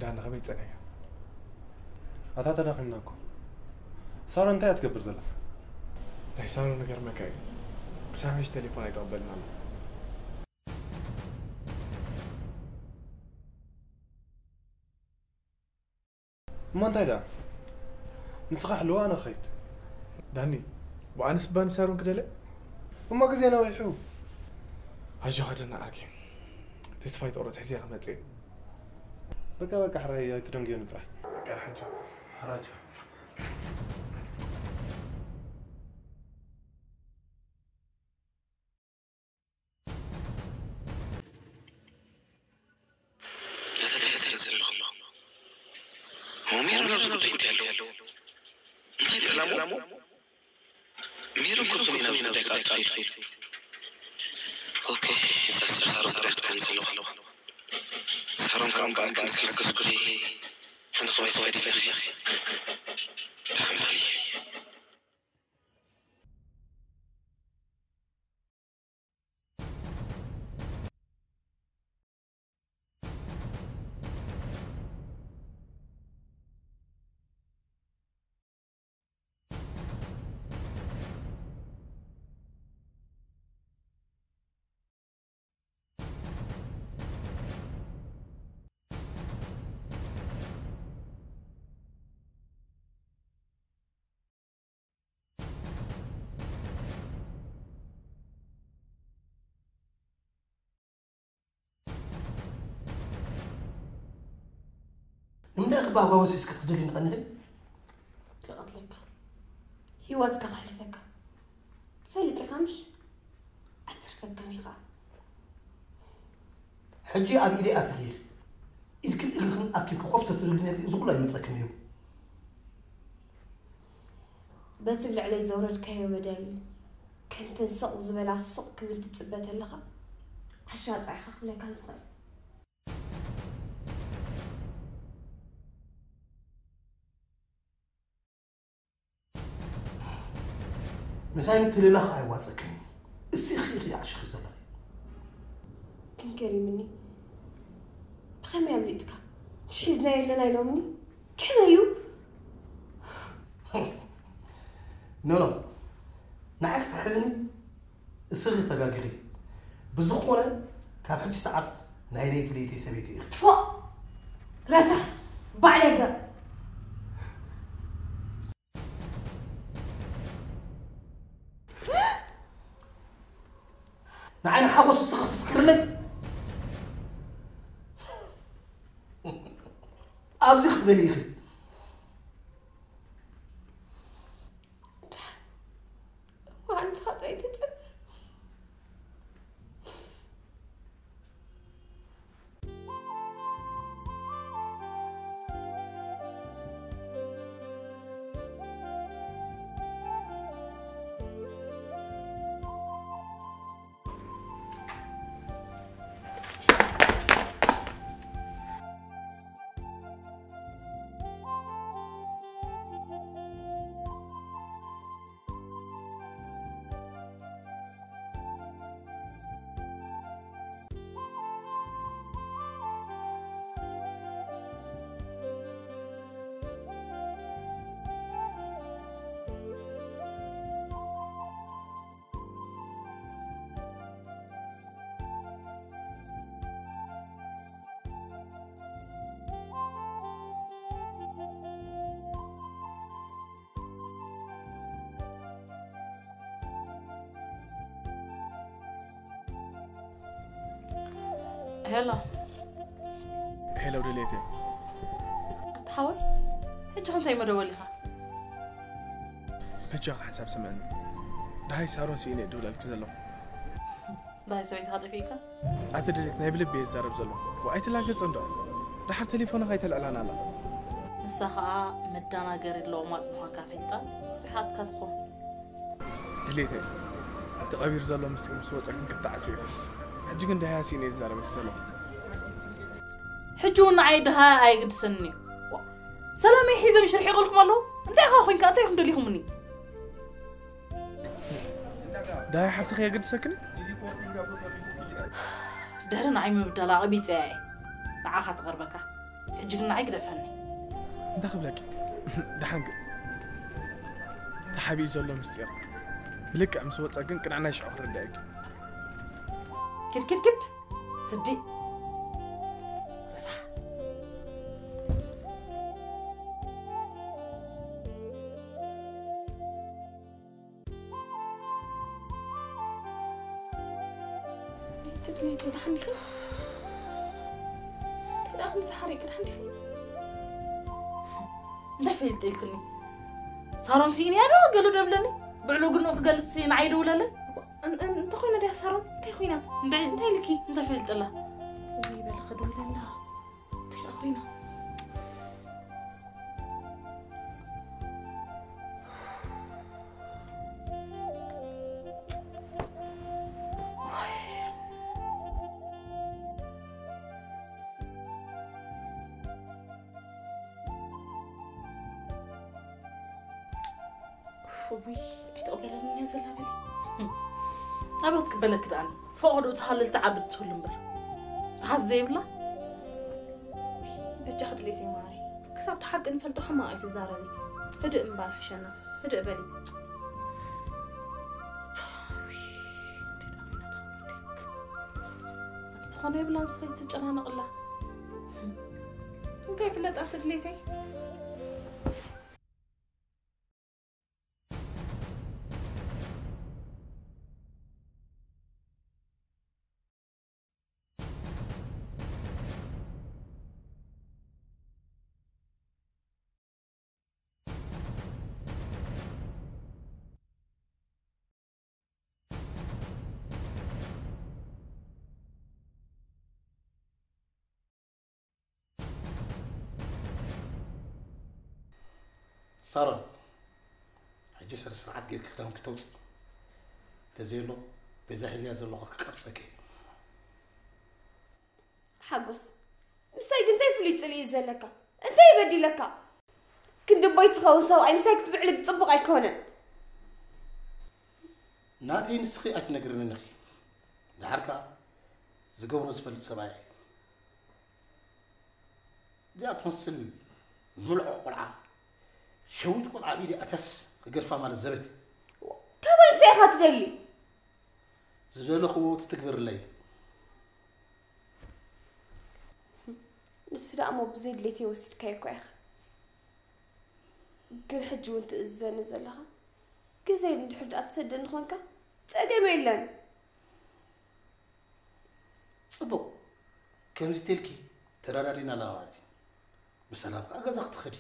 ዳኒ፣ ከመይ ጸኒሕካ? ኣታ ተዳኺምና እኮ። ሳሮን እንታይ እያ ትገብር ዘላ? ናይ ሳሮን ነገር መካ እዩ። ክሳብ ሕጂ ቴሌፎን ኣይተቐበልን ኣሎ። እሞ እንታይ ደኣ? ንስኻ ሕልዋ፣ ኣነ ክኸይድ። ዳኒ፣ ብኣነስ እባ ንሳሮን ክደለ? እሞ ግዜ ነዊሑ። ኣጆኻ ደና ዓርኪ። ተስፋ ኣይትቑረጽ፣ ሕዚ እየ ክመጽእ። በቃ በቃ፣ ሕራይ ኣይትደንግዮኒ ጥራይ። በቃ ሓንቻ። ሓራጃ። ነታ ተያዘረ ዘለኹ ሜሮን ኣብዚ ጉዳይ እንታይ ኣለዎ? እንታይ እዩ ዕላምኡ? ሜሮን እኮ ከመይ ናብዚ ጉዳይ ክኣቱ ኢሉ? ኦኬ፣ እዛ ሰብ ሳሮን ጥራይ ክትኮን ዘለዋ። ሳሮን ከዓ እምበኣር ክንዲ ዝሓገዝኩኺ ሕነ ከመይ ትፈዲ ኣለኺ? ብሓንባኒ። ንምንታይ ኢኺ ብኣጓ ወሲስኪ ክትደሊ ንቐንኺ? ክቐትለካ ህይወትካ ከሕልፈካ ትፈልጥ ኢኻ ምሽ? ኣይትርፈካን ኢኻ። ሕጂ ኣብ ኢደይ ኣትሪኺ ኢድክን እግርክን ኣኪብኪ ኮፍ ተትብሊ ነይርኪ እዚ ኩሉ ኣይመጸክን ነይሩ። በቲ ልዕለይ ዘውረድካዮ በደል ከምተን ስቕ ዝበላ ስቕ ክብል ትጽበ ተለኻ ዓሻ ጥራይ ኢኻ ክብለካ ዝኽእል። ምሳይ ምትልላኽ ኣየዋፀክን እዩ። እሲኺ ኢኺ ዓሽኺ ዘለኺ። ግን ገሪምኒ። ብኸመይ ኣምሊጥካ? ምሽ ሒዝናዮ ኣለና ኢሎምኒ? ከመይ እዩ? ኖኖ፣ ንዓይ ክትሕዝኒ እስኺ ተጋጊኺ። ብዝኾነ ካብ ሕጂ ሰዓት ናይ ለይቲ ለይተይ ሰበይቲ ኢኺ። ትፎእ! ረሳሕ! ባዕለገ! ንዓይ ንሓጎስ እስኺ ክትፍክርለይ ኣብዚ ክትበሊ ኢኺ። መዓልትኻ ጥራይ ተጸበ። ሄሎ። ሄሎ ድሌቴ። ኣታ ሓወይ፣ ሕጂ እንታይ መደወሊኻ? ሕጂ ሓንሳብ ስምዕኒ። ደሃይ ሳሮን ስኢነ ድብለልኪ ዘለኹ። ደሃይ ሰበይትኻ ጠፊእካ? ኣቲ ድሌት ናይ ብልቢ እየ ዝዛረብ ዘለኹ። ኣይትላገጽ እንዶ። ደሓር ቴሌፎንኻ ኣይተልዕላን ኣላ። ንሳ ኸኣ መዳናገሪ ኣለዎ ማጽ ምዃንካ ፈሊጣ ሪሓትካ ትኾን። ድሌተይ፣ እቲ ቀቢሩ ዘሎ ምስጢር ምስ ወጸ ግን ክጣዕስ እዩ። ሕጂ ግን ደሃያ ስኢነ እየ ዝዛረበኪ ዘለኹ። ሕጂ እውን ንዓይ ደሃያ ኣየግድሰንን እዩ። ዋ፣ ሰላመይ ሒዘ ምሽ ርሒቐልኩም ኣለኹ። እንታይ ኢኻ ኮይንካ? እንታይ ኢኹም ደሊኹምኒ? ደሃያ ሓፍትኺ የገድሰክን? ድሕሪ ንዓይ ምብዳላ ኣቐቢጸያ እየ ንዓኻ ትቐርበካ። ሕጂ ግን ንዓይ ግደፈኒ። እንታይ ክብለኪ? ደሓን ግን ተሓቢኡ ዘሎ ምስጢር ብልክዕ ምስ ወፀ ግን ቅንዕናይ ሽዑ ክርዳእኪ። ክድ ክድ ክድ ስዲ ረሳሕ። ትግርኛ እንታይ ደሓን ዲኺ? እንታይ ደኣ ከምዚ ሓሪቕ ደሓን ዲኺ? እንታይ ፈልጥ ኢልክኒ? ሳሮን ስኢንያ ዶ ገሉ ደብለኒ? ብዕሉ ግንኡ ክገልጽ ሲ ንዓይ ደውለለይ? እን- እን- እንተኾይነ ድያ ሳሮን? እንታይ ኮይና? እንታይ እንታይ ኢልኪ? እንታይ ፈልጥላ? ወይ በል ክደውለላ። እንታይ ደኣ ኮይና? እውይ ኣይተቐበለንን እያ ዘላ በሊ። ኣበይ ክትቅበለኪ ደኣ? ፈቐዶ ትሃልል ትዓቢ ትህሉ እምበር ትሓዝ ዘይብላ። በጃኺ ድሌተይ ማሪ፣ ክሳብ እቲ ሓቂ ንፈልጦ ሕማቕ ኣይትዛረቢ። ህድእ ምባል ይሕሸና። ህድእ በሊ። ትኾነ የብላን ስኸይ ትጨናነቕላ። እንታይ ይፍለጥ ኣብቲ ድሌተይ? ሳሮን፣ ሕጂ ስነ ስርዓት ጌርኪ ክዳውንኪ ተውፅእ። ተዘየሎ በዛ ሒዝያ ዘለኹ ክቀብፀኪ እየ። ሓጎስ፣ ምስታይ ግን እንታይ ፍሉይ ፅልኢ እዩ ዘለካ? እንታይ በዲለካ? ክንዲ ቦይ ዝኸውን ሰብኣይ ምሳይ ክትብዕልግ ፅቡቕ ኣይኮነን። ናተይ ንስኺ ኣይትነግርንን ኢኺ። ደሓር ከኣ ዝገብሮ ዝፈልጥ ሰብኣይ እየ። እዚኣ ትመስል ምልዖ ቆልዓ ሸዊት ቆልዓ ኣብ ኢደይ ኣትያስ ክገድፋ ማለት ዘበት እዩ። ካባይ እንታይ ኢኻ ትደሊ? ዝደለኽዎ ትትግብርለይ። ንሱ ደኣ እሞ ብዘይ ድሌተይ ወሲድካዮ እኳ ኢኻ። ግን ሕጂ እውን ትእዝዘኒ ዘለኻ። ገዛይ እንድሕር ደኣ ትሰደኒ ኾንካ ጸገም የለን። ጽቡቕ። ከምዚ ተልኪ ተረዳዲና ኣለና ማለት እዩ። ብሰላም ከኣ ገዛ ክትኸዲ።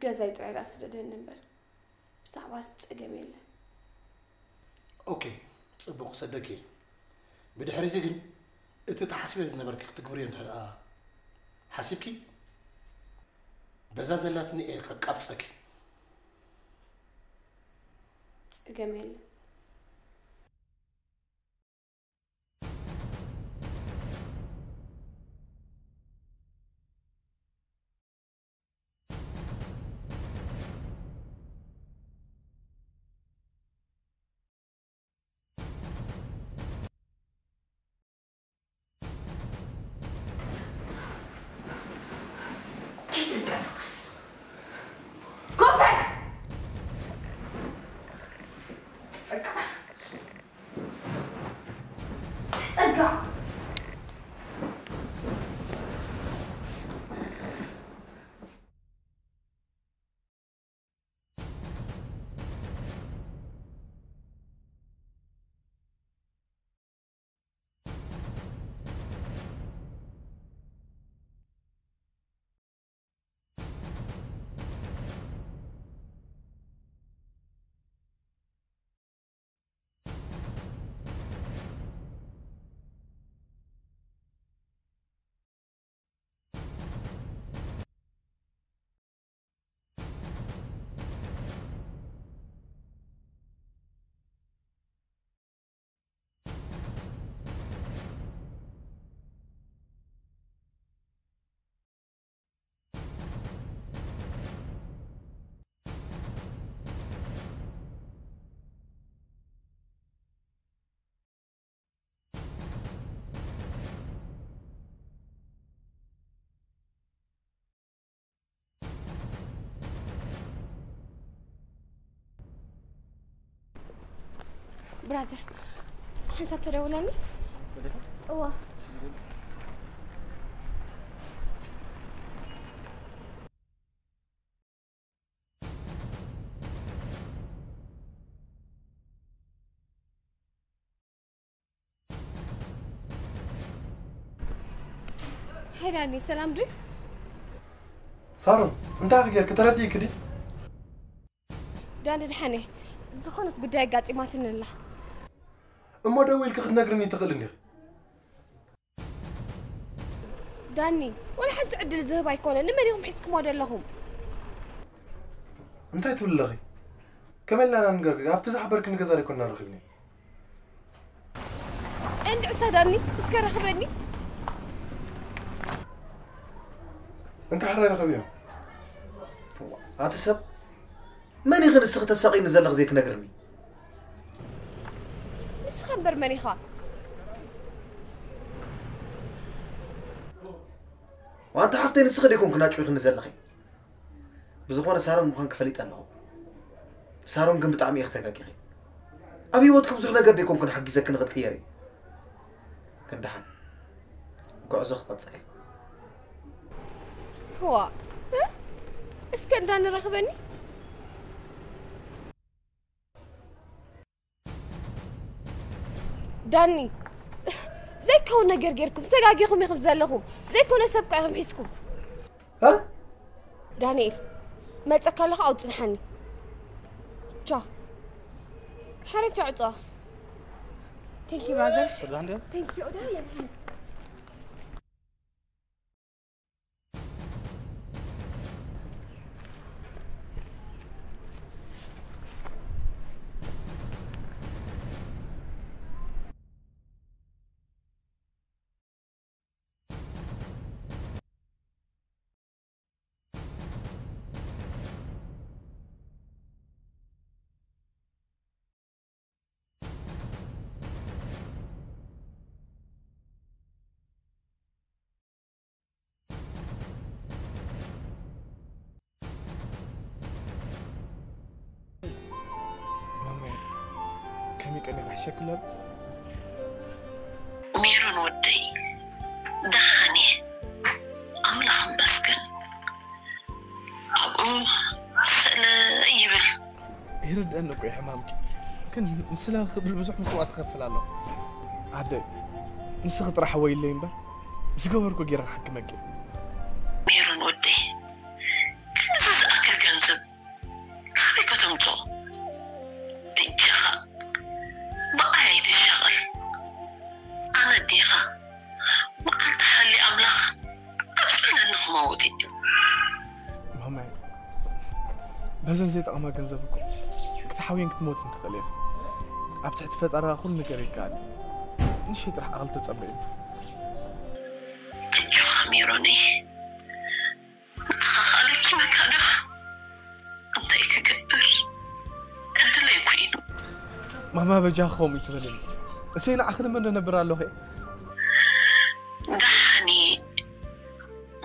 ገዛይ ጥራይ ደኣ ስደደኒ እምበር ብዛዕባ ጸገም የለን። ኦኬ፣ ጽቡቕ ክሰደኪ እየ። ብድሕሪ እዚ ግን እቲ ተሓስብዮ ዝነበርኪ ክትግብርዮ እንድሕር ደኣ ሓሲብኪ በዛ ዘላትኒ እየ ከቃብጸኪ። ጸገም የለን። ከይትንቀሳቐስ። ኮፍ በል። ብራዘር፣ ሓንሳብ ተደውለኒ። እዋ። ሃይ ዳኒ፣ ሰላም ድዩ? ሳሮን፣ እንታይ ኢኺ ጌርኪ? ተረዲእኪ ድዩ? ዳኒ፣ ደሓን እየ። ዝኾነት ጉዳይ ኣጋጢማትኒ ኣላ። እሞ ደዊልኪ ክትነግርኒ ትኽእሊ እንዲኺ። ዳኒ፣ ወላ ሓንቲ ዕድል ዝህብ ኣይኮነ። ንመን ኢኹም ሒዝኩሞ ዘለኹም? እንታይ ትብሊ ኣለኺ? ከመይ ኢልና ንገርኪ? ኣብቲ ዝሓበርክኒ ገዛ ዶ ኣይኮንና ረኺብኒ? እንድዕታ ዳኒ፣ እስከ ረኽበኒ። እንካ ሕራይ ረኸብዮ። ኣቲ ሰብ፣ መን ኢኺ ንስኺ ተሳቒኒ ዘለኺ ዘይትነግርኒ? ንስኻ እምበር መን ኢኻ? ዋንታ ሓፍተይ፣ ንስኺ ዶ ኣይኮንክን ኣጭዊኽኒ ዘለኺ? ብዝኾነ ሳሮን ምዃንኪ ፈሊጠ ኣለኹ። ሳሮን ግን ብጣዕሚ ኢኺ ተጋጊኺ። ኣብ ህይወትኪ ብዙሕ ነገር ዶ ኣይኮንኩን ሓጊዘኪ ንኽትቅየሪ? ግን ደሓን ጉዕዞ ክቐጽል። ህዋ፣ እ? እስከ እንዳ ንረኽበኒ። ዳኒ፣ ዘይከውን ነገር ጌርኩም ተጋጊኹም ኢኹም ዘለኹም። ዘይኮነ ሰብ እኳ ኢኹም ሒዝኩም። እ? ዳንኤል፣ መጸካ ኣለኹ፣ ኣውጽንሓኒ። ቻው። ሕረ ቻው፣ ጸዋ። Thank you, brother. ሰላም ድያ? Thank you። ዳንኤል። ማማይ፣ ከመይ ቀኒኻ? ሕሸክለሉ? ሜሮን ወደይ፣ ደሓን እየ፣ ኣምላኽ ይመስገን። ኣብኡ ስእለ ይብል። ይርድአኒ እኮ እዩ ሕማምኪ፣ ግን ንስለ ክብል ብዙሕ መስዋእቲ ክኸፍል ኣለኹ። ኣደይ፣ ንስኺ ጥራሕ ወይለይ እምበር፣ ዝገበርኩ ገይረ ክሓክመኪ። ሜሮን ወደይ፣ ክንድዚ ዝኣክል ገንዘብ ካበይ ከተምፅኦ? በጃኻ ብኣይ ኣይትሻቐል። ኣነ ኣዴኻ መዓልቲ ሓሊ ኣምላኽ ኣብፀለኒ ክመውት እዩ። ማማይ፣ በዘን ዘይጠቕማ ገንዘብ እኮ ክትሓውየን ክትሞትን ትኽእል ኢኻ። ኣብ ትሕቲ ፈጣራ ኩሉ ነገር ይከኣል እዩ። ንእሽተይ ጥራሕ ዓቕሊ ተጸበዩ። ኣጆኻ ሜሮነይ፣ ንዓኻ ከኣ ለኪመካ ዶ? እንታይ ክገብር፣ ዕድለይ ኮይኑ። ማማ፣ በጃኺ ከምኡ ይትበልኒ። እሰይ፣ ንዓኺ ድማ ነብር ኣለኹ። ደሓን እየ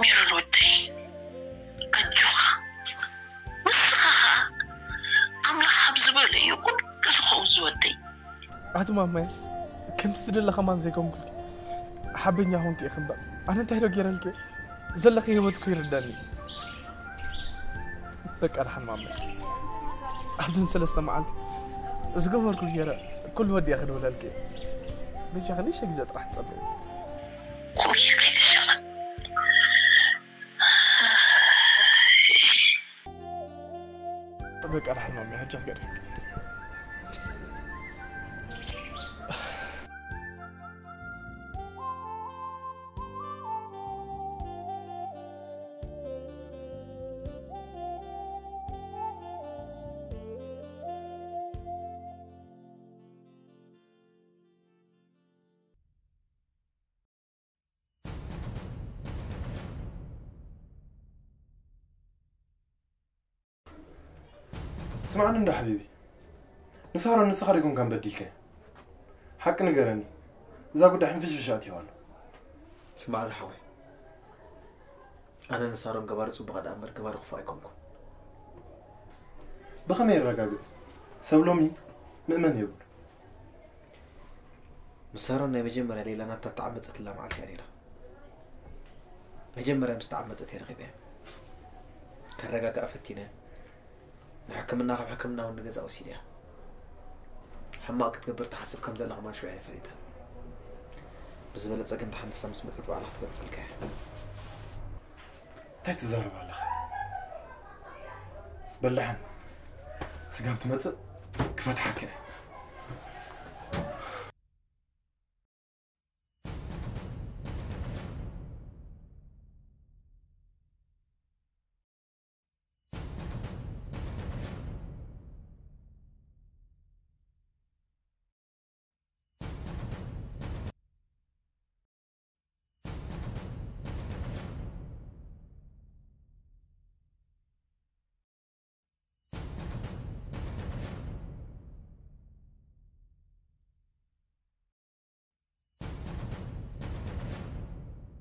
ሜሮን ወደይ፣ ኣጆኻ። ንስኻ ኸኣ ኣምላኽ ኣብ ዝበሎ እዩ ኩሉ ዝኸውን ዝወደይ። ኣቲ ማማይ፣ ከምቲ ዝደለ ከማን ዘይኮንኩልኪ፣ ሓበኛ ኮንኪ ኢኺ እምበር፣ ኣነ እንታይ ዶ ገይረልኪ? ዘለኺ ህይወት እኮ ይርዳኒ። በቃ ደሓን ማማይ፣ ኣብዘን ሰለስተ መዓልቲ ዝገበርኩ ገይረ ኩሉ ወዲኣ ክድውለልኪ። በጃኺ ንእሽተይ ግዜ ጥራሕ ትጸበይ። ከምኡ ኢልካ ኣይትሸቐል። በቃ ደሓን ማማይ፣ ሕጂ ክገድፍ። ስምዓኒ እንዶ ሓቢቢ፣ ንሳሮን ንስኻ ዶ ኣይኮንካን በዲልካያ? ሓቂ ንገረኒ፣ እዛ ጉዳይ ሕንፍሽፍሽ ኣእትይዋ ኣሎ። ስማዕ ዝሓወይ፣ ኣነ ንሳሮን ገባሪ ጽቡቕ ደኣ እምበር ገባሪ ክፉእ ኣይኮንኩን። ብኸመይ የረጋግጽ? ሰብ ሎሚ ምእመን የብሉ። ምስ ሳሮን ናይ መጀመርያ ሌላ ናታ እተዓመጸትላ መዓልቲ እያ ነይራ። መጀመርያ ምስ ተዓመጸት እየ ረኺበያ። ከረጋግኣ ፈቲነ። ንሕክምና፣ ካብ ሕክምና እውን ንገዛ ወሲድያ። ሕማቕ ክትገብር ትሓስብ ከም ዘላ ከማን ሽዑ እየ ፈሊጠ። ብዝበለጸ ግን ደሓን ንሳ ምስ መጸት ባዕላ ክትገልጸልካ እያ። እንታይ ትዛረብ ኣለኻ? በላሕን ስጋብ ትመጽእ ክፈትሓካ እየ።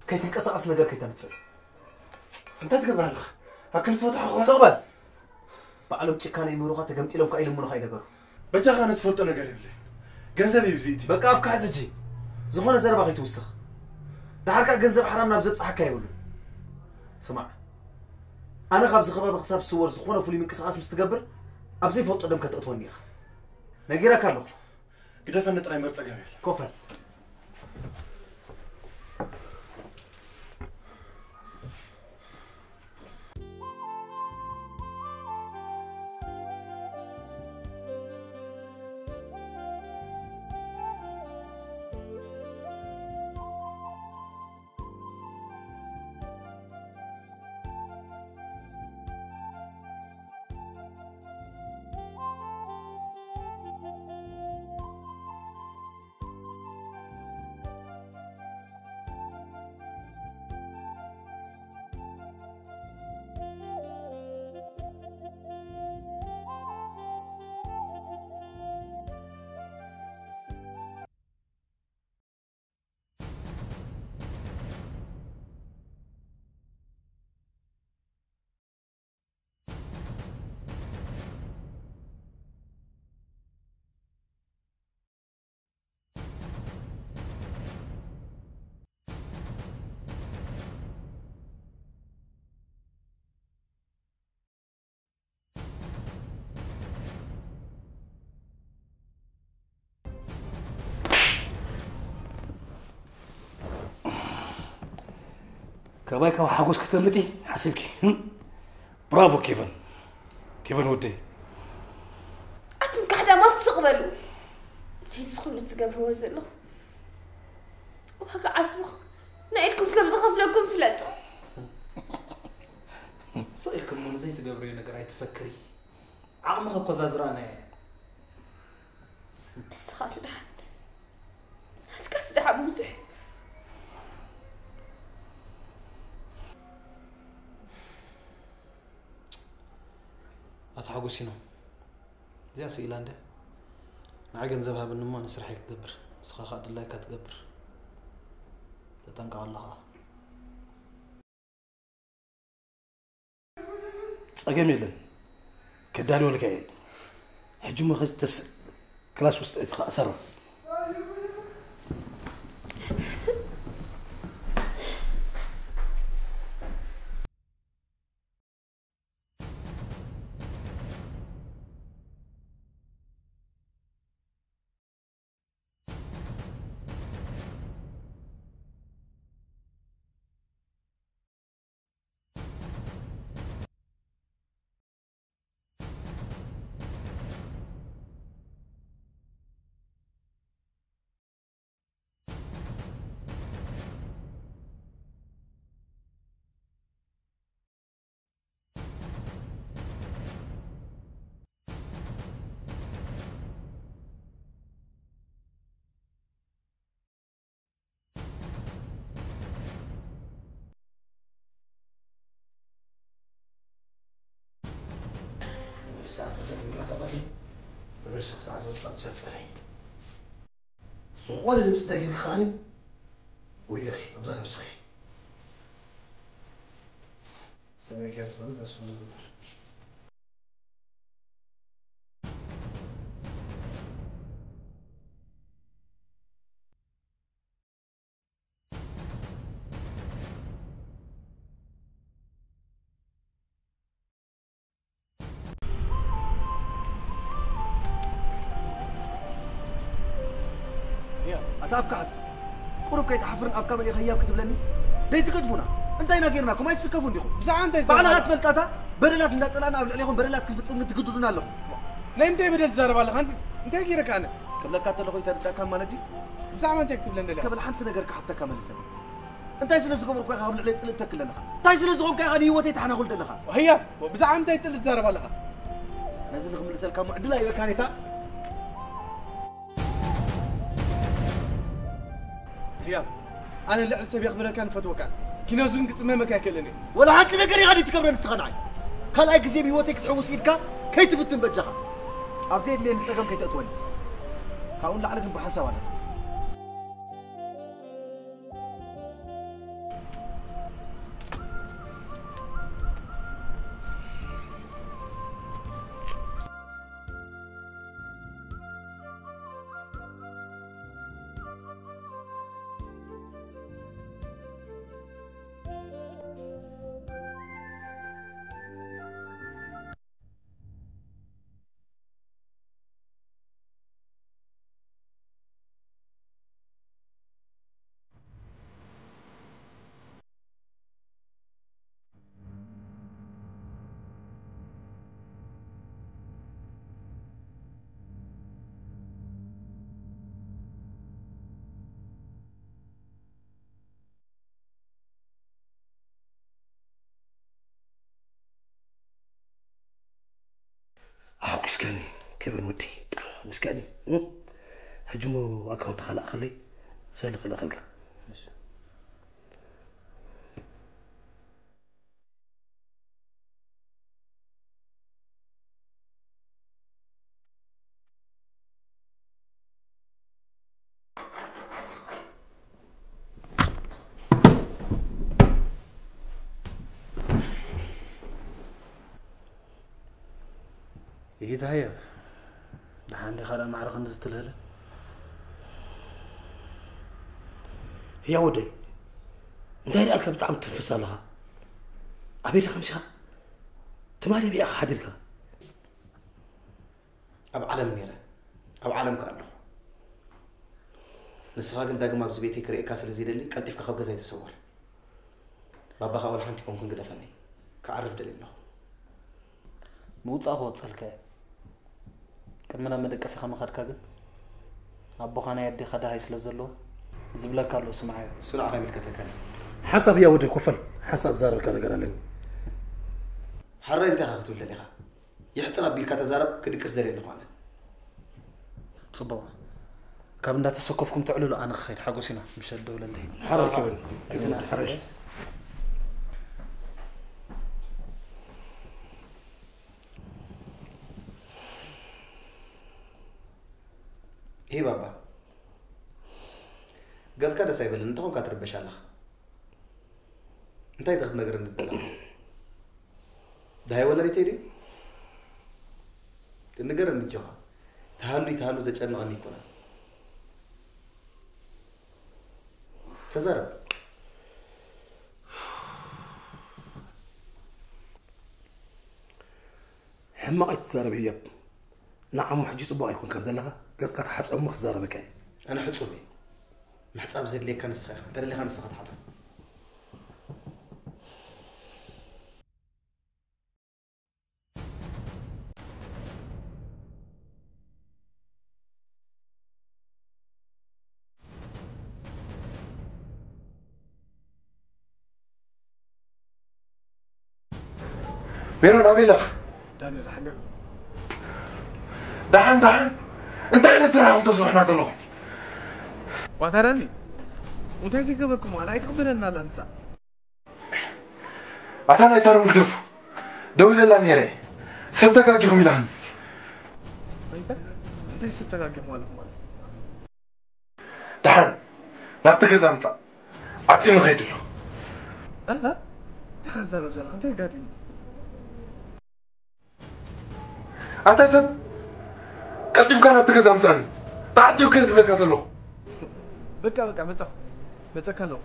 ከይትንቀሳቐስ ነገር ከይተምጽእ። እንታይ ትገብር ኣለኻ? ኣክል ዝፈትሖ ኾነ? ስቕ በል። ባዕሎም ጭካነ ይምህሩኻ፣ ተገምጢሎም ከኣ ይልምኑኻ ይነገሩ። በጃኻ ኣነ ዝፈልጦ ነገር የብለይን። ገንዘብ እዩ ብዚእቲ። በቃ ኣፍካ ሕዝ ሕጂ። ዝኾነ ዘረባ ከይትውስኽ። ደሓር ከኣ ገንዘብ ሓራም ናብ ዘብጽሓካ የብሉን። ስማዕ፣ ኣነ ካብዚ ከባቢ ክሳብ ዝስወር ዝኾነ ፍሉይ ምንቅስቓስ ምስ ትገብር፣ ኣብ ዘይፈልጦ ደም ከተእትወኒ ኢኻ። ነጊረካ ኣለኹ። ግደፈኒ ጥራይ እምበር ጸገም የለን። ኮፍ በል። ካባይ ካብ ሓጎስ ክተምልጢ ሓሲብኪ? ህም? ብራቮ ኬቨን። ኬቨን ወደይ። ኣቱም ካሕዳማት ስቕ በሉ። እዚ ኩሉ ትገብርዎ ዘለኹም ዋጋ ዓስብኹም ናይ ኢድኩም ከም ዝኸፍለኩም ፍለጡ። ስቕ ኢልክሞ ንዘይትገብርዮ ነገር ኣይትፈክሪ። ዓቕምኺ እኮ እዛ ዝረኣናያ እያ። እስኻስ ደሓን፣ ናትካስ ደሓን ብዙሕ። ኣቶ ሓጎሲኖም፣ እዚኣ ስኢላ እንደ ንዓይ ገንዘብ ሃብኒ እሞ ንስራሐይ ክገብር፣ ንስኻ ኸኣ ድላይካ ትገብር። ተጠንቀቐላ ኸኣ። ጸገም የለን፣ ከዳልወልካ እየ። ሕጂ እሞ ኸዚ ተስ-፣ ክላስ ውስጥ እቲ ኸኣ ሰራ። ሰዓት ከተንቀሳቐሲ፣ ብርሰ ሰዓት ወጽኣ ብቻ ጸረይ። ዝኾነ ድምጺ ተጊርኪ ከኣኒ፣ ወይለኺ፣ ኣብዛ ነብስኺ። ሰበይ ገርፈሉ ተስፋ ነበር። ኣፍካ ሓዝ። ቁሩብ ከይትሓፍርን ኣፍካ መሊእካ ህያብ ክትብለኒ? ደይትገድፉና። እንታይ ኢና ጌርናኩም? ኣይትስከፉ እንዲኹም። ብዛዕባ እንታይ ባዕልኻ ዘረባ? ትፈልጣታ? በደላት እንዳጸላእና ኣብ ልዕሌኹም በደላት ክንፍጽም ግን ትግድዱና ኣለኹም። ናይ ምንታይ በደል ትዛረብ ኣለኻ? ኣንቲ እንታይ ጌረካ ኣነ? ክብለካ እንተለኹ ይተረዳእካ ማለት ድዩ? ብዛዕባ እንታይ ክትብለኒ እስከ ደሊኻ? በል ሓንቲ ነገር ክሓተካ መልሰኒ። እንታይ ስለ ዝገበርኩ ኢኻ ካብ ልዕለይ ጽልእ ትተክል ዘለኻ? እንታይ ስለ ዝኾንካ ኢኻ ንህይወተይ ተሓናኹል ዘለኻ? ህያብ፣ ብዛዕባ እንታይ ጽልእ ትዛረብ ኣለኻ? ነዚ ንኽምልሰልካ እሞ ዕድል ኣይበካን እታ። ህያብ፣ ኣነ ልዕሊ ሰብ የኽብረካን እፈትወካን። ኪነዙን ክጽመመካ ኣይክእልን እየ። ወላ ሓንቲ ነገር ኢኻ ድዩ ትገብረ ንስኻ ንዓይ? ካልኣይ ግዜ ብህይወተይ ክትሕውስ ኢድካ ከይትፍትን በጃኻ። ኣብ ዘየድልየኒ ጸገም ከይተእትወኒ። ካብኡ ንላዕሊ ግን ብሓንሳብ ኣለና። ኣሕጒስካኒ ኬቨን ወደይ፣ ብጣዕሚ ኣሕጒስካኒ። እም? ሕጂ እሞ ኣካውንትኻ ልኣኸለይ፣ ሰልኺ ልኣኸልካ። እሺ። ይሂት ሃየ፣ ደሓን ዲኻ ደኣ ማዕረ ክንዲ ዝትልህለ? ህያ ወደይ፣ እንታይ ደኣልካ ብጣዕሚ ትንፍስ ኣለኻ? ኣበይ ዲኻ ምሲኻ? ትማሊ ኣበይ ኢኻ ሓዲርካ? ኣብ ዓለም ነይረ፣ ኣብ ዓለም ከኣ ኣለኹ። ንስኻ ግን ዳግም ኣብዚ ቤተይ ክርእየካ ስለ ዘይደሊ፣ ቀልጢፍካ ካብ ገዛይ ተሰወር። ባባኻ ወላ ሓንቲ ኮንኩን ግደፈኒ። ክዓርፍ ደልየ ኣለኹ። ምውጻእ ክወጸልካ እየ። ቅድሚ ናብ መደቀሲኻ ምኻድካ ግን፣ ኣቦኻ ናይ ኣዴኻ ደሃይ ስለ ዘለዎ፣ ዝብለካ ኣሎ ስምዓዮ። እሱ ንዓኻ ይምልከተካ እዩ። ሓንሳብ እያ ወደይ ኮፈል፣ ሓንሳብ ዝዛረበካ ነገር ኣለኒ። ሓራይ እንታይ ኢኻ ክትብል ደሊኻ? ይሕጽር ኣቢልካ ተዛረብ፣ ክድቅስ ደልየ ኣለኹ ኣነ። ጽቡቕ። ካብ እንዳተሰከፍኩም ትዕልሉ ኣነ ክኸይድ ሓጎስ ኢና፣ ምሸት ደውለለይ። ሓራይ ክብል። ኣይትንኣስ። ሓራይ። ሄይ ባባ፣ ገጽካ ደስ ኣይበለኒ፣ እንታይ ኾንካ ትርበሽ ኣለኻ? እንታይ ኢኻ ክትነግረኒ ዝደለኻ? ደሃይ ወላዲተይ ድዩ? ንገረኒ ኣጆኻ። ትሃሉ ይትሃሉ ዘጨንቐኒ ኣይኮነን። ተዛረብ። ሕማቕ ኣይትዛረብ ህያብ። ንዓሞ ሕጂ ጽቡቕ ኣይኮንካን ዘለኻ። ገጽካ ተሓጸብ እሞ ክዛረበካ እየ። ኣነ ሕጹብ እየ። ምሕጻብ ዘድልየካ ንስኻ ኢኻ። እንተደሊኻ ንስኻ ተሓጸብ። ሜሮን ኣበይ ኣለኻ? ዳንኤል ሓገር። ደሓን ደሓን። እንታይ ዓይነት ስራሕ ኢኹም ተስርሑና ዘለኹም? ዋታ ዳኒ፣ እንታይ ዘይገበርኩም ኣላ ኣይትቕበለና ኣላ ንሳ። ኣታ ናይ ሳሮን ግደፉ። ደዊለላ ነይረ። ሰብ ተጋጊኹም ኢላን። እንታይ እንታይ ሰብ ተጋጊኹም ኣለኹም ማለት? ደሓን ናብቲ ገዛ ምጻእ። ዓጺኑ ከይዱ ኣሎ። ኣላ እንታይ ከዛረብ ዘላ እንታይ ጋጢሙ? ኣታ ሰብ ቀልጢፍካ ናብቲ ገዛ ምጻእኒ። ተዓጢቑ ከ ዝብለካ ዘለኹ። በቃ በቃ መጻ መጻካ ኣለኹ።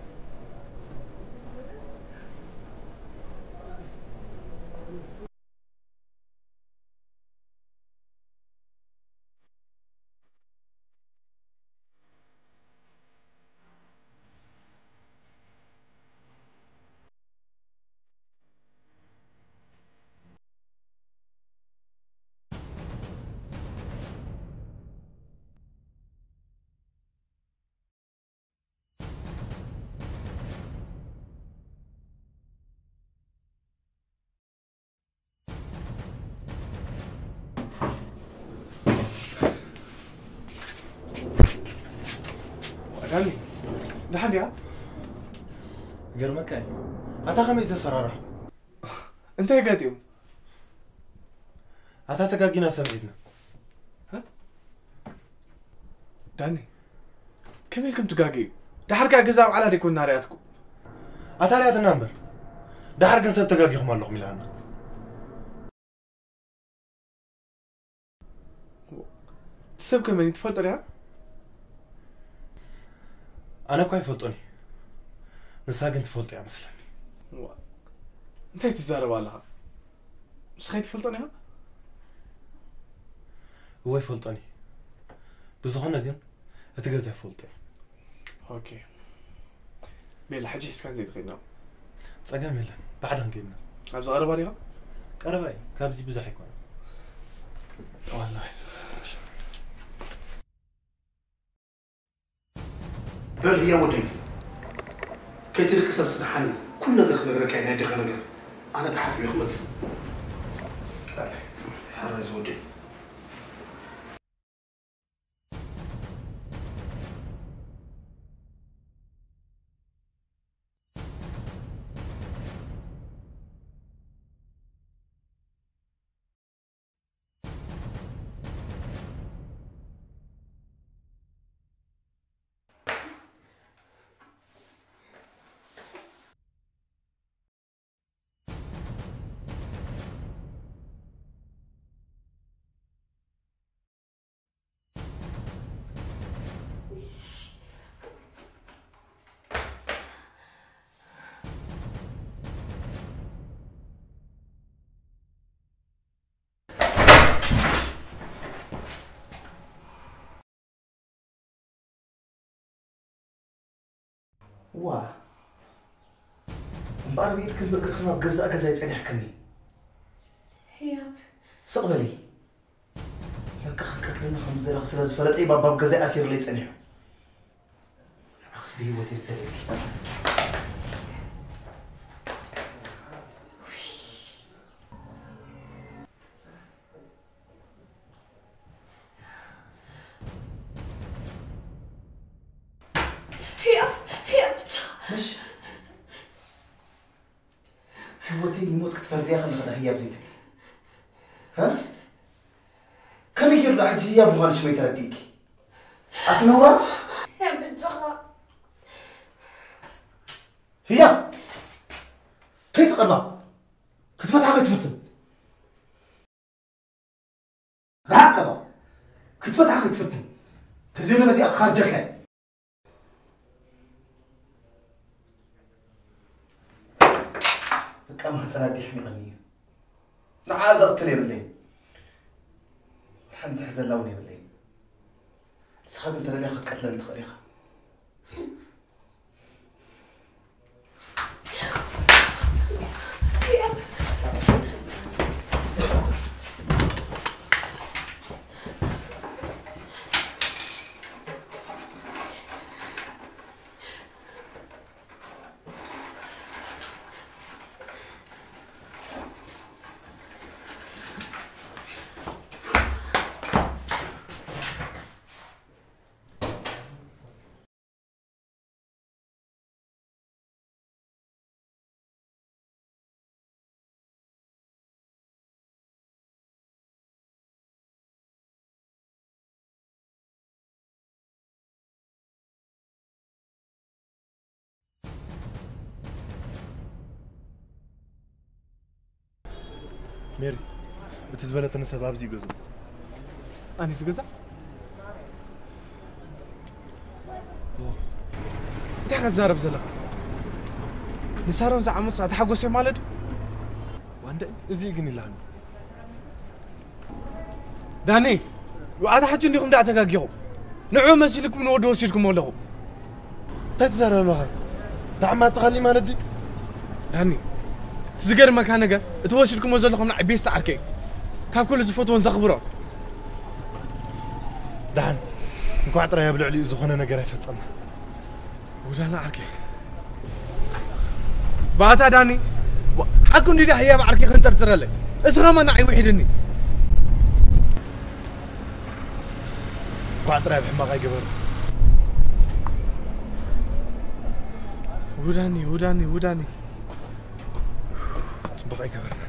ደሓን ዲኻ? ገርመካ እዩ። ኣታ ከመይ ዝተሰራራሕኩ? እንታይ ገጢሙ? ኣታ ተጋጊና ሰብ ሒዝና። ዳኒ፣ ከመይ ኢልኩም ትጋግዩ? ደሓር ከኣ ገዛ ኣብ ዓላ ደይኮንና ሪኣትኩም። ኣታ ሪኣትና እምበር። ደሓር ግን ሰብ ተጋጊኹም ኣለኹም ኢላና። እቲ ሰብ ከመይ ትፈልጦ ዲኻ? ኣነ እኳ ኣይፈልጦን እየ። ንሳ ግን ትፈልጦ እያ መስለኒ። ዋ፣ እንታይ ትዛረብ ኣለኻ? ንስኻ ኣይትፈልጦን ኢኻ? እወ ኣይፈልጦን እየ። ብዝኾነ ግን እቲ ገዛ ይፈልጦ እየ። ኦኬ። ቤላ፣ ሕጂ ሒዝካ እንተይ ትኸይድ ናብ? ጸገም የለን። ብሓዳን ከይድና። ኣብዚ ቀረባ ዲኻ? ቀረባ እዩ። ካብዚ ብዙሕ ኣይኮነን። ጠዋላ። በል ህያ ወደይ፣ ከይትድቅስ ኣብ ጽንሓኒ። ኩሉ ነገር ክነግረካ እየ፣ ናይ ኣዴኻ ነገር። ኣነ ተሓጺበ ክመጽእ። በል፣ ሕራይ ዝወደይ። ዋ፣ እምበኣር ብኢድክን ብእግርክን ኣብ ገዛእ ገዛይ ጸኒሕክኒ። ህያብ። ስቕ በሊ። ለካ ክትቀትለኒ ከም ዝደለኺ ስለ ዝፈለጠ እዩ ባባ ኣብ ገዛይ ኣሲሩለይ ጸኒሑ። ንዓኽስ ብህይወተይ ዝደልየኪ። ህያብ፣ ህያብ፣ ብቻ። ምሽ ህይወተይ ንሞት ክትፈርድያ ከለኺ ዳ ህያብ ዘይትብሊ? ሀ? ከመይ ገይሩ ዳ ሕጂ ህያብ ምዃንሽ መይ ተረዲእኪ? ኣቲ ነውራ? ህያብ፣ ብቻኻ። ህያብ! ከይትቐርባ! ክትፈትሓ ከይትፍትን! ርሓቕ ቀባ! ክትፈትሓ ከይትፍትን! ተዘይሎ ነዚኣ ክኻርጀካ እየ! በቃ ማህፀና ኣደ የሕሚቐኒ እዩ። ንዓኣ ዘቕትል የብለይን። ሓንቲ ዝሕዘላ እውን የብለይን። ንስኻ ግን ተደሊኻ ክትቀትለኒ ትኽእል ኢኻ። ሜሪ፣ እቲ ዝበለተኒ ሰብ ኣብዚ እዩ ገዝኡ። ኣነ ዝገዛ? እንታይ ከዛረብ ዘለኻ? ንሳሮን ዝዓመፁ ኣተሓጎስ እዮም ማለት ድዩ? ዋንደ፣ እዚ ግን ይላኒ። ዳኒ፣ ኣታ ሕጂ እንዲኹም ደኣ ተጋጊኹም። ንዑ መሲልኩም ንወዲ ወሲድኩም ኣለኹም። እንታይ ትዛረብ ኣለኻ? ተዓማትኻሊ ማለት ድዩ? ዳኒ፣ እቲ ዝገርመካ ነገር፣ እቲ ወሲድኩሞ ዘለኹም ንዓይ ቤስት ዓርከይ እዩ። ካብ ኩሉ ዝፈትዎን ዘኽብሮን። ደሓን፣ እንኳዕ ጥራይ ኣብ ልዕሊኡ ዝኾነ ነገር ኣይፈጸምና። ውዳና ዓርከይ። ባታ ዳኒ፣ ሓቁ እንዲዳ ህያብ ዓርከይ ከንጸርጽረለይ። እዚ ኸማን ንዓይ ውሒድኒ። እንኳዕ ጥራይ ኣብ ሕማቕ ኣይገበሩ። ውዳኒ ውዳኒ ውዳኒ። ጽቡቕ ኣይገበርና።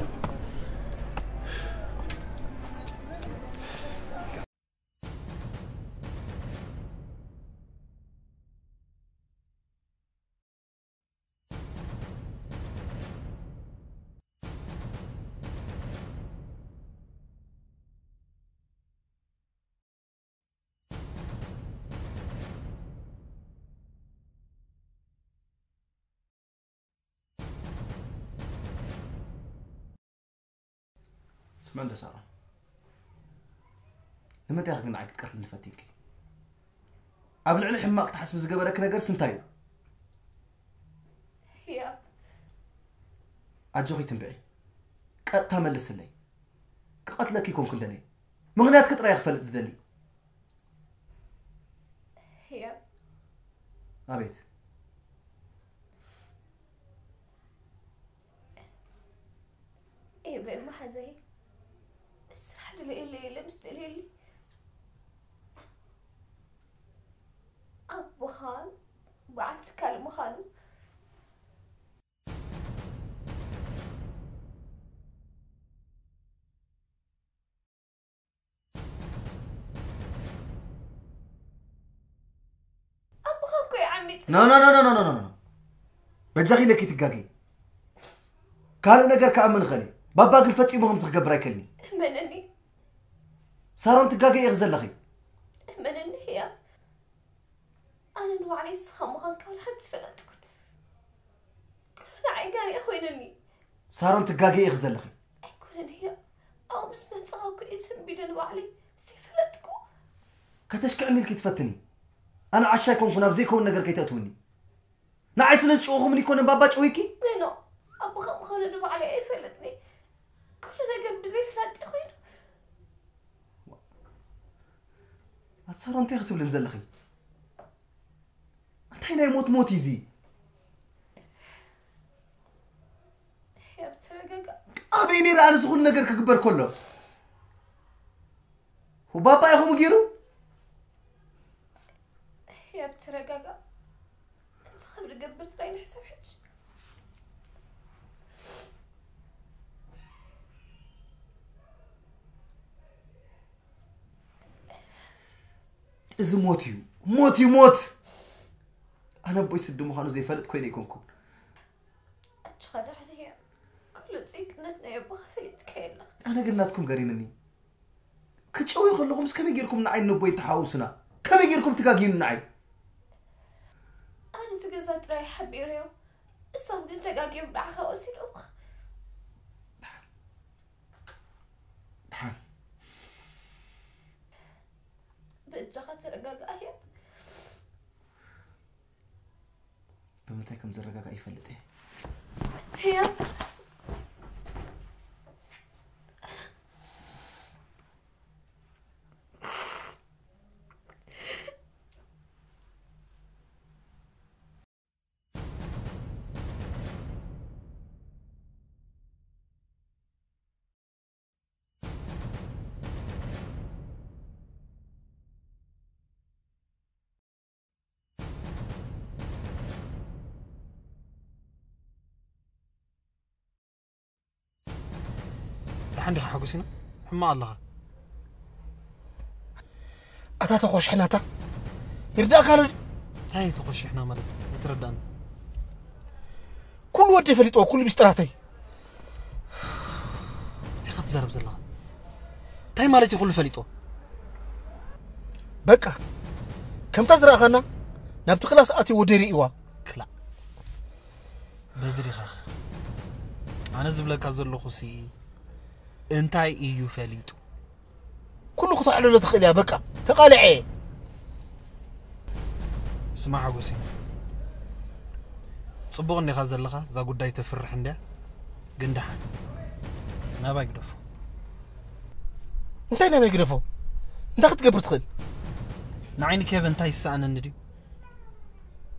ስምዕ እንዶ ሳሮን፣ ንምንታይ ኢኺ ግን ንዓይ ክትቀትልኒ ፈቲንኪ? ኣብ ልዕሊ ሕማቕ ክትሓስቢ ዝገበረኪ ነገርስ እንታይ እዩ? ህያብ። ኣጆኺ ትንብዒ። ቀጥታ መልስለይ። ክቐትለኪ ይኮንኩ እንደልየ። ምኽንያትኪ ጥራይ ክፈልጥ ዝደሊ። ህያብ። ኣቤት። ኤበ መሓዘይ፣ ስራሕ ድልየለይ ኢለ ምስ ደልየሊ፣ ኣቦኻ በዓል ትካል ምዃኑ። ኣቦኻ እኮ እዩ ዓሚጽ። ኖ፣ ኖ፣ ኖ፣ ኖ፣ ኖ፣ ኖ፣ ኖ። በጃኺ ኢለኪ ትጋገይ። ካልእ ነገር ክኣምን እኽእል እየ። ባባ ግን ፈጺሙ ከምዚ ክገብር ኣይክእልን እዩ። እመነኒ። ሳሮን ትጋገይ ኢኺ ዘለኺ። እመነኒ ህያብ። ኣነ ንባዕለይ ንስኻ ምዃንካ ወላ ሓንቲ ዝፈለጥኩን። ኩሉ ንዓይ ጋሪ ኮይኑኒ። ሳሮን ትጋገይ ኢኺ ዘለኺ። ኣይኮነን ህያብ። ኣብኡ ምስ መጻኻ እኮ እየ ሰንቢደ ንባዕለይ ዘይፈለጥኩ። ከተሽክዕኒ ኢልኪ ትፈትኒ። ኣነ ዓሻ ኣይኮንኩን፣ ኣብ ዘይከውን ነገር ከይተእትውኒ። ንዓይ ስለ ዝጨወኹምኒ ኣይኮነን ባባ ጨዊኪ? ኖ፣ ኣቦኻ ምዃኑ ንባዕለይ ኣይፈለጥኒ። ኩሉ ነገር ብዘይ ፍላጥ ኮይኑ። ኣቲ ሳሮን እንታይ ክትብልን ዘለኺ? እንታይ ናይ ሞት ሞት እዩ እዚ? ህያብ ተረጋጋ። ኣበይ ነይረ ኣነ እዚ ኩሉ ነገር ክግበር ከሎ? ባባ ኢኹም ገይሩ? ህያብ ተረጋጋ። እንታይ ከም ዝገብር ጥራይ ንሕሰብ ሕጂ። እዚ ሞት እዩ፣ ሞት እዩ፣ ሞት። ኣነ ኣቦይ ስዲ ምዃኑ ዘይፈልጥ ኮይነ ኣይኮንኩን። ኣጆኻ ደሓን ህያብ። ኩሉ ጽይቅነት ናይ ኣቦኻ ፈሊጥካዮ ኣለኻ። ኣነ ግን ናትኩም ገሪምኒ። ክጨውዩ ከለኹምስ ከመይ ጌርኩም ንዓይ ነቦይ ተሓውሱና? ከመይ ጌርኩም ትጋግዩኒ ንዓይ? ኣነ እቲ ገዛ ጥራይ ሓቢረዮም፣ እሶም ግን ተጋግዮም ንዓኻ ወሲዶምኻ። ደሓን። ብእጃኻ ተረጋግኣ ህያብ። ብምንታይ ከም ዝረጋጋእ ይፈልጥ እየ። ህያብ። ደሓን ዲኻ ሓጎሲና? ሕማቕ ኣለኻ። ኣታ ተኾሽሕናታ ይርዳእካ ኣሎ ድዩ? እንታይ ተኾሽሕና ማለት? ኣይትረዳእን። ኩሉ ወዲ ፈሊጦ፣ ኩሉ ሚስጥራተይ። እንታይ ኢኻ ትዛረብ ዘለኻ? እንታይ ማለት እዩ ኩሉ ፈሊጦ? በቃ፣ ከምታ ዝረኣኻና ናብቲ ክላስ ኣትይዎ ደይርእይዋ። ክላእ። በዚ ዲኻ? ኣነ ዝብለካ ዘለኹሲ እንታይ እዩ ፈሊጡ? ኩሉ ክተዕልሎ ትኽእል እያ፣ በቃ፣ ተቓልዐ። ስማ ሓጎሲ፣ ጽቡቕ እንዲኻ ዘለኻ፣ እዛ ጉዳይ ተፍርሕ እንድያ፣ ግን ደሓን ናባይ ግደፎ። እንታይ ናባይ ግደፎ? እንታይ ክትገብር ትኽእል? ንዓይ ንኬቨ እንታይ ይሰኣነኒ ድዩ?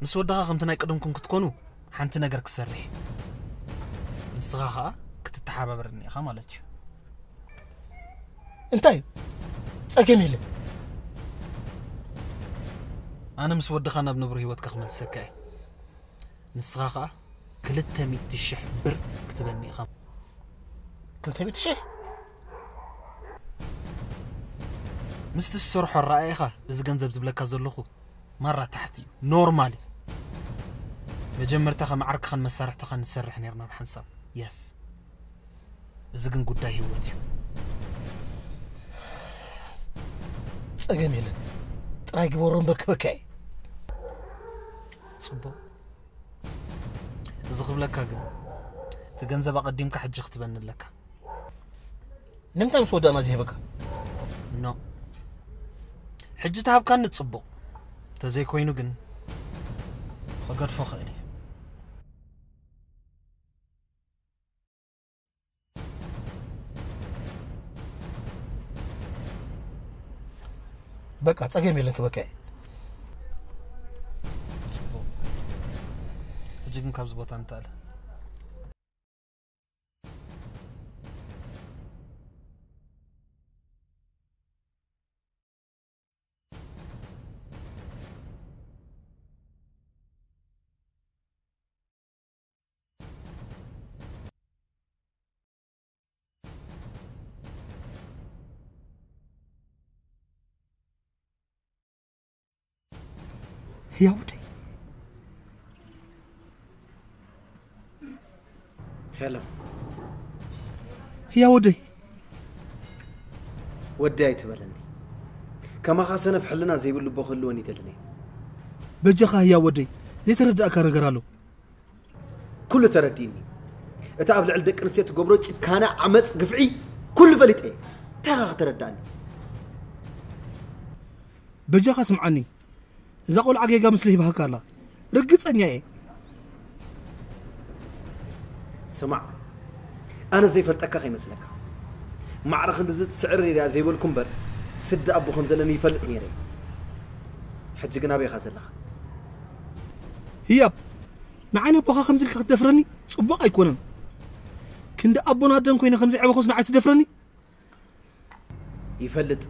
ምስ ወድኻ ከምቲ ናይ ቅድምኩም ክትኮኑ ሓንቲ ነገር ክሰርሕ እየ። ንስኻ ኸኣ ክትተሓባበረኒ ኢኻ ማለት እዩ። እንታይ እዩ? ጸገም የለን። ኣነ ምስ ወድኻ ናብ ንብሩ ህይወትካ ክመልሰካ እየ። ንስኻ ኸኣ ክልተ ሚእቲ ሽሕ ብር ክትበኒ ኢኻ። ክልተ ሚእቲ ሽሕ? ምስቲ ዝሰርሖ ኣረኣኢኻ እዚ ገንዘብ ዝብለካ ዘለኹ ማራ ታሕቲ እዩ። ኖርማል እዩ። መጀመርታ ከም ዓርክኻን መሳርሕትኻን ንሰርሕ ነርና ብሓንሳብ። የስ። እዚ ግን ጉዳይ ህይወት እዩ። ጸገም የለን። ጥራይ ግበሮ እምበር ክበካ እየ። ጽቡቕ። እዚ ክብለካ ግን እቲ ገንዘብ ኣቐዲምካ ሕጂ ክትበኒ ኣለካ። ንምንታይ ምስ ወዳእና ዝህበካ? ኖ። ሕጂ ተሃብካኒ ጽቡቕ። ተዘይኮይኑ ግን ክገድፎ ክእል እየ። በቃ ጸገም የለን ክበካ እየ። ጽቡቕ። ሕጂ ግን ካብዚ ቦታ ንተኣለ። ህያው ወደይ። ሄሎ ህያው ወደይ። ወዲ ኣይትበለኒ። ከማኻ ሰነፍ ሕልና ዘይብሉ ኣቦ ክህልወኒ ይደልን እየ። በጃኻ ህያው ወደይ። ዘይተረዳእካ ነገር ኣሎ። ኩሉ ተረዲእኒ። እቲ ኣብ ልዕሊ ደቂ ኣንስትዮ ትገብሮ ጭካነ፣ ዓመፅ፣ ግፍዒ ኩሉ ፈሊጠ እየ። እንታይ ኢኻ ከተረዳእኒ? በጃኻ ስምዓኒ። እዛ ቆልዓ ጌጋ ምስሊ ሂባካ ኣላ። ርግጸኛ እየ። ስማዕ፣ ኣነ ዘይፈልጠካ ከይመስለካ። ማዕረ ክንድዚ ትስዕር እያ ዘይበልኩ እምበር፣ ስዲ ኣቦ ከም ዘለኒ ይፈልጥ ነይረ። ሕጂ ግን ኣበይ ኢኻ ዘለኻ? ህያብ፣ ንዓይ ነቦኻ ከምዚ ኢልካ ክትደፍረኒ ጽቡቕ ኣይኮነን። ክንዲ ኣቦን ኣደን ኮይነ ከምዚ ዕበኹስ ንዓይ ትደፍረኒ? ይፈልጥ።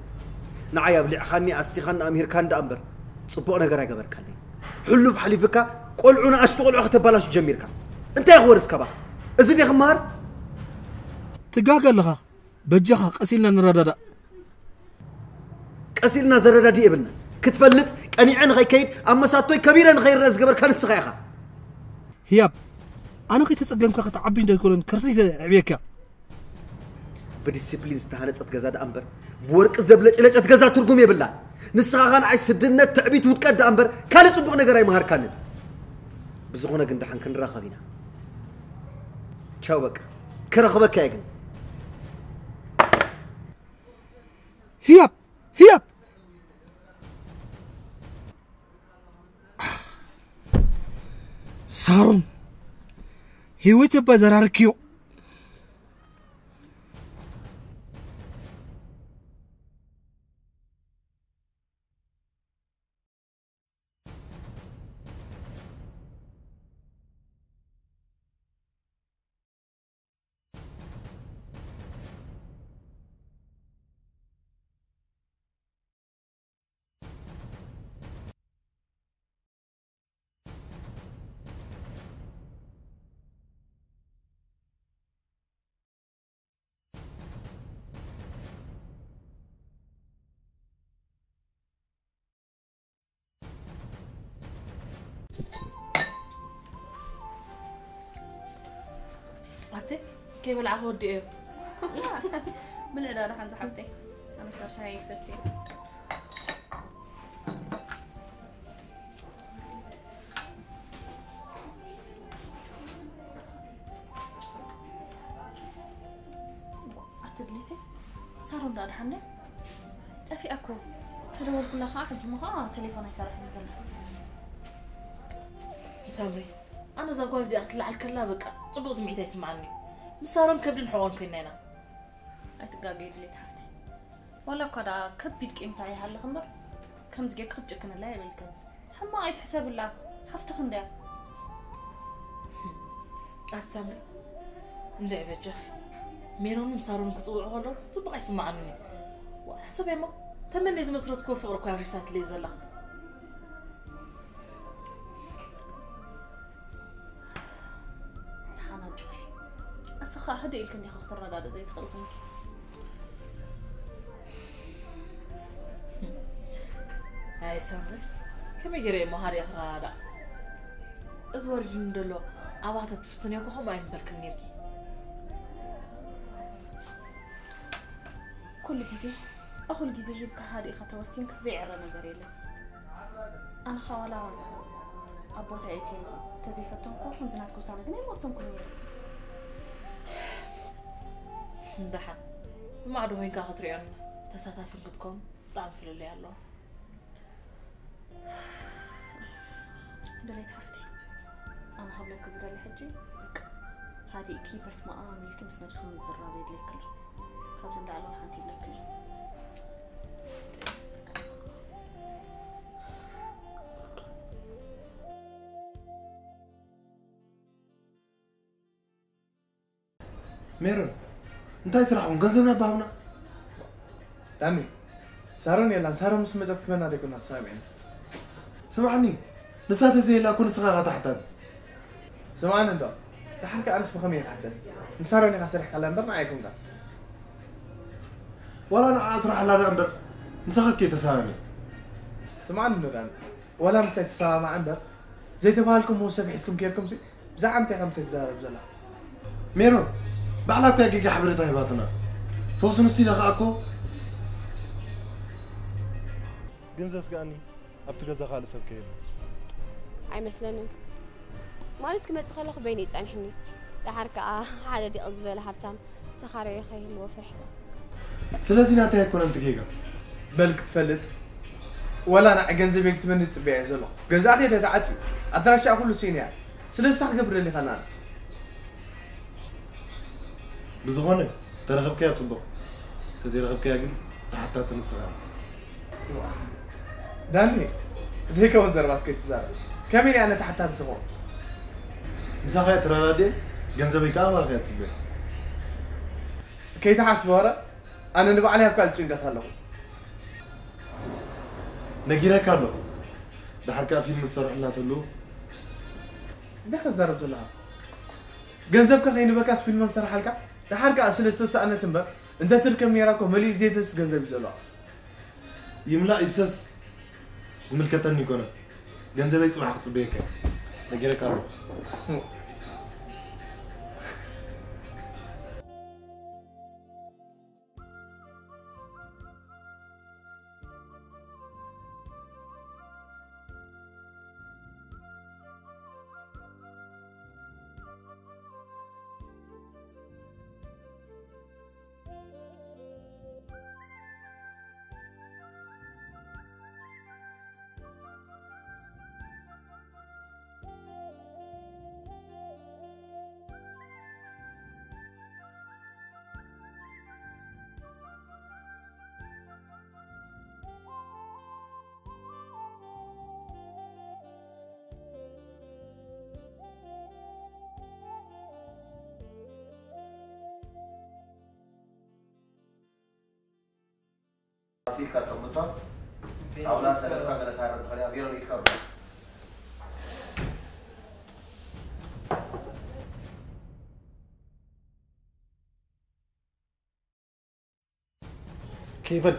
ንዓይ ኣብሊዕኻኒ፣ ኣስቲኻኒ፣ ኣምሂርካኒ ደኣ እምበር፣ ጽቡቕ ነገር ኣይገበርካለይ። ሕሉፍ ሓሊፍካ፣ ቆልዑ ንኣሽቱ ቆልዑ ከተባላሹ ጀሚርካ። እንታይ ክወርስ ካባኻ? እዚ ድየ ክመሃር? ትጋገ ኣለኻ። በጃኻ፣ ቀስ ኢልና ንረዳዳእ። ቀስ ኢልና ዘረዳድእ የብልና። ክትፈልጥ፣ ቀኒዐ ንኸይከይድ፣ ኣብ መሳቶይ ከቢረ ንኸይረአ ዝገበርካ ንስኻ ኢኻ። ህያብ፣ ኣነ ከይተጸገምካ ክትዓቢ እንዶ ኣይኮነን፣ ከርሰይ ዘዕብየካ። ብዲሲፕሊን ዝተሃነጸት ገዛ ደኣ እምበር፣ ብወርቂ ዘብለጭለጨት ገዛ ትርጉም የብላን። ንስኻ ኸኣ ንዓይ ስድነት፣ ትዕቢት፣ ውድቀት ደኣ እምበር፣ ካልእ ጽቡቕ ነገር ኣይመሃርካንን። ብዝኾነ ግን ደሓን ክንራኸብ ኢና። ቻው በቃ። ክረኽበካ እየ ግን። ህያብ፣ ህያብ። ሳሮን፣ ህይወት እባ ዘራርክዮ። ኣተ ከይበላዕኻ ወዲኦ እዩ። ብልዕ ዳ ደሓን ዝሓፍተይ። ኣነሳ ሻሂ ክሰቲ እየ። ኣትድሊቲ ሳሮን ዳ ደሓን ጠፊኣ እኮ። ተደወልኩላ ከዓ ሕጂ እሞ ከዓ ቴሌፎን ኣይሰርሕን ዘሎ። ሳምሪ፣ ኣነ እዛ ጓል እዚኣ ክትለዓል ከላ በቃ ፅቡቕ ስምዒት ኣይስምዓኒ እዩ። ምስ ሳሮን ከብድን ሕቖን ኮይና ኢና። ኣይትጋገይ ድሌት ሓፍተይ። ዋላ እኳ ደኣ ከቢድ ቂምታ ይሃልኽ እምበር፣ ከምዚ ጌርኪ ክትጭክንላ የብልክን። ሕማቕ ኣይትሕሰብላ፣ ሓፍትኺ እንድያ። ኣቲ ሳምሪ፣ እንድዒ በጃኺ። ሜሮንን ሳሮንን ክጽውዑ ከለዉ ጽቡቕ ኣይስምዓንን እዩ። ዋእ፣ ሕሰብያ እሞ፣ ተመነይ ዝመስረትክዎ ፍቕሪ እኮ እያ ኣፍሪሳትለይ ዘላ። ንስኻ ህድእ ኢልክን ዲኻ ክትረዳድእ ዘይትኽእል ኮንኪ? ኣይ ሳምሪ፣ ከመይ ገይረ እየ መሃሪያ ክረዳዳእ? እዚ ወሪድኒ ዘሎ ኣባተ ትፍትንዮ እኮ ከምኡ ኣይምበልክን ነይርኪ። ኩሉ ግዜ፣ እኹል ግዜ ሂብካ ሃዲእካ ተወሲንካ ዘይዕረ ነገር የለን። ኣነ ኸ ዋላ ኣብ ቦታ እትየ ተዘይፈተንኩ፣ ከምዚ ናትኪ ውሳነ ግን ኣይምወሰንኩን ነይረ። ደሓን፣ ብማዕዶ ኮይንካ ክትሪኦን ተሳታፍን ክትከውን ብጣዕሚ ፍልልይ ኣለዎ። ደለይቲ ሓፍተይ፣ ኣነ ክብለኪ ዝደሊ ሕጂ፣ በቃ፣ ሃዲእኪ በስመ ኣብ ኢልኪ ምስ ነብስኺ ምዝራብ የድልየኪ ኣሎ። ካብዚ ንላዕሊ ወላ ሓንቲ ይብለክን እየ። ሜሮን፣ እንታይ ስራሕኹም? ገንዘብና ባሃብና። ዳኒ፣ ሳሮን የላን። ሳሮን ምስ መጸት ክመና ደይኮና ተሰማሚዕና። ስምዓኒ፣ ንሳ ተዘየላ እኮ ንስኻ ኢኻ ተሓታቲ። ስምዓኒ እንዶ፣ ደሓር ከኣ ኣነስ ብኸመይ እየ ክሓተት? ንሳሮን ኢኻ ሰሪሕካላ እምበር ንዓይ ኣይኮንካን። ዋላ ንዓኣ ስራሕላ ደኣ እምበር፣ ምሳኻ ከይተሰማሚዐ። ስምዓኒ እንዶ ዳኒ፣ ዋላ ምሳይ ተሰማማዕ እምበር፣ ዘይተባሃልኩምዎ ሰብ ሒዝኩም ኬድኩምሲ፣ ብዛዕባ እንታይ ኢኻ ምሳይ ትዛረብ ዘላ? ሜሮን፣ ባዕላ እኮ እያ ጌጋ ሓበሬታ ሂባትና። ፈውሲ ንሱ ኢላ ከኣ እኮ። ግን ዘስግኣኒ ኣብቲ ገዛ ካልእ ሰብ ከየለ። ኣይመስለንን። ማለት ክመጽእ ከለኹ በይነይ ጸኒሕኒ። ደሓር ከኣ ሓደ ዲቕ ዝበለ ሃብታም ተኻራያይ ከይህልዎ ፈሪሕካ። ስለዚ ናተይ ኣይኮነን እቲ ጌጋ። በል ክትፈልጥ፣ ወላ ንዓይ ገንዘበይ ክትበኒ ዝጽበያ እየ ዘለኹ። ገዛኣ ከይደ ተዓጽዩ፣ ኣድራሻኣ ኩሉ ስኢነያ። ስለዚ እንታይ ክገብር ደሊኻ ንኣና? ብዝኾነ፣ ተረኸብካያ ጽቡቕ፣ ተዘይረኸብካያ ግን ተሓታቲ ንስኻ ኢኻ። ዳኒ፣ ዘይከውን ዘረባ እስከ ኣይትዛረብ። ከመይ ኢለ ኣነ ተሓታቲ ዝኸውን? ምሳኻ እየ ተረዳድኤ፣ ገንዘበይ ከኣ ኣባኻ እየ ጽበዮ። ከይትሓስብ ወረ፣ ኣነ ንባዕለይ ኣብ ካልእ ጭንቀት ኣለኹ። ነጊረካ ኣለኹ። ደሓር ከኣ ፊልም ትሰርሑ እናተሉ። እንታይ ከዛረብ ዘለኻ? ገንዘብካ ከይንበካስ ፊልም ንሰርሓልካ? ደሓር ከኣ ስለ ዝተሳእነት እምበር፣ እንተ ትርከብ ነይራ እኮ መሊኡ ዘይፈስስ ገንዘብ እዩ ዘለዋ። ይምላእ ይፍሰስ ዝምልከተኒ ኣይኮነን። ገንዘበይ ጽባሕ ክጽበየካ እየ። ነጊረካ ኣለኹ። ኢልካ ተቐምጦ። ኣውላ ሰለፍካ ገለ ታረም ትኸዳ ቢሮ ኢልካ ብላ። ኬቨን፣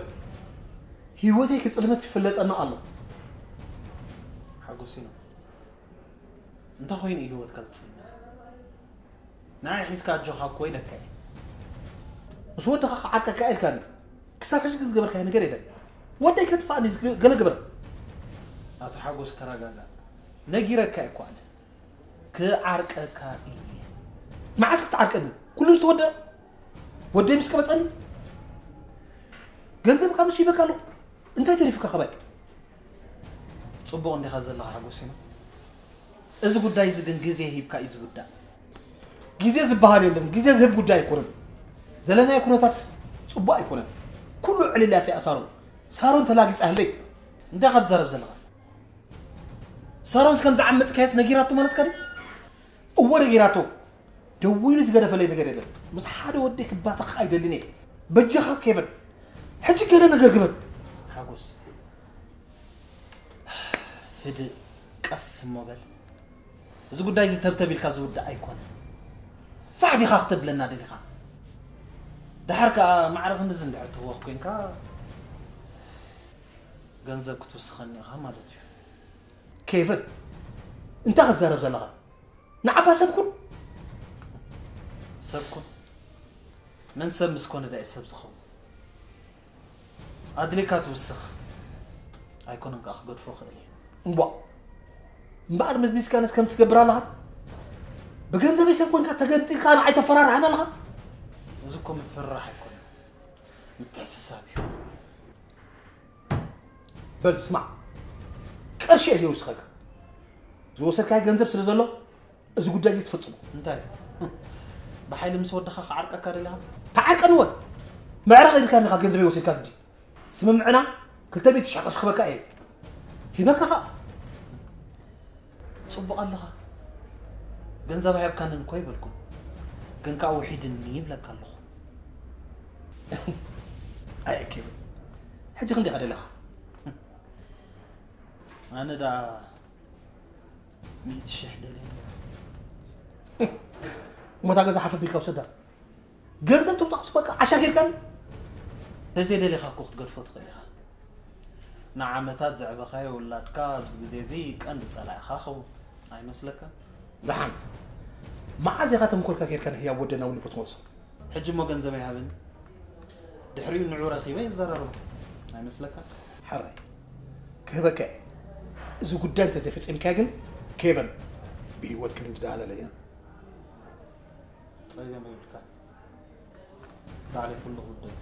ህይወተይ ክጽልመት ይፍለጠና ኣሎ። ሓጎሲኖ፣ እንታይ ኮይኑ እዩ ህይወትካ ዝጽልመት? ንዓይ ሒዝካ ኣጆኻ እኮ ኢለካ እየ። ምስ ወድኻ ክዓርቀካ ኢልካኒ። ክሳብ ሕጂ ግን ዝገበርካዮ ነገር የለን። ወደይ ከጥፍኣኒ ገለ ግበር። ኣቶ ሓጎስ፣ ተረጋጋእ። ነጊረካ እየ እኮ ኣነ። ክዓርቀካ እየ። መዓስ ክትዓርቀኒ? ኩሉ ምስ ተወደአ? ወደይ ምስ ቀበጸኒ? ገንዘብካ ምስ ሂበካ ኣለኹ። እንታይ ተሪፉካ ካባይ? ጽቡቕ እንዲኻ ዘለኻ ሓጎሲኖ። እዚ ጉዳይ እዚ ግን ግዜ ሂብካ እዩ ዝውዳእ። ግዜ ዝበሃል የለን፣ ግዜ ዝህብ ጉዳይ ኣይኮነን። ዘለናዮ ኩነታት ጽቡቕ ኣይኮነን። ኩሉ ዕልልያት እያ ሳሮን። ሳሮን ተላጊጻ ህለይ። እንታይ ኢኻ ትዛረብ ዘለኻ? ሳሮንስ ከም ዝዓመጽካያስ ነጊራቶ ማለትካ ድዩ? እወ ነጊራቶ። ደዊሉ ዝገደፈለይ ነገር የለን። ምስ ሓደ ወዲ ክባተኽ ኣይደልን እየ። በጃኻ ኬቨን፣ ሕጂ ገለ ነገር ግበር። ሓጎስ፣ ህድእ፣ ቀስ እሞ በል። እዚ ጉዳይ እዚ ተብተብ ኢልካ ዝውዳእ ኣይኮነን። ፋሕ ዲኻ ክተብለና ደሊኻ? ደሓር ከኣ ማዕረ ክንድዚ እንድሕር ትህወኽ ኮንካ፣ ገንዘብ ክትውስኸኒ ኢኻ ማለት እዩ። ኬቨን፣ እንታይ ክትዛረብ ዘለኻ? ንዓባ ሰብ ኩን። ሰብ ኩን? መን ሰብ ምስ ኮነ ደኣ እዩ ሰብ ዝኸውን? ኣድልየካ ትውስኽ። ኣይኮነን ከኣ ክገድፎ ክእል እየ። እምቧ። እምበኣር መዝሚዝካንስ ከም ትገብር ኣለኻ? ብገንዘበይ ሰብ ኮንካ ተገንጢልካ ንዓይ ተፈራርሓን ኣለኻ? እዚ እኮ ምፍርራሕ ኣይኮነን። ምትሕስሳብ እዩ። በል ስማዕ። ቅርሺ እየ ዘይውስኸካ። ዝወሰድካዮ ገንዘብ ስለ ዘሎ፣ እዚ ጉዳይ እዚ ትፍጽሞ። እንታይ? ብሓይሊ ምስ ወድኻ ክዓርቀካ ደሊኻ? ተዓርቀኒ ወ? መዕረቕ ኢልካ እንዲኻ ገንዘበይ ወሲድካ ግዲ። ስምምዕና ክልተ ሚእቲ ሽሕ ቅርሺ ክበካ እየ። ሂበካ ኸኣ። ጽቡቕ ኣለኻ። ገንዘብ ኣይሃብካንን እኮ ይበልኩም። ግን ከኣ ውሒድኒ ይብለካ ኣለኹ። ኣየኪብን። ሕጂ ክንደይ ደሊኻ? ኣነ ደኣ ሚእቲ ሽሕ ደልየ ነይረ። እሞ እታ ገዛ ሓፍ ኣቢልካ ውሰዳ። ገንዘብ ተውጻእኩስ በቃ ዓሻ ጌርካኒ። እንተዘይደሊኻ እኮ ክትገድፎ ትኽእል ኢኻ። ንዓመታት ዘዕበኻዮ ውላድካ ኣብዚ ግዜ እዚ ቀንዲ ጸላኢኻ ኸውን ኣይመስለካን? ደሓን። መዓዝ ኢኻ ተንኮልካ ጌርካ ንህያብ ወደና ውልቦ ትመልሶ? ሕጂ እሞ ገንዘበይ ሃበኒ። ድሕሪኡ ንዑ ረኺበ ይዘራረቡ። ኣይመስለካን? ሕራይ። ክህበካ እየ። እዚ ጉዳይ እንተዘይፈጺምካዮ ግን ኬቨን ብህይወት ክንድዳሃለለ ኢና። ጸገም የብልካን። ባዕለይ ኩሉ ክውደእ።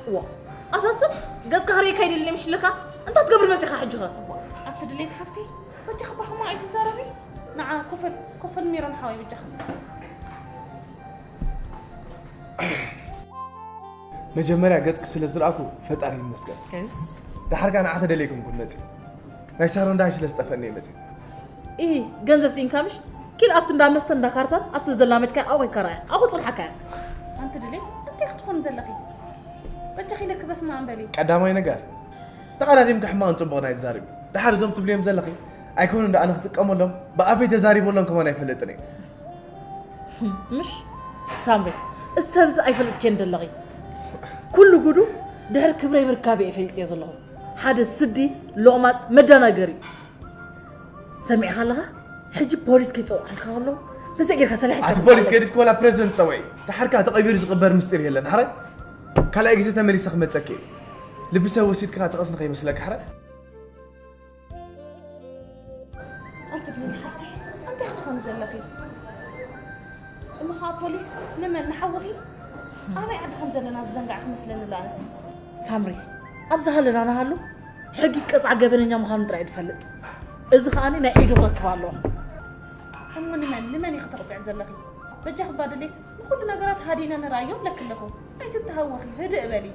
ዋ፣ ኣታ ሰብ፣ ገጽካ ክርእየካ ኣይደልን እየ ምሽልካ? እንታይ ትገብር መጺኻ ሕጂ ኸ? ኣቲ ድሌት ሓፍተይ፣ በጃኺ ብሕማቕ ኣይትዛረቢ። ንዓ፣ ኮፈል፣ ኮፈል ሜሮን ሓወይ፣ በጃኺ። መጀመርያ ገጽኪ ስለ ዝረኣኩ ፈጣሪ ይመስገን። እስ። ደሓር ከኣ ንዓ ተደልየ ኣይኮንኩን መጺእ። ናይ ሳሮን ደሃይ ስለ ዝጠፍአኒ እየ መጺእ። ኢ፣ ገንዘብ ስኢንካ ምሽ? ኪድ ኣብቲ እንዳ መስተን እንዳ ካርታን ኣብቲ ዘላመድካዮ ኣብኡ ከይድካ ርኣያ። ኣብኡ ክጽንሓካ እያ። ኣንቲ ድሌት፣ እንታይ ክትኾኒ ዘለኺ? በጃኺ ኢለኪ በስመ ኣብ በሊ። ቀዳማይ ነገር፣ ተቐዳዲምኪ ሕማቕን ጽቡቕን ኣይትዛረቢ። ደሓር እዞም ትብልዮም ዘለኺ ኣይኮኑን ደኣ ንክጥቀመሎም ብኣፈይ ተዛሪበሎም ከማን ኣይፈልጥን እየ። ምሽ ሳምሪ፣ እዚ ሰብ እዚ ኣይፈልጥክዮን ደለኺ። ኩሉ ጉዱ ድሕሪ ክብረይ ምርካብ እየ ፈሊጥዮ ዘለኹ። ሓደ ስዲ፣ ሎቕማጽ፣ መዳናገሪ እዩ። ሰሚዕኻ ኣለኻ? ሕጂ ፖሊስ ከይጸውዓልካ ከሎ፣ በዚ ጌርካ ሰላሕ ኣቲ ኢልካ ፖሊስ ትስኣለካ። ገዲፍኪ ወላ ፕሬዝደንት ጸውዒ። ደሓርካ ተቐቢሩ ዝቕበር ምስጢር የለን። ሓራይ ካልኣይ ግዜ ተመሊሰ ክመጸኪ እየ። ልቢ ሰብ ወሲድካ ትቐስኒ ከይመስለካ ሓራይ። ኣንቲ ብሌን ሓፍተይ፣ እንታይ ክትኾኒ ዘለኺ? እሞ ኸዓ ፖሊስ ንመን ንሓውኺ? ኣበይ ዓዲ ከም ዘለና ዝዘንጋዕኪ መስለኒ ኣሎ ኣነስ። ሳምሪ፣ ኣብዚ ሃለና ንሃሉ ሕጊ ቀጽዓ ገበነኛ ምዃኑ ጥራይ እዩ ዝፈልጥ። እዚ ኸኣኒ ናይ ኢዱ ክረክብ ኣለዎ። እሞ ንመን፣ ንመን ኢኺ ተቕጽዒ ዘለኺ? በጃኺ እባ ድሌት ንኹሉ ነገራት ሃዲእና ንርኣዮ እብለኪ ኣለኹ። ኣይትተሃወኺ፣ ህድእ በሊ።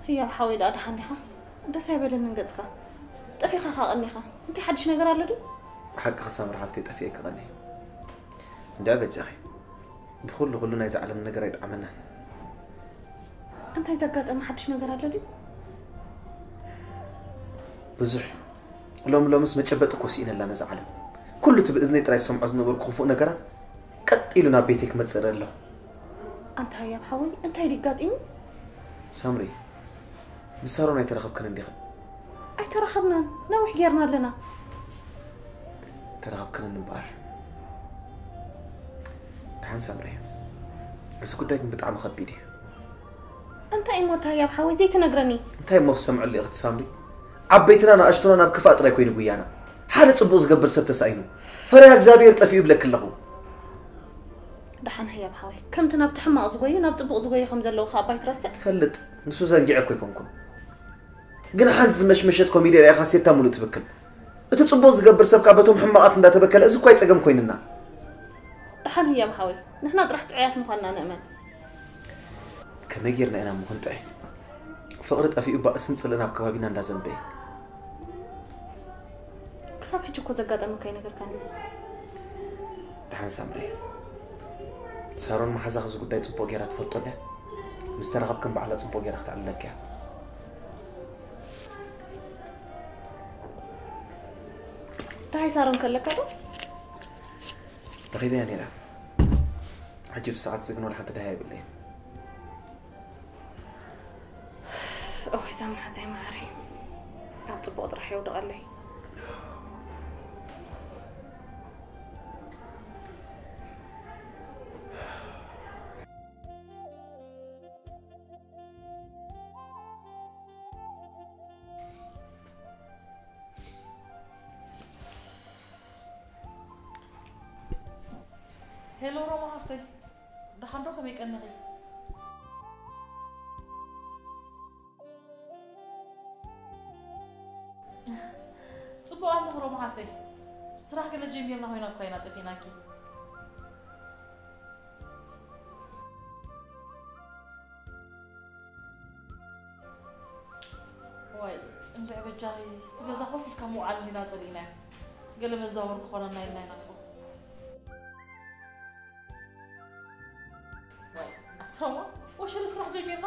ህያብ ሓወይ ደኣ ደሓን ዲኻ? ደስ ኣይበለንን ገጽካ። ጠፊእካ ከኣ ቀኒኻ። እንታይ ሓድሽ ነገር ኣሎ ድዩ? ሓቅኺ ሳምሪ ሓፍተይ፣ ጠፊኤ ክቐኒ። እንድያ በጃኺ። ብኹሉ፣ ኩሉ ናይዛ ዓለም ነገር ኣይጠዓመናን። እንታይ ዘጋጠመ ሓድሽ ነገር ኣሎ ድዩ? ብዙሕ። ሎም ሎምስ መጨበጢ እኮ ስኢነላ ነዛ ዓለም። ኩሉ እቲ ብእዝነይ ጥራይ ዝሰምዖ ዝነበርኩ ክፉእ ነገራት ቀጥ ኢሉ ናብ ቤተይ ክመጽእ ኣለኹ። ኣንታ ህያብ ሓወይ፣ እንታይ ድዩ ኣጋጢሙ? ሳምሪ፣ ምስ ሳሮን ኣይተራኸብክን እንዲኽን? ኣይተራኸብናን፣ ነዊሕ ጌርና ኣለና። ተራኸብክን እምበኣር። ደሓን ሳምሪ፣ እዚ ጉዳይ ግን ብጣዕሚ ከቢድ እዩ። እንታይ እሞ ኣንታ ህያብ ሓወይ ዘይትነግረኒ? እንታይ እሞ ክሰምዐሉ እየ እኽቲ ሳምሪ? ዓበይትና ንኣሽቱና ናብ ክፋእ ጥራይ ኮይኑ ጉያና። ሓደ ጽቡቕ ዝገብር ሰብ ተሳኢኑ። ፈሪሃ እግዚኣብሔር ጠፊኡ ይብለኪ ኣለኹ። ደሓን ህያብ ሓወይ፣ ከምቲ ናብቲ ሕማቕ ዝጎዩ ናብ ጽቡቕ ዝጎዩ ከም ዘለዉ ከኣ ባይትረስዕ። ፈልጥ፣ ንሱ ዘንጊዐ እኮ ኣይኮንኩን። ግን ሓንቲ ዝመሽመሸት ኮሚደረ ኢኻ ሴታ ሙሉእ ትብክል። እቲ ጽቡቕ ዝገብር ሰብ ከኣ በቶም ሕማቓት እንዳተበከለ እዚ እኮ ኣይጸገም ኮይንና። ደሓን ህያብ ሓወይ፣ ንሕና ጥራሕ ጥዑያት ምዃንና ንእመን። ከመይ ጌርና ኢና እሞ ክንጥዒ? ፍቕሪ ጠፊኡ ባእስን ጽልእን ኣብ ከባቢና እንዳዘንበየ። ክሳብ ሕጂ እኮ ዘጋጠመካ ኣይነገርካኒ። ደሓን ሳምሪ፣ ሳሮን መሓዛኺ እዚ ጉዳይ ጽቡቕ ጌራ ትፈልጦ እንድያ። ምስ ተራኸብክን ባዕላ ጽቡቕ ጌራ ክትዕልለኪ እያ። ደሃይ ሳሮን ከለካ ዶ? ረኺበያ ነይረ። ሕጂ ብሰዓት እዚ ግን ወላ ሓንቲ ደሃይ የብለይን። ኦይ፣ እዛ መሓዛይ መዓረይ። ኣብ ጽቡቕ ጥራሕ የውድቐለይ። ሄሎ ሮማ ሓፍተይ፣ ደሓን ዶ? ከመይ ቀኒኺ? ጽቡቕ ኣለኹ ሮማ ሓፍተይ። ስራሕ ገለ ጀሚርና ኮይና እኳ ኢና ጠፊእናኪ። ዋይ፣ እንድዒ በጃኺ፣ እቲ ገዛ ኮፍ ኢልካ ምውዓል እንዲና ጸሊእናዮ። ገለ መዛወርቲ ኮነና ኢልና ኢና እኮ። ዋይ፣ ኣታ ሮማ፣ ወሸለ ስራሕ ጀሚርና?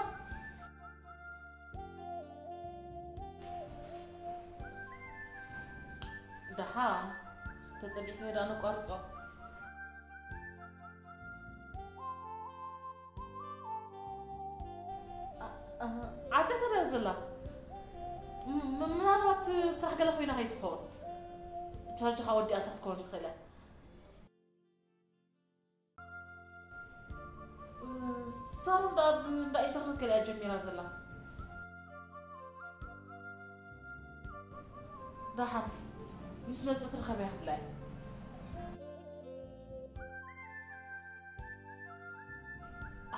ደሓን፣ ተጸጊዕክዮ ደኣ ነቋርጾ። ዓ-፣ ዓ-፣ ዓጽያ ትረአ ዘላ። ም-፣ ም-፣ ምናልባት ስራሕ ገለ ኮይና ከይትኸውን። ቻርጅ ከኣ ወዲኣታ ክትከውን ትኽእል እያ። ሳሮን ደኣ ኣብዚ እንዳ ኢንተርነት ገለ እያ ጀሚራ ዘላ። ደሓን ምስ መጽእ ትርኸብያ ክብላ እየ።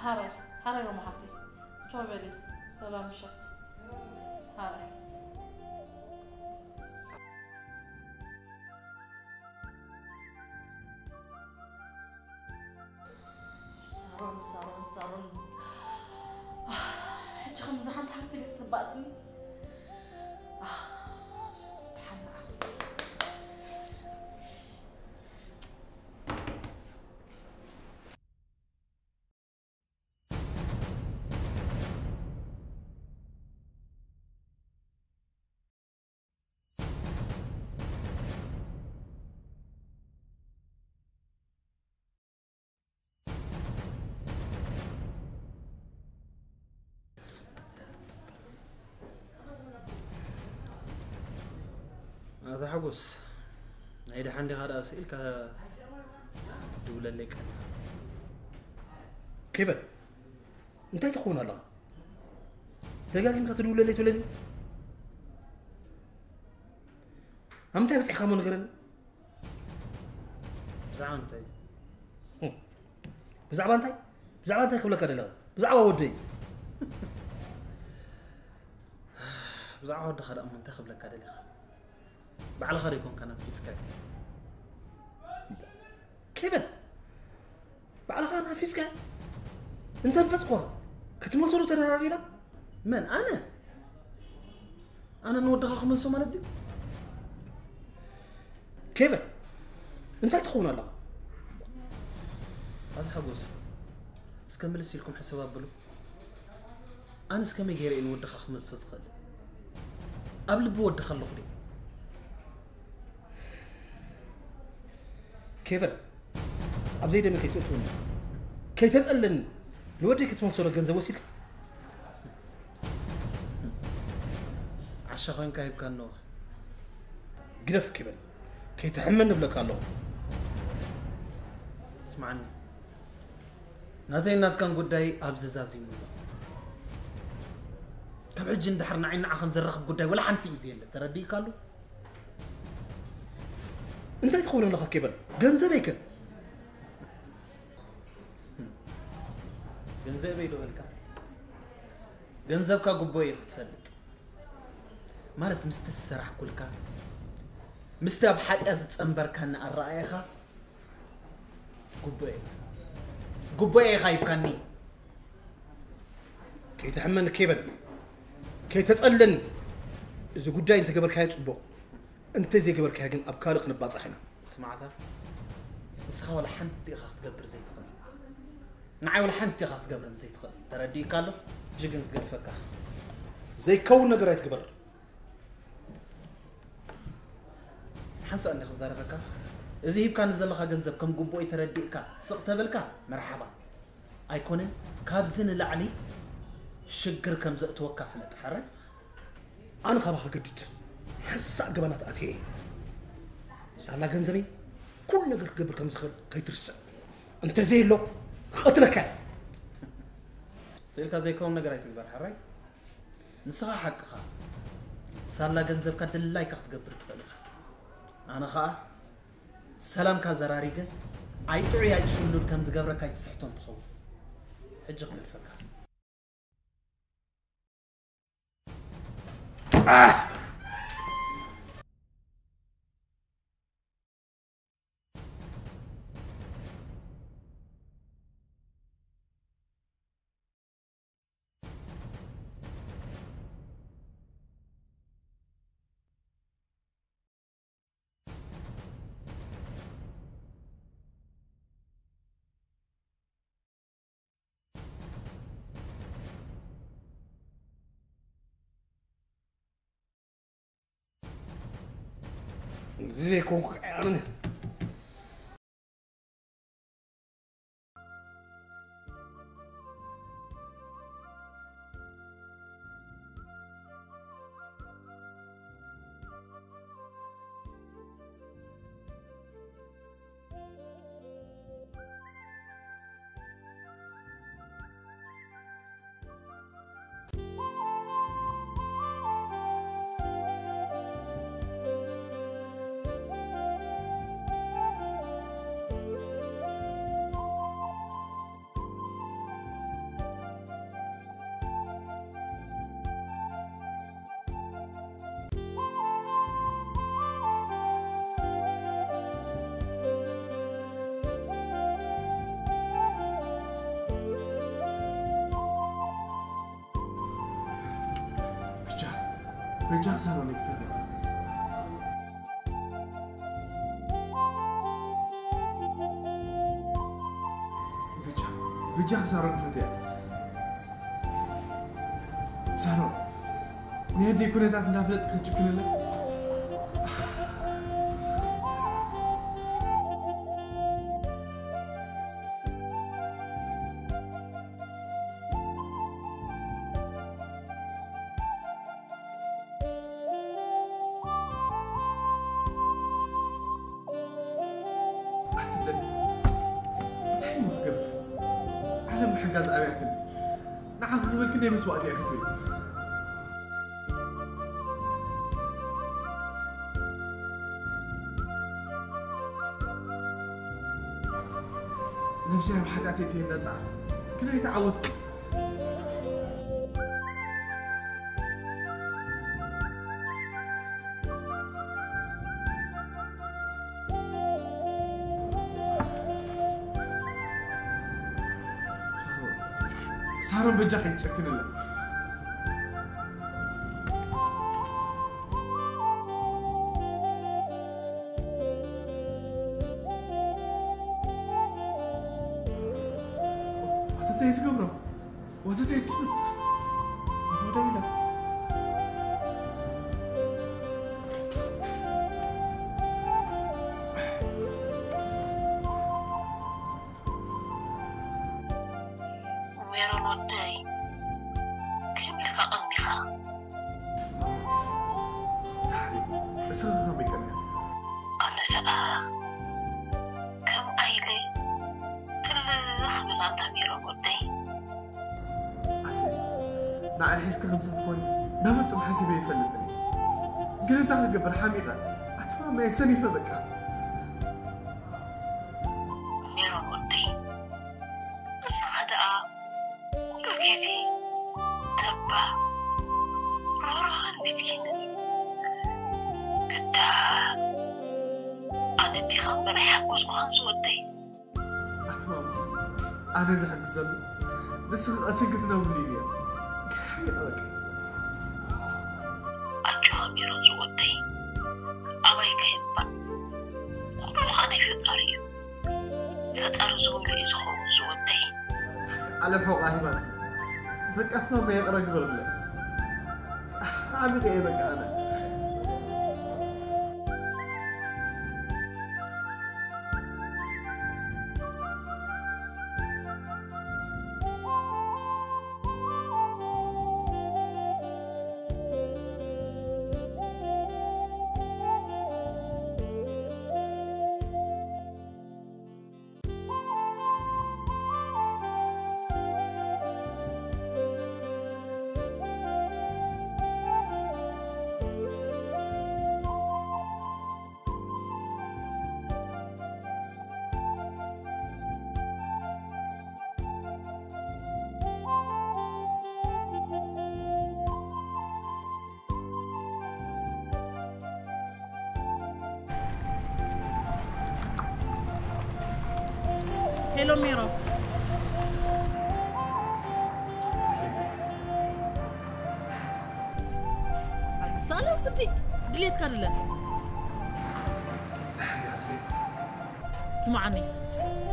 ሓራይ፣ ሓራይ ሮማ ሓፍተይ። ቻው በሊ። ሰላም ምሸት። ሓራይ። ሳሮን፣ ሳሮን፣ ሳሮን። ሕጂ ከምዚ ሓንቲ ሓፍቲ ኢልካ ተባእስኒ። ኣህ፣ ደሓን ንዓኽስ። ኣታ ሓጎስ፣ ናይ ደሓን ዲኻ ደኣ ስኢልካ ትድውለለይ ቀና። ኬቨን፣ እንታይ ትኸውን ኣለኻ? ደጋጊምካ ትድውለለይ ትብለኒ? ኣብ ምንታይ በጺሕካ እሞ ንገረኒ? ብዛዕባ እንታይ? ብዛዕባ እንታይ? ብዛዕባ እንታይ ክብለካ ደለኻ? ብዛዕባ ወደይ። ብዛዕባ ወድኻ ደኣ እሞ እንታይ ክብለካ ደሊኻ? ባዕልኻ ዶ ኣይኮንካን ኣንፊጽካዮ? ኬቨን፣ ባዕልኻ ኣንፊጽካዮ? እንተንፈጽኩኻ፣ ክትመልሶ ዶ ተደራሪና? መን? ኣነ? ኣነ ንወድኻ ክመልሶ ማለት ድዩ? ኬቨን፣ እንታይ ትኸውን ኣለኻ? ኣቶ ሓጎስ፣ እስከ ምልስ ኢልኩም ሕስብ ኣብሉ። ኣነስ ከመይ ገይረ እየ ንወድኻ ክመልሶ ዝኽእል? ኣብ ልቢ ወድኻ ኣለኹ ድየ? ኬቨን፣ ኣብ ዘይደመ ከይትእትውኒ፣ ከይተጸለኒ፣ ንወደይ ክትመልሶ ዶ ገንዘብ ወሲድካ? ዓሻ ኮይንካ ሂብካ ኣለዋ። ግደፍ ኬቨን፣ ከይትሕመኒ እብለካ ኣለኹ። ስምዓኒ፣ ናተይ ናትካን ጉዳይ ኣብዚ ዛዚሙ ኣሎ። ካብ ሕጂ ንድሓር ንዓይ ንዓኸን ዘራኽብ ጉዳይ ወላ ሓንቲ እዩ ዘየለ። ተረዲእካ ኣሎ? እንታይ ትኸውን ኣለኻ ኬቨን? ገንዘበይ ከ? ገንዘበይ ዶ በልካ? ገንዘብካ ጉቦ እዩ ክትፈልጥ። ማለት ምስቲ ዝሰራሕኩልካ፣ ምስቲ ኣብ ሓጢኣት ዝጸንበርካኒ ኣረኣእያኻ፣ ጉቦ እዩ። ጉቦ ኢኻ ሂብካኒ። ከይትሕመኒ ኬቨን፣ ከይተጸለኒ። እዚ ጉዳይ እንተገበርካዮ ጽቡቕ፣ እንተዘይገበርካዮ ግን ኣብ ካልእ ክንባጻሕ ኢና። ስማዕታ፣ ንስኻ ዋላ ሓንቲ ኢኻ ክትገብር ዘይትኽእል። ንዓይ ዋላ ሓንቲ ኢኻ ክትገብረኒ ዘይትኽእል። ተረዲእካ ኣሎ? ሕጂ ግን ክገድፈካ። ዘይከውን ነገር ኣይትግበር። ሓንሳእ እንዲ ክዛረበካ፣ እዚ ሂብካኒ ዘለኻ ገንዘብ ከም ጉቦ እዩ ተረዲእካ ስቕ ተበልካ፣ መርሓባ። ኣይኮነን፣ ካብዚ ንላዕሊ ሽግር ከም ዘእትወካ ፍለጥ። ሕራይ? ኣነ ካባኻ ገድድ ሓንሳእ ገበናት ኣትየ እየ። ሳላ ገንዘበይ ኩሉ ነገር ክገብር ከም ዝኽእል ከይትርስዕ። እንተዘየሎ ክቐትለካ እየ። ስእልካ ዘይከውን ነገር ኣይትግበር፣ ሕራይ? ንስኻ ሓቅኻ፣ ሳላ ገንዘብካ ድላይካ ክትገብር ትኽእል ኢኻ። ኣነ ኸኣ ሰላምካ ዘራሪገ፣ ኣይጥዑይ ኣይጽሉል ከም ዝገብረካ ኣይትስሕቶን ትኸውን። ሕጂ ክገድፈካ። እዚ ዘይኮንኩ ኣይኣምን። ብቻ፣ በጃ ክሳብ ኣነ ክፈትያ። በጃ፣ በጃ ክሳብ ኣነ ክፈትያ። ሳሮን፣ ናይ ኣደይ ኩነታት እንዳፍለጥ ክትጭክነለይ? ኣትደሊ። እንታይ እሞ ክገብር? ዓለም ምሕጋዝ ኣብያትኒ። ንዓኺ ክብል ክንደይ መስዋእቲ እየ ከፊለ። ነብሰይ ኣብ ሓጢኣት እየ እንዳጻዕረ፣ ግን ኣይተዓወትኩ። ሳሮን፣ ሳሮን በጃ ከይትጨክንለ። ኣተታይ ዝገብሮ? ወተት ኤክስፐርት። ደውላ። ሜሮን ወደይ፣ ከመይ ኢልካ ቀኒኻ? ደሓን እየ። እስኻ ከመይ ቀኒኻ? ኣነ ደኣ ከም ኣይለ ትልኽ ብል ኣንታ ሜሮን ወደይ። ኣቲ ንዓይ ሒዝኪ ከምዚ ክትኮኒ በፍጹም ሓሲበ ኣይፈልጥን እየ። ግን እንታይ ክገብር ሓሚቐ። ኣቲ ማማየ ሰኒፈ በቃ። ሜሮን ወደይ፣ ንስኻ ደኣ ኩሉ ግዜ ተባ ሮሮን ምስኪንን። ግዳ ኣነ ቢኻ እምበር ኣይሓጎስኩኻን ዝወደይ። ኣቲ ማማ፣ ኣነ ዝሕግዘሉ ንስኺ ቀሲንኪ ትነብርሉ እዩ። ግን ሓሚቐ በቃ። ኣጆኻ ሜሮን ዝወደይ፣ ኣባይካ ይባእ። ኩሉ ኸኣ ናይ ፈጣሪ እዩ። ፈጣሪ ዝብሎ እዩ ዝኸውን ዝወደይ። ዓለም ሑቕ ኣሂባትኒ። በቃ ኣቲ ማማ ይቕረ ግበርለይ። ሓሚቐ እየ በቃ ኣነ። ሄሎ ሜሮ። ኣክሳለ ስዲ ድሌትካ ድለ። ስምዓኒ፣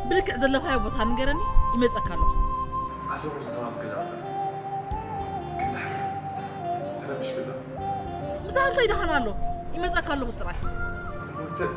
ብልክዕ ዘለኻዮ ቦታ ንገረኒ፣ ይመጸካ ኣለኹ። ኣለኹ ኣብዚ ከባቢ ገዛ ኣጥር። ግን ደሓን ተረቢሽኪ ዶ? ምሳኻ እንታይ ደሓን ኣሎ? ይመጸካ ኣለኹ ጥራይ። ወተ-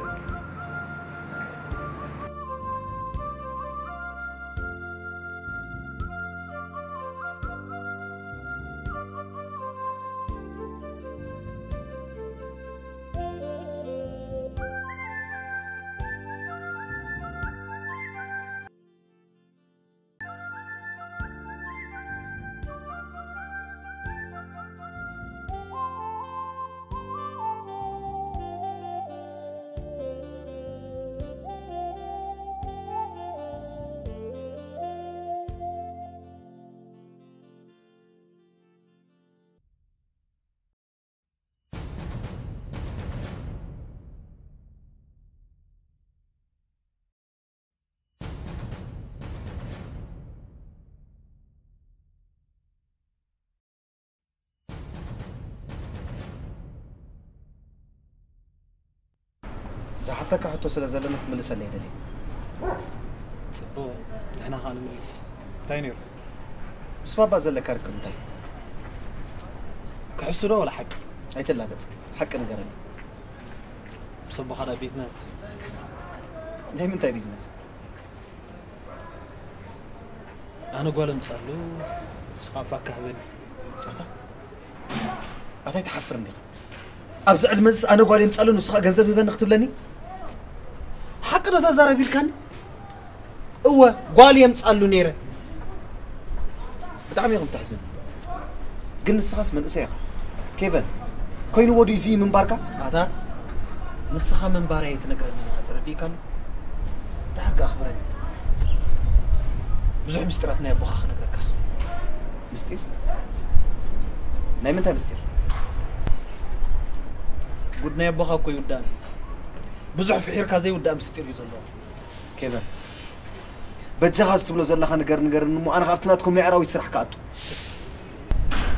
ዝሓተካ ሕቶ ስለ ዘለኒ ክትምልሰለይ ይደሊ። ጽቡቕ፣ ንሕና ኸኣ ንምልስ። እንታይ ነይሩ? ምስ ባባ ዘለካ ርክብ እንታይ? ክሕሱ ዶ ወላ ሓቂ? ኣይትላገጽ፣ ሓቂ ንገረኒ። ምስ ኣቦኻ ዳ ቢዝነስ? ናይ ምንታይ ቢዝነስ? ኣነ ጓል እምጻሉ፣ ንሱ ኸኣ ፍራካ ህበኒ። ኣታ፣ ኣታ ኣይትሓፍር እንዲኻ? ኣብዚ ዕድመ እዚስ ኣነ ጓል የምጻሉ፣ ንሱ ኸኣ ገንዘብ ህበኒ ክትብለኒ? ሓቂ ዶ ተዛረብ ኢልካኒ? እወ፣ ጓል የምጻሉ ነይረ። ብጣዕሚ ኢኹም ተሕዝኑ። ግን ንስኻስ መንእሰይ ኢኻ። ኬቨን፣ ኮይንዎ ድዩ እዚ ምንባርካ? ኣታ፣ ንስኻ ምንባረይ ኣይትነግረኒ ኢኻ፣ ተረዲእካ ኣሎ? ደሓር ከኣ ኣኽብረኒ። ብዙሕ ምስጢራት ናይ ኣቦኻ ክነግረካ። ምስጢር? ናይ ምንታይ ምስጢር? ጉድ ናይ ኣቦኻ እኮ ይውዳእን። ብዙሕ ፍሒርካ ዘይውዳእ ምስጢር እዩ ዘለዎ። ኬቨን፣ በጃኻ እዚ ትብሎ ዘለኻ ነገር ንገርኒ እሞ፣ ኣነ ካብቲ ናትኩም ናይ ኣራዊት ስራሕ ክኣቱ።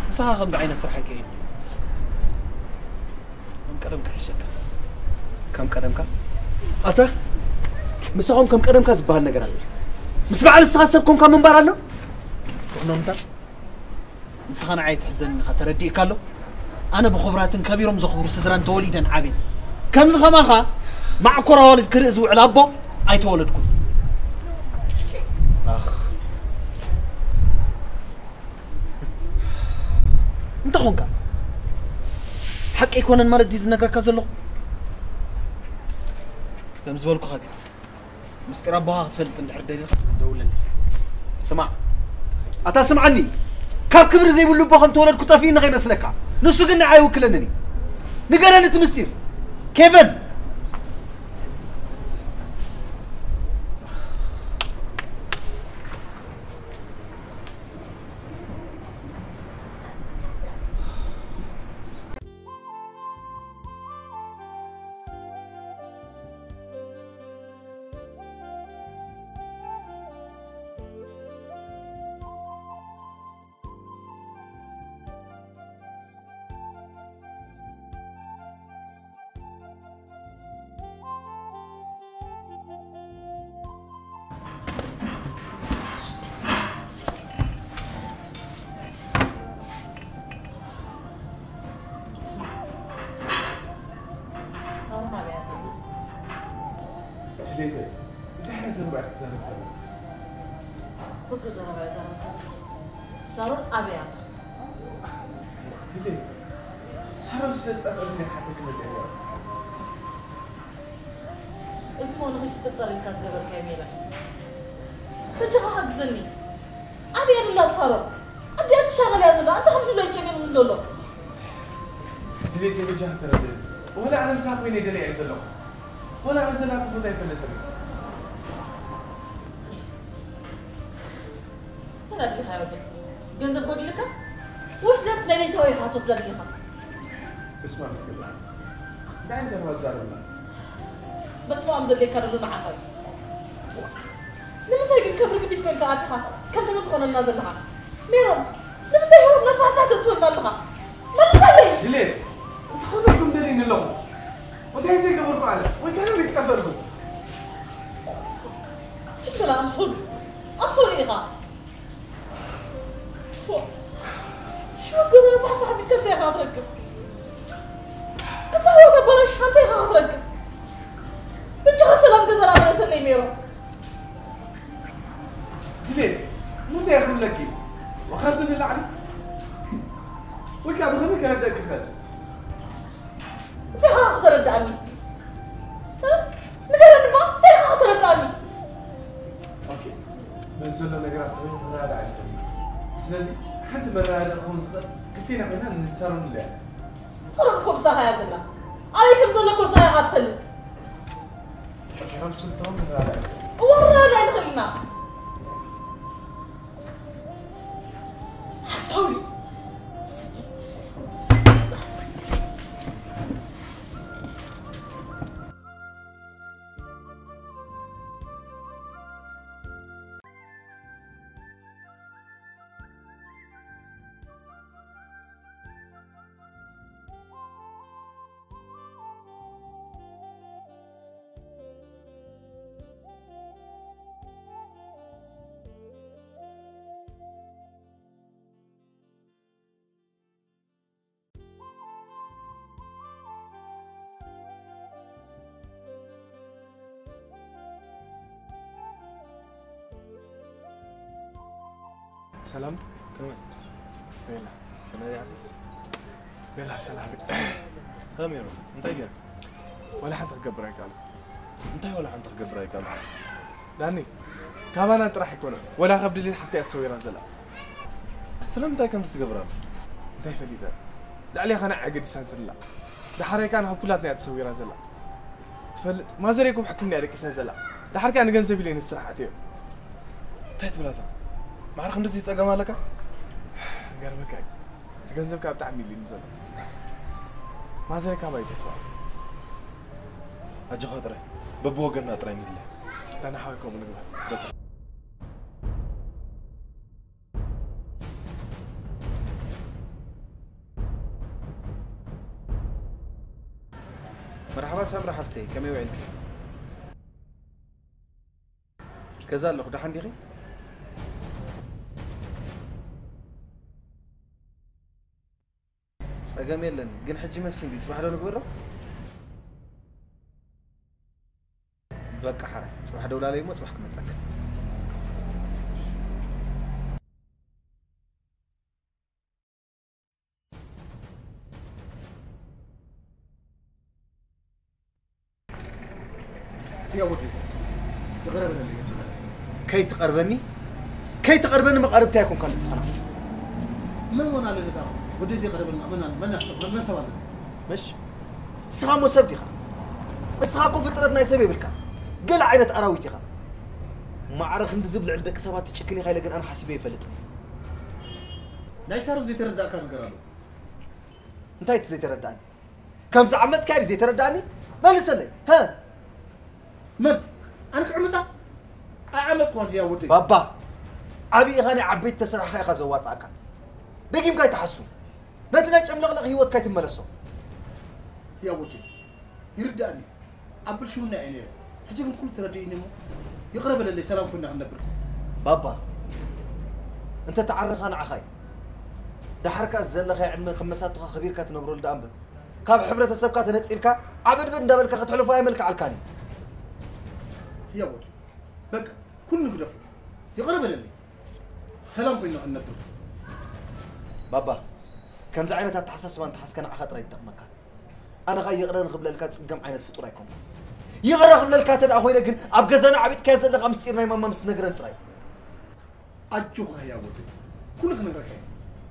ምሳኻ ከምዚ ዓይነት ስራሕ ኣይከይድ። ከም ቀደም ክሕሸካ። ከም ቀደምካ? ኣታ፣ ምሳኹም ከም ቀደምካ ዝበሃል ነገር ኣሎ። ምስ በዓል ንስኻ ሰብ ኮንካ ምንባር ኣሎ? ትሕኖምታ? ንስኻ ንዓይ ትሕዘኒ ኢኻ፣ ተረዲእካ ኣሎ? ኣነ ብኽቡራትን ከቢሮም ዘኽብሩ ስድራን ተወሊደን ዓብየን። ከምዚ ከማኻ ማዕኮር ኣዋልድ ክርኢ ዝውዕል ኣቦ ኣይተወለድኩን። ኣኽ። እንታይ ኾንካ? ሓቂ ኣይኮነን ማለት ድዩ ዝነግረካ ዘለኹ? ከም ዝበልኩኻ ግን፣ ምስጢር ኣቦኻ ክትፈልጥ እንድሕር ደሊኻ፣ ደውለለይ። ስማዕ፣ ኣታ ስምዓኒ፣ ካብ ክብሪ ዘይብሉ ኣቦ ከም ተወለድኩ ጠፊእኒ ከይመስለካ። ንሱ ግን ንዓይ ኣይውክለንን እዩ። ንገረኒ እቲ ምስጢር። ኬቨን! ሳሮን ኣበይ እያ ዘላ? ድሌተይ፣ እንታይ ዓይነት ዘረባ ኢኻ ትዛረብ ዘለኻ? ርዱእ ዘረባ እየ ዘረብካ። ሳሮን ኣበይ እያ? ድሌት፣ ሳሮን ስለ ዝጠፍኣትኒ እየ ክሓተኪ መፂአ ነይረ። እዚ እሞ ንኸይትጥርጠር ኢልካ ዝገበርካዮ ሜላ። በጃኻ ሓግዘኒ። ኣበይ ኣላ ሳሮን? ኣዲኣ ትሻቐል እያ ዘላ። እንታይ ከም ዝብሎ እዩ ጨኒቑኒ ዘሎ። ድሌት፣ በጃኻ ተረድእኒ። ወላ ኣነ ምሳኻ ኮይነ ይደልያ እየ ዘለኹ። ወላ ኣነ ዘላቶ ቦታ ኣይፈልጥን እየ። እንታይ ኣድሊኻ ወደይ? ገንዘብ ጎዲልካ? ወይስ ነፍሲ ናይ ቤታዊ ኢኻ ትወስዳ ደሊኻ? በስመ ኣብ ምስገና። እንታይ ዘረባ ትዛረብና? በስመ ኣብ ዘድልየካ ደሎ ንዓኻ እዩ። ንምንታይ ግን ከም ርግቢት ኮንካ ኣቲኻ ከምቲ ትኾነልና ዘለኻ? ሜሮን፣ ንምንታይ ህይወት ነፋሳ ተእትወልና ኣለኻ? መልሰለይ! ድሌት፣ እንታይ ክብለኩም ደሊኒ ኣለኹ? እንታይ ዘይገበርኩ ኣነ? ወይ ከ መን ክጠፈልኩም? ትም በል ኣምሶሉ። ኣምሶሉ ኢኻ። ህይወት ገዛ ፋሕፋሕ ኣቢልካ እንታይ ኢኻ ክትረክብ? ክልተ ኣሕዋት ኣባላሽኻ እንታይ ኢኻ ክትረክብ? በጃኻ ሰላም ገዛና መለሰለይ ሜሮን። ድሌት፣ ንምንታይ እየ ክብለኪ? ወኻብቲ ንላዕሊ? ወይ ከዓ ብኸመይ ከረድአኪ እኽእል? እንታይ ኢኻ ከተረድኣኒ? እ? ንገረኒ እማ፣ እንታይ ኢኻ ከተረድኣኒ? ኦኬ፣ በዚ ዘሎ ነገራት ተበይኑ ክረዳዳእ ኣይኽእልን። ስለዚ ሓንቲ መረዳድኢ ክኸውን ዝኽእል ክልቴና ኮይና ንሳሮን ንለያ። ሳሮን እኮ ምሳኻ እያ ዘላ። ኣበይ ከም ዘሎ እኮ ንሳ ኢኻ ትፈልጥ። ኦኬ፣ ከም ስልቶም ንረዳዳእ። እወ፣ ንረዳዳእ ንኽእል ኢና። ሓሳዊ። ሰላም፣ ከመይ? ቤላ። ሰላም፣ ቤላ፣ ሰላም። ከመይ ነው? እንታይ ገይሩ? ወላ ሓንቲ ክገብር ኣይከኣልኩ። እንታይ ወላ ሓንቲ ክገብር ኣይከኣልኩ? ዳኒ፣ ካባና ጥራሕ ኣይኮነን፣ ወላ ካብ ድሌት ሓፍቲ እያ ተሰዊራ ዘላ። ስለምንታይ ከምዚ ትገብር ኣላ? እንታይ ፈሊጠ? ልዕሌኻ ንዓይ ገዲሳ እንተላ፣ ዳሕራይ ከኣ ናብ ኩላትና እያ ተሰዊራ ዘላ። ትፈልጥ፣ ማዘረይ እኮ ሕክምና እያ ደቂሳ ዘላ። ዳሕር ከኣ ንገንዘብ ኢለ ንስራሕ ኣትየ። እንታይ ትብላታ? ማዕረ ክንድዚ ጸገም ኣለካ? ገርመካ እዩ። እቲ ገንዘብ ከኣ ብጣዕሚ ኢሉኒ ዘሎ። ማዘረይ ካባይ ተስፋ። ኣጆኻ ጥራይ፣ በብወገንና ጥራይ ንድለ። ዳና ሓወይ ከምኡ ንግበር። በቃ። መርሓባ ሳምራ ሓፍተይ፣ ከመይ ውዒልኪ? ገዛ ኣለኹ፣ ደሓን ዲኺ? ጸገም የለን፣ ግን ሕጂ መሲን ድዩ? ጽባሕ ዶ ንግበሮ? በቃ ሓራይ፣ ጽባሕ ደውላለይ እሞ ጽባሕ ክመጸካ። ያ ወዲ ይቕረ በለኒ። ከይትቐርበኒ ከይትቐርበኒ መቓርብቲ ኣይኮንካ ንስኻ። መን ወና ለለታ ወደዚ ይቕረ በልና መን ኣለ መን ኣሰብ መን ሰብ ኣለ? ምሽ ንስኻ እሞ ሰብ ዲኻ? ንስኻ እኮ ፍጥረት ናይ ሰብ የብልካ። ገለ ዓይነት ኣራዊት ኢኻ። ማዕረ ክንዲ ዝብ ልዕሊ ደቂ ሰባት ትጭክን ኢኻ ኢለ ግን ኣነ ሓሲበ ይፈልጥ። ናይ ሳሮን ዘይተረዳእካ ነገር ኣሎ። እንታይ እቲ ዘይተረዳእኒ? ከምዚ ዓመፅካ ድዩ ዘይተረዳእኒ? መልሰለይ። ሀ? መን ኣነ ክዕምፃ? ኣይዓመፅኩን ህያ ወደይ። ባባ ዓብይ ኢኻ፣ ናይ ዓበይቲ ተሰራሕኻ ኢኻ ዘዋፅኣካ። ደጊምካ ኣይትሓሱ። ነቲ ናይ ጨምለቕለቕ ህይወትካ ኣይትመለሶ። ህያ ወደይ ይርዳእኒ። ኣብ ብልሽውና እየ ነይረ። ሕጂ ግን ኩሉ ተረዲእኒ እሞ ይቕረ በለለይ፣ ሰላም ኮይና ክንነብር። ባባ እንተ ተዓርኻ ንዓኻ እዩ። ዳሓር ከኣ ዘለኻዮ ዕድመ ከም መሳቱኻ ከቢርካ ትነብረሉ ደኣ እምበር ካብ ሕብረተሰብካ ተነጺልካ ዓበድበድ እንዳበልካ ከተሕልፎ ኣይመልክዓልካን እዩ። ህያ ወደይ በቃ ኩሉ ንግደፎ። ይቕረ በለለይ። ሰላም ኮይና ክንነብር። ባባ ከምዚ ዓይነት ኣተሓሳስባ እንተሓዝካ ንዓኻ ጥራይ ይጠቕመካ። ኣነ ኸኣ ይቕረ ንኽብለልካ ዝጽገም ዓይነት ፍጡር ኣይኮንኩን። ይቕረ ክብለልካ እንተ ደኣ ኮይነ ግን ኣብ ገዛና ዓቢጥካዮ ዘለኻ ምስጢር ናይ ማማ ምስ ትነግረን ጥራይ። ኣጆኻ ህያ ወደይ ኩሉ ክነግረካ እየ።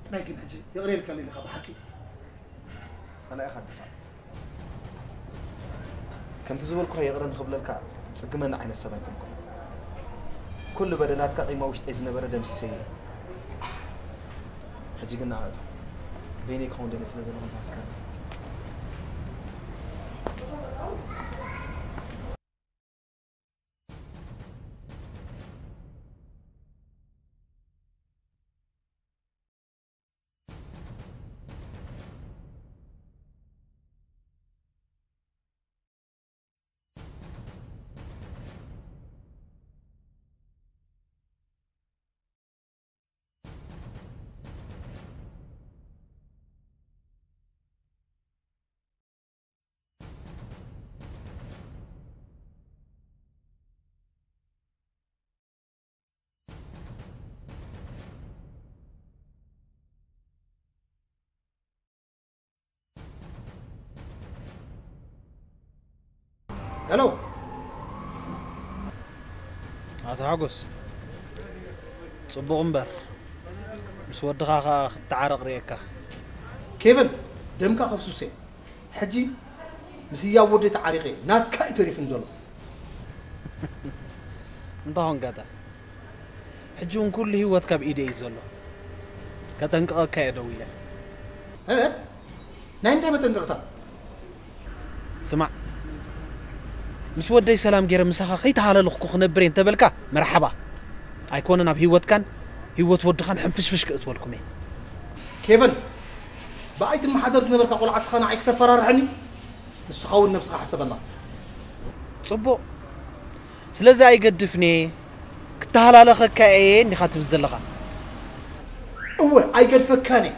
ጥራይ ግን ሕጂ ይቕረ ኢልካለይ ኢኻ ብሓቂ። ጸላኢኻ ድፋዕ። ከምቲ ዝበልኩኻ ይቕረ ንኽብለልካ ዝጽግመኒ ዓይነት ሰብ ኣይኮንኩን። ኩሉ በደላትካ ቂም ኣብ ውሽጠይ ዝነበረ ደምሲሰዮ እየ። ሕጂ ግን ንዓ እቶ። በይነይ ክኸውን ደልየ ስለ ዘለኹ እንተሃስካኒ። ሄሎ ኣቶ ሓጎስ፣ ጽቡቕ እምበር ምስ ወድኻ ኸኣ ክትተዓረቕ ርእየካ። ኬቨን፣ ደምካ ከፍሱሰ። ሕጂ ምስ ህያብ ወደይ ተዓሪቐ ናትካ እዩ ተሪፉኒ ዘሎ። እንታይ ኾንካ እታ? ሕጂ እውን ኩሉ ህይወት ካብ ኢደ እዩ ዘሎ። ከጠንቅቐካ እየ ደዊለ። እ? ናይ ምንታይ መጠንቀቕታ? ስማዕ፣ ምስ ወደይ ሰላም ገይረ ምሳኻ ከይተሃላለኽኩ ክነብር እየ እንተበልካ መርሓባ። ኣይኮነን ኣብ ህይወትካን ህይወት ወድኻን ሕንፍሽፍሽ ክእትወልኩም እየ። ኬቨን፣ ብኣይ ትመሓደር ዝነበርካ ቆልዓ እስኻ ንዓይ ክተፈራርሐኒ? ንስኻ እውን ነብስኻ ሕሰበላ። ጽቡቕ። ስለዚ ኣይገድፍን እየ፣ ክተሃላለኸካ እየ እንዲኻ ትብል ዘለኻ። እወ፣ ኣይገድፈካን እየ።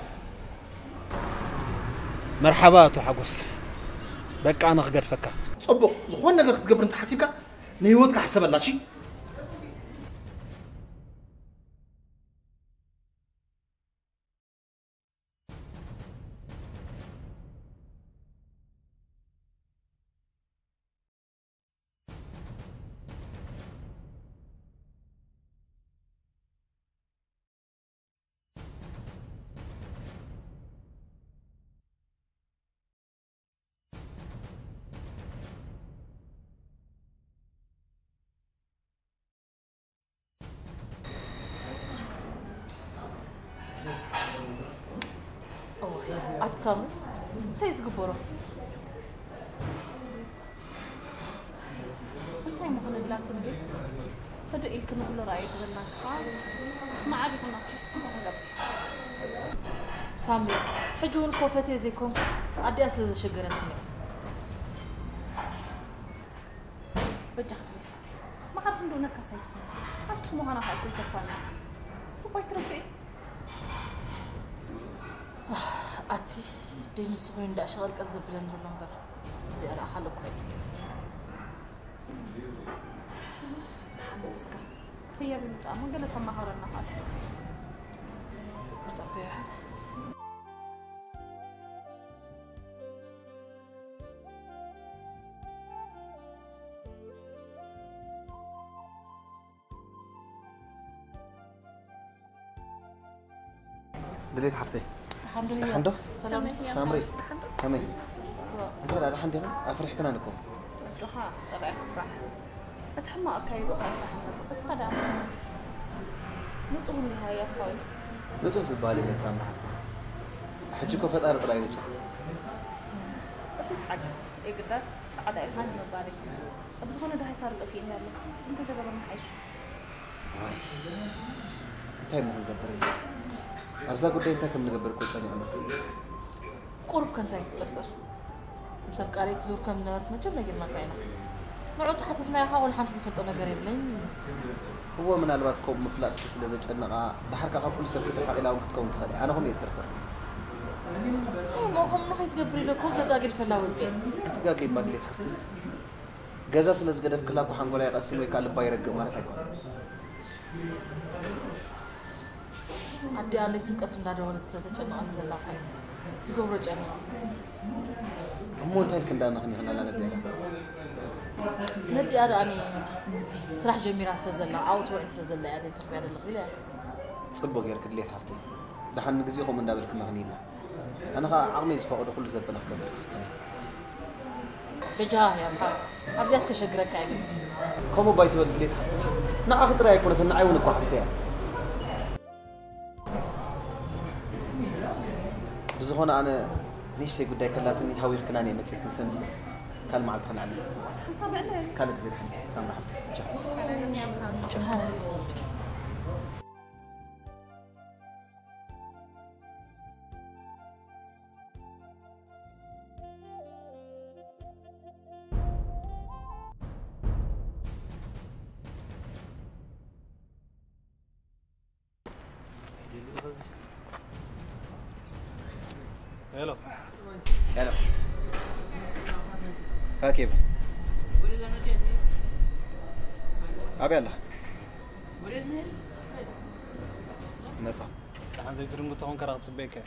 መርሓባ ኣቶ ሓጎስ። በቃ ኣነ ክገድፈካ። ጽቡቕ። ዝኾነ ነገር ክትገብር እንተሓሲብካ ንህይወትካ ሕሰበላ፣ እሺ? እዋይ፣ ኣቲ ሳሚ፣ እንታይ እዩ ዝግበሮ? እንታይ ምኾነ ብላ ትርጌት? ህድእ ኢልኪ ንኹሉ ረኣየ ትብልና ክዓ ምስ መዓር ይኹናኪ እንታይ ክንገብር? ሳሚ፣ ሕጂ እውን እኮ ፈትየ ዘይኮንኩ ኣዲኣ ስለ ዘሸገረትኒ እያ። በጃኺ ድረስልተይ። መዓር ክንዶ ነካስ ኣይትኾኒ። ሃፍትኺ ምዃና ከዓ እኮ ይተርፋና። እሱ እኮ ኣይትረስዒ። ኣቲ ደይ ንሱ ኮይኑ እንዳሸቐልቀል ዘብለን ዘሎ እምበር እዚኣ ደኣ ካልእ እኮ እዩ። ንሓመድ እስካ ህያብ ይምጻእ እሞ ገለ ተማሃረና ከኣሱ። ንጸበዮ። ድሌት ሓፍተይ። ደሓን ዶ ደሓን ዶ? ሰላም። ሳምሪ። ከመይ? እንታይ ደኣ ደሓን ዲኹም? ኣፍሪሕክናን እኮ። ኣጆኻ፣ ጸላኢ ክፍራሕ። እቲ ሕማቕ ኣካይድኡ ከፍራሕ እምበር፣ እስኻ ደኣ ንጹህ እንዲኻ ያኳይ። ንጹህ ዝበሃል የለን ሳምሪ ሓፍተይ። ሕጂ እኮ ፈጣሪ ጥራይ ንጹህ። እሱስ ሓቂ። የግዳስ ጻዕዳ ኢኻ ንምባል እዩ። ብዝኾነ ደሃይ ሳሪ ጠፊእኒ ኣሎ። እንታይ ተገበርና ሓይሽ? ዋይ፣ እንታይ እሞ ክንገብር ኢና? ኣብዛ ጉዳይ እንታይ ከም ንገብር እኮ ጨኒቕና። ቁሩብ ከ እንታይ ትጥርጥር? ምስ ኣፍቃሪት ዙር ከም ዝነበረት መቸም ነጊርናካ ኢና። ንዑ ተሓተትናዮ ኸኣ ወላ ሓንቲ ዝፈልጦ ነገር የብለይን። እወ፣ ምናልባት ከምኡ ምፍላጥኪ ስለ ዘጨነቓ፣ ደሓር ከኣ ካብ ኩሉ ሰብ ክትርሕቕ ኢላ እውን ክትከውን ትኽእል እያ። ኣነ ከምኡ እየ ዝጥርጥር። እንታይ እሞ ከምኡ ንኸይትገብር ኢለ እኮ ገዛ ገዲፈላ ወጺኤ። ኣይትጋገዪ እማ ድሌት ሓፍተይ። ገዛ ስለ ዝገደፍክላ እኮ ሓንጎላ ይቐስን ወይ ከኣ ልባ ይረግእ ማለት ኣይኮነን። ኣዲኣ ለይትን ቀትርን እንዳደወለት ስለ ተጨንቐኒ ዘላ እኮ እዩ። ዝገብሮ ጨኒቓ። እሞ እንታይ ኢልኪ እንዳመኽኒ ኽናላ ነዲኣ ደኣ? ነዲኣ ደኣ እኔ ስራሕ ጀሚራ ስለ ዘላ፣ ኣብኡ ትውዕል ስለ ዘላ እያ ዘይትረኽብያ ዘለኺ ኢለ እያ። ጽቡቕ ጌርኪ ድሌት ሓፍተይ። ደሓን ንግዜኡ ከምኡ እንዳበልኪ መኽንይላ። ኣነ ኸኣ ዓቕመይ ዝፈቐዶ ኩሉ ዘበለ ክገብር ክፍትን እየ። በጃኻ ያብካ ኣብዚኣስ ከሸግረካ ኣይግድን። ከምኡ እባ ኣይትበል ድሌት ሓፍተይ። ንዓኺ ጥራይ ኣይኮነትን፣ ንዓይ እውን እኮ ሓፍተይ እያ። ብዝኾነ ኣነ ንእሽተይ ጉዳይ ከላትኒ ሃዊኽክናኒ እየ መጺኤ ክንሰንብድ። ካልእ መዓልቲ ከነዕልል። ሓንሳብ ዕለ። ካልእ ግዜ ድሓን ሳምራ ሓፍተይ። ቻው። ሄሎ። ሄሎ። ካ ኬቭን። ኣበይ ኣላ? መጻ። ደሓን ዘይትድንጉ ተኾንካ ራኽ ጽበየካ እየ።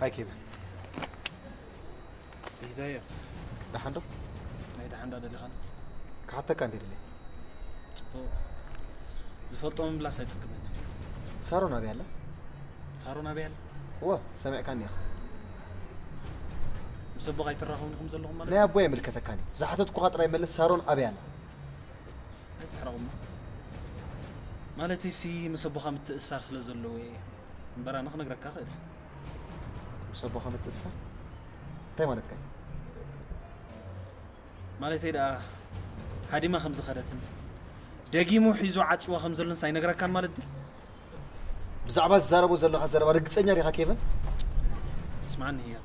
ሃይ ኬቨን። ይዳዮ። ደሓን ዶ? ናይ ደሓን ዶ ደሊኻኒ? ክሓተካ እንዴ ደለ? ጽቡቕ። ዝፈልጦ ምምላስ ኣይጽግመንን እዩ። ሳሮን ኣበይ ኣላ? ሳሮን ኣበይ ኣላ? እወ፣ ሰሚዕካኒ ኢኻ። ምስ ኣቦኻ ኣይትራኸቡን ኢኹም ዘለኹም ማለት ናይ እዩ? ኣቦይ ኣይምልከተካን እዩ። ዝሓተትኩኻ ጥራይ መልስ፣ ሳሮን ኣበይ ኣላ? ኣይትሕረቑና። ማለተይሲ ምስ ኣቦኻ ምትእስሳር ስለ ዘለዎ እየ። እምበር ኣነ ክነግረካ እኽእል እየ። ምስ ኣቦኻ ምትእስሳር? እንታይ ማለትካ እዩ? ማለተይ ደኣ ሃዲማ ከም ዝኸደትን ደጊሙ ሒዙ ዓጺዋ ከም ዘሎንስ ኣይነግረካን ማለት ድዩ? ብዛዕባ ዝዛረቦ ዘለኻ ዘረባ ርግጸኛ ዲኻ ኬቨን? ስምዓኒ ህያብ።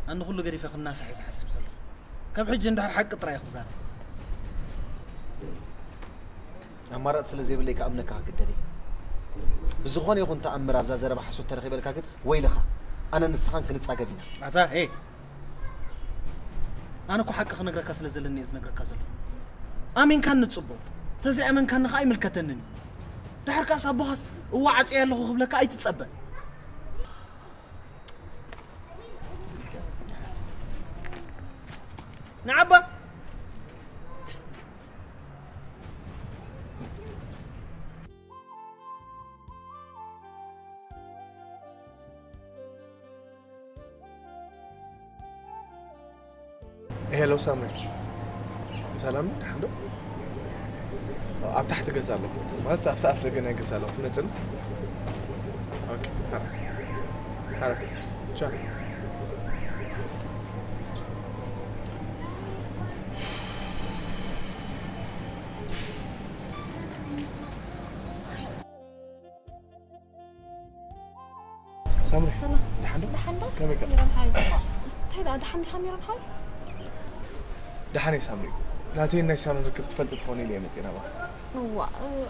ኣነ ኩሉ ገዲፈ ክናሳሕ እየ ዝሓስብ ዘለኹ። ካብ ሕጂ እንድሕር ሓቂ ጥራይ እየ ክዛረብ። ኣማራጺ ስለ ዘይብለይ ክኣምነካ ክግደድ እየ። ብዝኾነ ይኹን ተኣምር ኣብዛ ዘረባ ሓሶት ተረኺበልካ ግን ወይልኻ። ኣነን ንስኻን ክንጻገብ ኢና። ኣታ፣ ኤ! ኣነ እኮ ሓቂ ክነግረካ ስለ ዘለኒ እየ ዝነግረካ ዘለኹ። ኣሚንካኒ ንጽቦ። ተዘይኣመንካኒ ከኣ ኣይምልከተንን እዩ። ድሓር ከኣስ ኣቦኻስ እወ ዓጽየ ኣለኹ ክብለካ ኣይትጸበ። ንዓባ። ሄሎ ሳሚ፣ ሰላም ነህ? ደሓን ዶ? ኣብ ታሕቲ ገዛ ኣለኹ፣ ማለት ኣብቲ ኣፍ ደገ ናይ ገዛ ኣለኹ። ትመጽእ? ኦኬ፣ ሓራ፣ ሓራ፣ ቻው። ሳምሪ፣ ሰላም። ደሓን ዶ? ደሓን ዶ? ከመይ ከ? ሚሮን ሓወይ። እንታይ ደኣ፣ ደሓን ዲኻ ሚሮን ሓወይ? ደሓን እየ ሳምሪ። ናተይን ናይ ሳሮን ርክብ ትፈልጢ ትኾኒ ኢለ እየ መፂእ ናባኺ። እዋ፣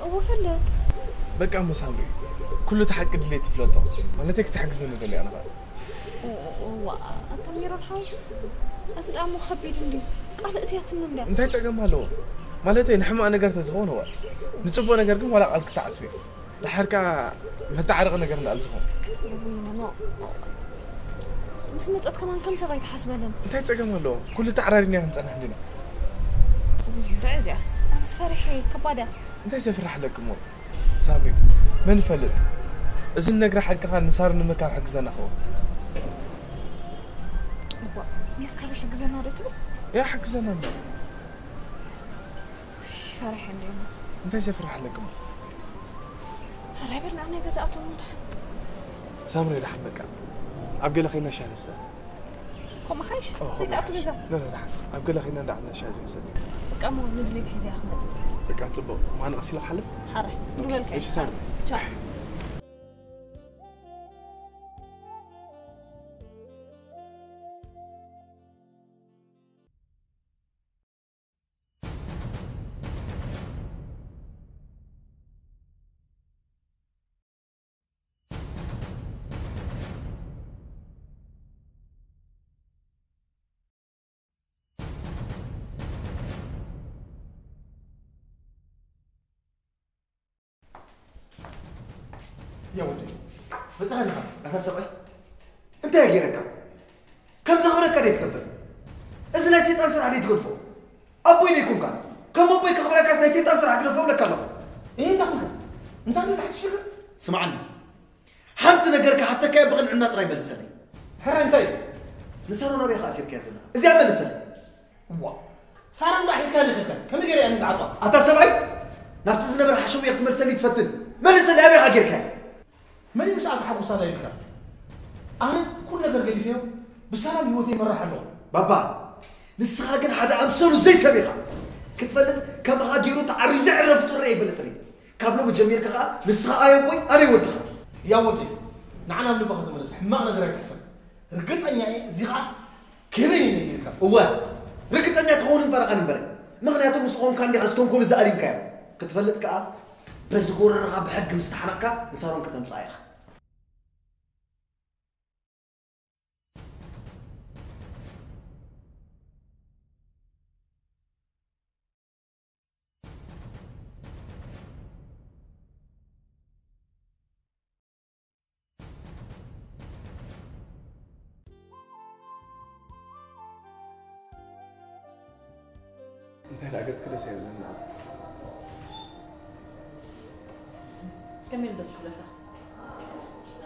እወ፣ እፈልጥ። በቃ እሞ ሳምሪ፣ ኩሉ እቲ ሓቂ ድሌት ትፍለጦ። ማለተይ ክትሓግዝኒ ደልያ ንኻ። እዋ፣ ኣታ ሚሮን ሓወይ። እዚ ደኣ እሞ ከቢድ እንድዩ። ቃል እትያትኒ እንድያ። እንታይ ጸገም ኣለዎ? ማለተይ ንሕማቕ ነገር ተዝኸውን እዋ፣ ንጽቡቕ ነገር ግን ዋላ ቃል ክትዓጽፊ። ድሓር ከኣ መተዓረቒ ነገር እንዳኣል ዝኾን። እውይ፣ ኖ፣ ኖ። ምስ መጸት ከማን ከም ሰብ ኣይተሓስበለን። እንታይ ጸገም ኣለዎ? ኩሉ ተዓራሪና ክንጸንሕ እንዲና። እውይ፣ እንድዒ እዚኣስ። ኣነስ ፈሪሐ፣ ከባድ እያ። እንታይ ዘፍርሕ ኣለኪ እሞ? ሳምሪ፣ መን ይፈልጥ? እዚ ንነግራ ሓቂ ከኣ ንሳሮን ንምርካብ ይሕግዘና ኸውን። እዋ፣ ምርካብ ይሕግዘና ዶ ትብል? ያ፣ ይሕግዘና ኣሎ። ፈሪሐ እንድየ እሞ። እንታይ ዘፍርሕ ኣለኪ እሞ? ኧረ ኣይበልናን ናይ ገዛእቶም ደሓን። ሳምሪ ደሓን በቃ። ኣብ ገለ ኸይና ሻሂ ንስተ። ከምኡ ሓይሽ? ኦ፣ ዘይትኣቱ ገዛ። ላ፣ ላ፣ ላ። ኣብ ገለ ኸይና እንዳዓልና ሻሂ ዘይንሰቲ። በቃ እሞ ንድሌት ሒዘ እያ ክመጽእ። በቃ ጽቡቕ። ማን ቀስ ኢለ ክሓልፍ? ሓራይ። ኦኬ። ንብለልካ እሺ፣ እየ። ሳምሪ። ቻው። ያ ወደይ፣ በጻኻ ዲኻ? ኣታ ሰብኣይ፣ እንታይ ገይረካ? ከምዚ ክብለካ ደይ ትገብር? እዚ ናይ ሰይጣን ስራሕ ደይ ትገድፎ? ኣቦይ ደይ ኮንካ? ከም ኣቦይ ከኽብረካስ ናይ ሰይጣን ስራሕ ግደፎ እብለካ ኣለኹ። እህ፣ እንታይ ኮንካ? እንታይ ንባሕቲ ሽግር? ስምዓኒ። ሓንቲ ነገር ክሓተካ እየ፣ ብቕንዕና ጥራይ መልሰለይ። ሕራይ እንታይ እዩ? ንሳሮን ኣበይ ኢኻ ኣሲርካያ ዘለኻ? እዚኣ መልሰለይ። እዋ፣ ሳሮን ደኣ ሒዝካያ ዲኻ? ከመይ ገይረ እያ ንዝዓጧ? ኣታ ሰብኣይ፣ ናብቲ ዝነበረ ሓሸውየ ክትመልሰኒ ትፈትን። መልሰለይ፣ ኣበይ ኢኻ ጌርካያ? መን እዩ ምስኣ ተሓጉሳላ ኢልካ? ኣነ ኩሉ ነገር ገዲፈዮ ብሰላም ህይወተይ ይመርሕ ኣለኹ። ባባ፣ ንስኻ ግን ሓደ ኣምሰሉ ዘይሰብ ኢኻ። ክትፈልጥ ከማኻ ገይሩ ተዓርዩ ዘዕረ ፍጡር ርኤ ኣይፈልጥን እየ። ካብ ሎሚ ጀሚርካ ኸኣ ንስኻ ኣየ ኣቦይ፣ ኣነ እየ ወድኻ። ያ ወደይ፣ ንዓ ናብ ልብኻ ተመለስ፣ ሕማቕ ነገር ኣይትሕሰብ። ርግጸኛ እየ፣ እዚ ኸኣ ክህበኒ እዩ ነጊርካ። እወ፣ ርግጸኛ ትኸውን እምበር ኣነ እምበር። ምኽንያቱ ምስ ኾንካ እንዲኻ ምስ ተንኮሉ ዝኣሊምካዮ። ክትፈልጥ ከኣ፣ በዚ ጎረርኻ ብሕጊ ምስ ተሓነቕካ፣ ንሳሮን ከተምጽኣ ኢኻ። እንታይ ደኣ ገጽኪ ደስ ኣይብለኒ። ከመይ ኢሉ ደስ ክብለካ?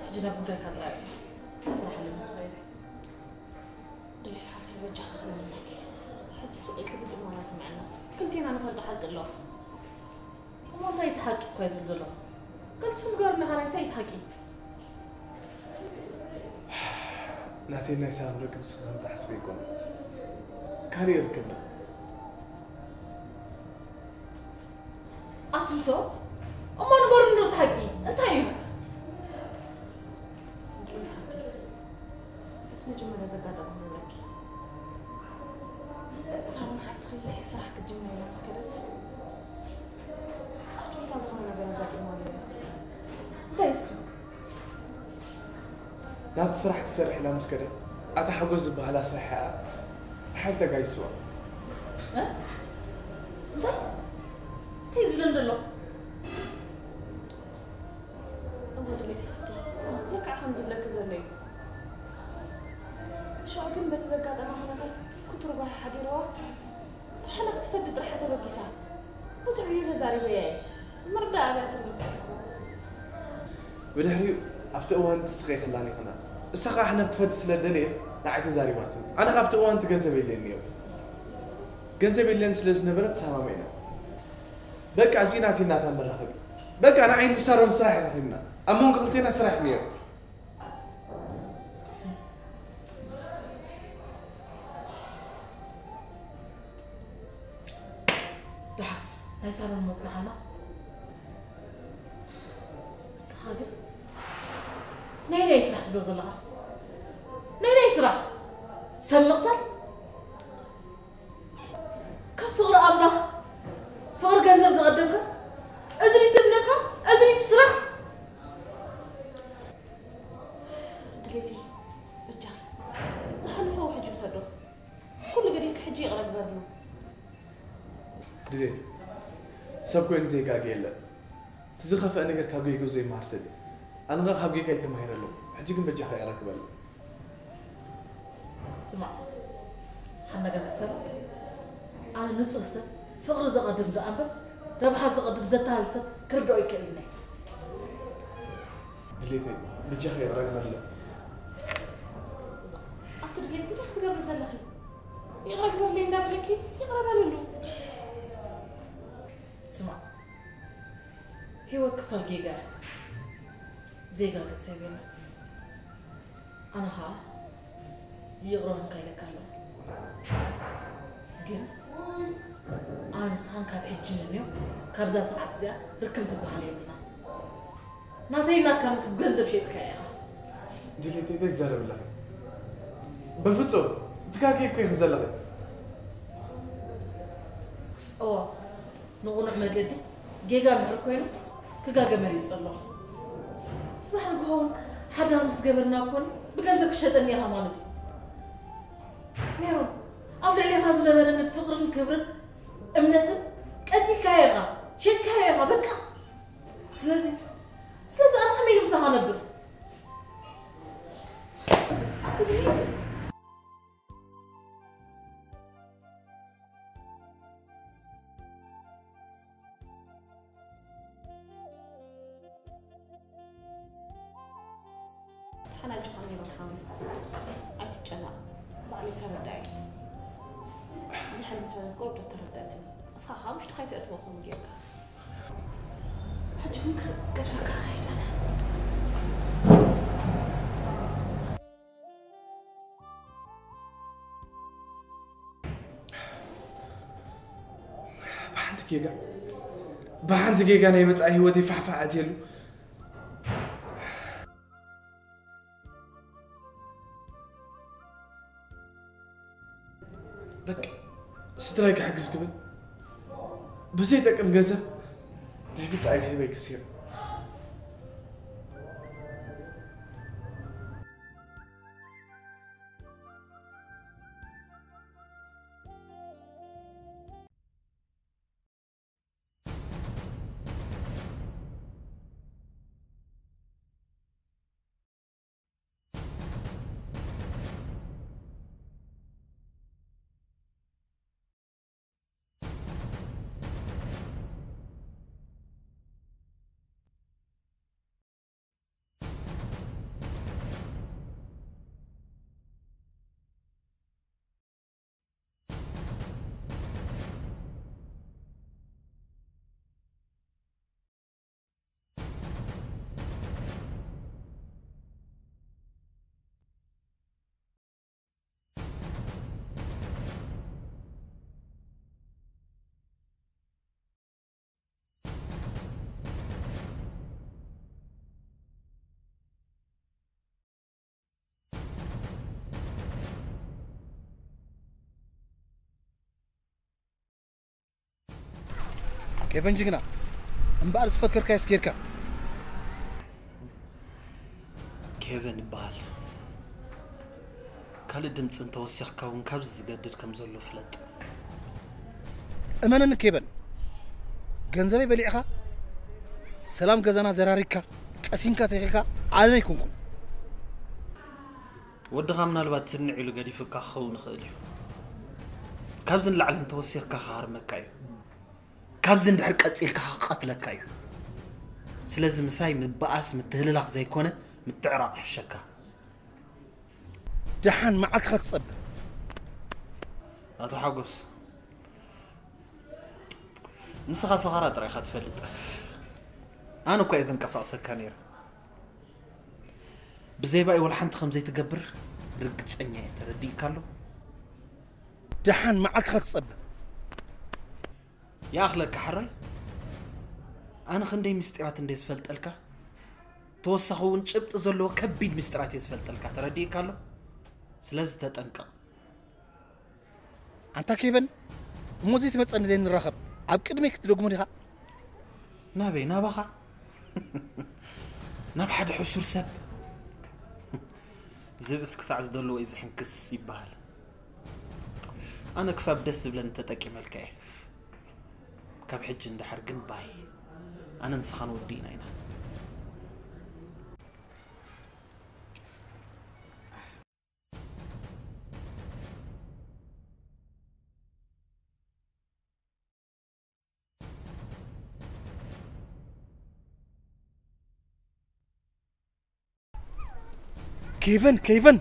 ሕጂ ናብ ጉዳይካ ጥራይ ኣቱ። ስራሕ ኣለኒ ክኸይድ። ድሌት ሓፍተይ በጃኻ ክለምነኪ። ሕጂ ሱቕ ኢልኪ ብጽሞና ስምዕና። ክልቴና ንፈልጦ ሓቂ ኣሎ። እሞ እንታይ እቲ ሓቂ እኮ እየ ዝብል ዘለኹ። ቀልጥፉ ንገሩኒ ሓራይ፣ እንታይ እቲ ሓቂ? ናተይ ናይ ሳሮን ርክብ ንስኺ ከም ትሓስቢ ኣይኮነን። ካልእ ርክብ ዶ? ኣቱም ሰባት፣ እሞ ንገሩኒ ዶ እቲ ሓቂ? እንታይ እዩ? ድሌት ሓፍተይ፣ እቲ መጀመርያ ዘጋጠመ ክነግረኪ። ሳሮን ሓፍትኺ ስራሕ ክትጅምር ኢላ ምስ ከደት፣ ኣብቲ ቦታ ዝኾነ ነገር ኣጋጢምዋ ነይሩ። እንታይ እሱ? ናብቲ ስራሕ ክትሰርሕ ኢላ ምስ ከደት፣ ኣታ ሓጎስ ዝበሃላ ኣስራሒኣ ብሓይሊ ተጋይስዋ። እ? እንታይ? እንታይ እዩ ዝብለኒ ዘሎ? እወ ድሌት ሓፍተይ፣ ልክዕ ከም ዝብለኪ ዘሎ እዩ። ሽዑ ግን በቲ ዘጋጠማ ኩነታት ክትርጓሕ ሓዲርዋ፣ ንሓና ክትፈዲ ጥራሕ ተበጊሳ። ብዙሕ ግዜ ተዛሪበያ እየ። ምርዳእ ኣብያትኒ። ብድሕሪኡ ኣብቲ እዋን እቲ ስቕ ኢልክላኒ ኢኽና። እሳ ኸኣ ሕነ ክትፈዲ ስለ ደለየት ንዓይ ተዛሪባትኒ። ኣነ ኸኣ ኣብቲ እዋን እቲ ገንዘብ የድልየኒ ነይሩ። ገንዘብ የለን ስለ ዝነበረ ተሰማሚዕና። በቃ እዚ ናተይ ናታ መራኸቢ። በቃ ንዓይ ንሳሮን ስራሕ ረኺብና። ኣብ መንጎ ክልቴና ስራሕ ነይሩ። ደሓን ናይ ሳሮን መጽናሕና። እስኻ ግን ናይ ናይ ስራሕ ትብሎ ዘለኻ ናይ ናይ ስራሕ ሰብ ምቕታል ካብ ፍቕሪ ኣምላኽ ፍቕሪ ገንዘብ ዘቐደምካ እዚ ድዩ እምነትካ እዚ ድዩ ስራሕ ድሌቲ በጃኺ ዝሓለፈ ውሕጅ ይውሰዶ ኩሉ ገዲፍኪ ሕጂ ይቕረ ግበርሉ ድሌቲ ሰብ ኮይኑ ዘይጋገ የለን እቲ ዝኸፍአ ነገር ካብ ጌግኡ ዘይመሃር ሰብ እዩ። ኣነ ኸኣ ካብ ጌጋይ ተማሂረ ኣለኹ። ሕጂ ግን በጃኻ ይቕረ ግበረለይ። ስማዕ፣ ሓደ ነገር ክትፈልጥ፣ ኣነ ንጹህ ሰብ፣ ፍቕሪ ዘቐድም ደኣ እምበር፣ ረብሓ ዘቐድም ዘታልል ሰብ ክርድኦ ኣይክእልን እየ። ድሌተይ፣ በጃኺ ይቕረ ግበረለይ። ኣቲ ድሌት፣ እንታይ ክትገብሪ ዘለኺ? ይቕረ ግበረለይ እንዳበለኪ፣ ይቕረ በልሉ። ስማዕ፣ ህይወት ክፋል ጌጋ እያ። ዜጋ ግን ሰብ የለን። ኣነ ኸዓ ይቕረ በልካ ኢለካ ኣለኹ። ግን ኣነ ንስኻን ካብ ሕጂ ንንዮ ካብዛ ሰዓት እዚኣ ርክብ ዝበሃል የብልና። ናተይ ናትካ ርክብ ገንዘብ ሸይጥካዮ ኢኻ። ድሌተይ እንታይ ትዛረቢ ኣለኺ? በፍጹም ትጋገይ እኮ ኢኺ ዘለኺ። እወ ንቕኑዕ መገዲ ጌጋ እንድሕር ኮይኑ ክጋገ መሪጸ ኣለኹ። ጽባሕ ንግሆ እውን ሓዳር ምስ ገበርና ኮነ ብገንዘብ ክሸጠኒ ኢኻ ማለት እዩ። ሜሮን ኣብ ልዕሌኻ ዝነበረኒ ፍቕርን ክብርን እምነትን ቀቲልካዮ ኢኻ፣ ሸጥካዮ ኢኻ በቃ። ስለዚ ስለዚ ኣነ ከመይ ኢለ ምሳኻ ነብር? ሓናጅኻ ሜሮን ሓወይ ኣይትጨነቕ ባዕለይ ተረዳእ እየ ዝሕል ምስ በለትካ ወዶ ተረዳእትኒ እስኻ ከዓ ውሽጥኻ ኣይተእትዎ ከምኡ ጌርካ ሕጂ ግን ክገድፈካ ክኸይድ ኣነ ብሓንቲ ጌጋ ብሓንቲ ጌጋ ናይ መጻኢ ህይወተይ ፋሕፋሕ ኣትየሉ በቃ ስድራይ ክሕግዝ ክብል ብዘይጠቅም ገንዘብ ናይ መጻኢ ህይወተይ ክስየር ኬቨን ጅግና እምበኣር ዝፈከርካዮስ ጌርካ። ኬቨን ይበሃል። ካልእ ድምፂ እንተወሲኽካ እውን ካብዚ ዝገድድ ከም ዘሎ ፍለጥ። እመነኒ ኬቨን፣ ገንዘበይ በሊዕኻ፣ ሰላም ገዛና ዘራሪግካ፣ ቀሲንካ ተኺኻ ኣነ ኣይኮንኩን። ወድኻ ምናልባት ዝንዕ ኢሉ ገዲፉካ ክኸውን ይኽእል እዩ። ካብዚ ንላዕሊ እንተወሲኽካ ክሃርመካ እዩ። ካብዚ እንድሕር ቀጺልካ ክቐትለካ እዩ። ስለዚ ምሳይ ምብኣስ ምትህልላኽ ዘይኮነ ምትዕራቕ ይሕሸካ። ደሓን መዓልትኻ ትጸበ። ኣቶ ሓጎስ፣ ንስኻ ፈኸራ ጥራይ ኢኻ ትፈልጥ። ኣነ እኳ እየ ዘንቀሳቕሰካ ነይረ። ብዘይባይ ወላ ሓንቲ ከም ዘይትገብር ርግጸኛ እየ። ተረዲእካ ኣሎ? ደሓን መዓልትኻ ትጸበ። ይኣኽለካ ሕራይ። ኣነ ክንደይ ምስጢራት እንደ ዝፈልጠልካ፣ ተወሳኺ እውን ጭብጢ ዘለዎ ከቢድ ምስጢራት እየ ዝፈልጠልካ። ተረዲእካ ኣሎ? ስለዚ ተጠንቀቕ። ኣንታ ኬቨን፣ እሞ ዘይትመጸኒ ዘይንራኸብ፣ ኣብ ቅድመይ ክትደግሞ ዲኻ? ናበይ? ናባኻ? ናብ ሓደ ሕሱር ሰብ? ዝብእስ ክሳዕ ዝደለዎ እዩ ዝሕንክስ ይበሃል። ኣነ ክሳብ ደስ ዝብለኒ ተጠቂመልካ እየ። ካብ ሕጂ ንደሓር ግን ባይ። ኣነ ንስኻን ወዲእና ኢና። ኬቨን፣ ኬቨን።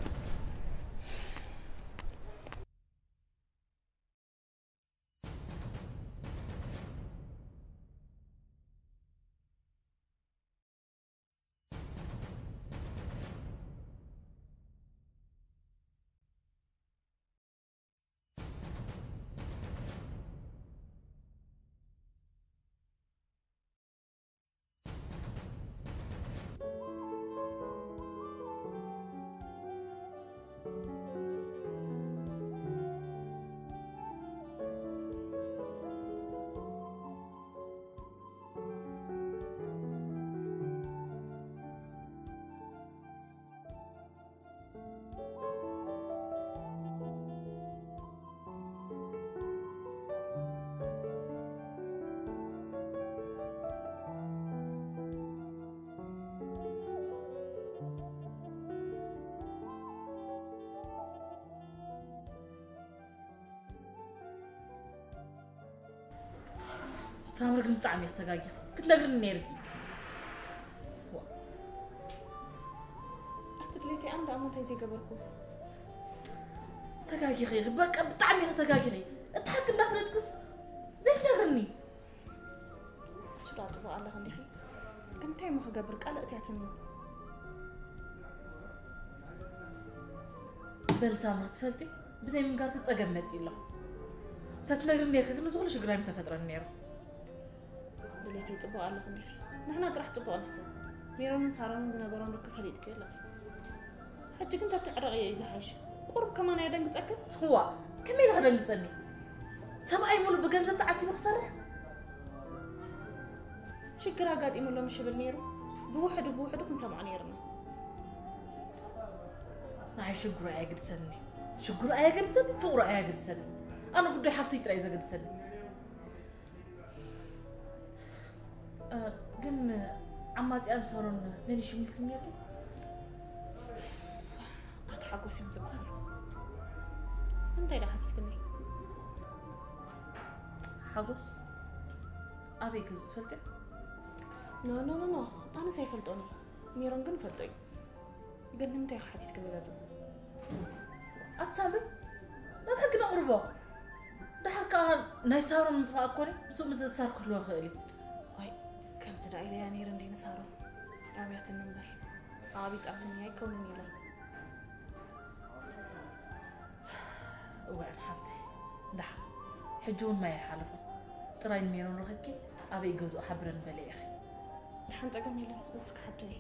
ሳምሪ ግን ብጣዕሚ ኢኺ ተጋጊኺ። ክትነግርኒ ነይርኪ። ዋ። ኣቲ ድሌተይ ኣነ ደኣ እንታይ ዘይገበርኩ? ተጋጊኺ ኢኺ። በቃ ብጣዕሚ ኢኺ ተጋጊኺ። እቲ ሓቂ እንዳፍለጥክስ ዘይትነግርኒ። እሱ ደኣ ጽቡቕ ኣለኺ እንዲኺ። ግን እንታይ እሞ ክገብር ቃል ኣእትያትኒ። በል ሳምሪ ክትፈልጢ ብዘይ ምንጋርኪ ጸገም መጺእ ኣሎ። እንተትነግርኒ ነይርኪ ግን እዚ ኩሉ ሽግር ኣይምተፈጥረን ነይሩ። ድሌተይ ጽቡቕ ኣለኹ እንዲኺ። ንሕና ጥራሕ ጽቡቕ ንሕሰብ። ሜሮንን ሳሮንን ዝነበሮም ርክብ ፈሊጥክዮ ኣለኺ። ሕጂ ግን ተትዕረቕዮ እዩ ዝሓይሽ። ቁሩብ ከማን ኣየደንግጸክን? እዋ፣ ከመይ ኢሉ ከደንግጸኒ? ሰብኣይ ሙሉእ ብገንዘብ ተዓሲቡ ክሰርሕ? ሽግር ኣጋጢሙ ኣሎ ምሽ ይብል ነይሩ። ብውሕዱ ብውሕዱ ክንሰምዖ ነይርና። ንዓይ ሽግሩ ኣየግድሰኒ። ሽግሩ ኣየገድሰኒ፣ ፍቕሩ ኣየገድሰኒ። ኣነ ጉዳይ ሓፍተይ ጥራይ እዩ ዘገድሰኒ። እ፣ ግን ዓማጽያን ሳሮን መን ይሽምልኩም ነይሩ? ኣቶ ሓጎስ እዮም ዝበሃሉ። እንታይ ደኣ ሓቲትክኒ? ሓጎስ ኣበይ ገዝኡ ትፈልጥዮ? ኖ፣ ኖ፣ ኖ፣ ኖ። ኣነስ ኣይፈልጦን እየ። ሜሮን ግን ይፈልጦ እዩ። ግን ንምንታይ ኢኻ ሓቲትክኒ ገዝኡ? ኣቲ ሳምሪ፣ ናብ ሕጊ ነቕርቦ። ደሓር ከኣ ናይ ሳሮን ምጥፋእ እኮ ምስኡ ምትእስሳር ክህልዎ ይኽእል እዩ። ኣይ፣ ከምዚ ደኣ ኢለያ ነይረ እንዴ ንሳሮን? ኣብያትኒ እምበር፣ ኣቢጻትኒ ኣይከውንን ኢለ። እወ፣ ሓፍተይ፣ ደሓን። ሕጂ እውን ማይ ኣይሓለፎን። ጥራይ ንሜሮን ረኺብኪ፣ ኣበይ ገዝኡ ሓብረኒ በልዮ ኢኺ። ደሓን፣ ጸገም የለን። ንስኪ ሓብተይ።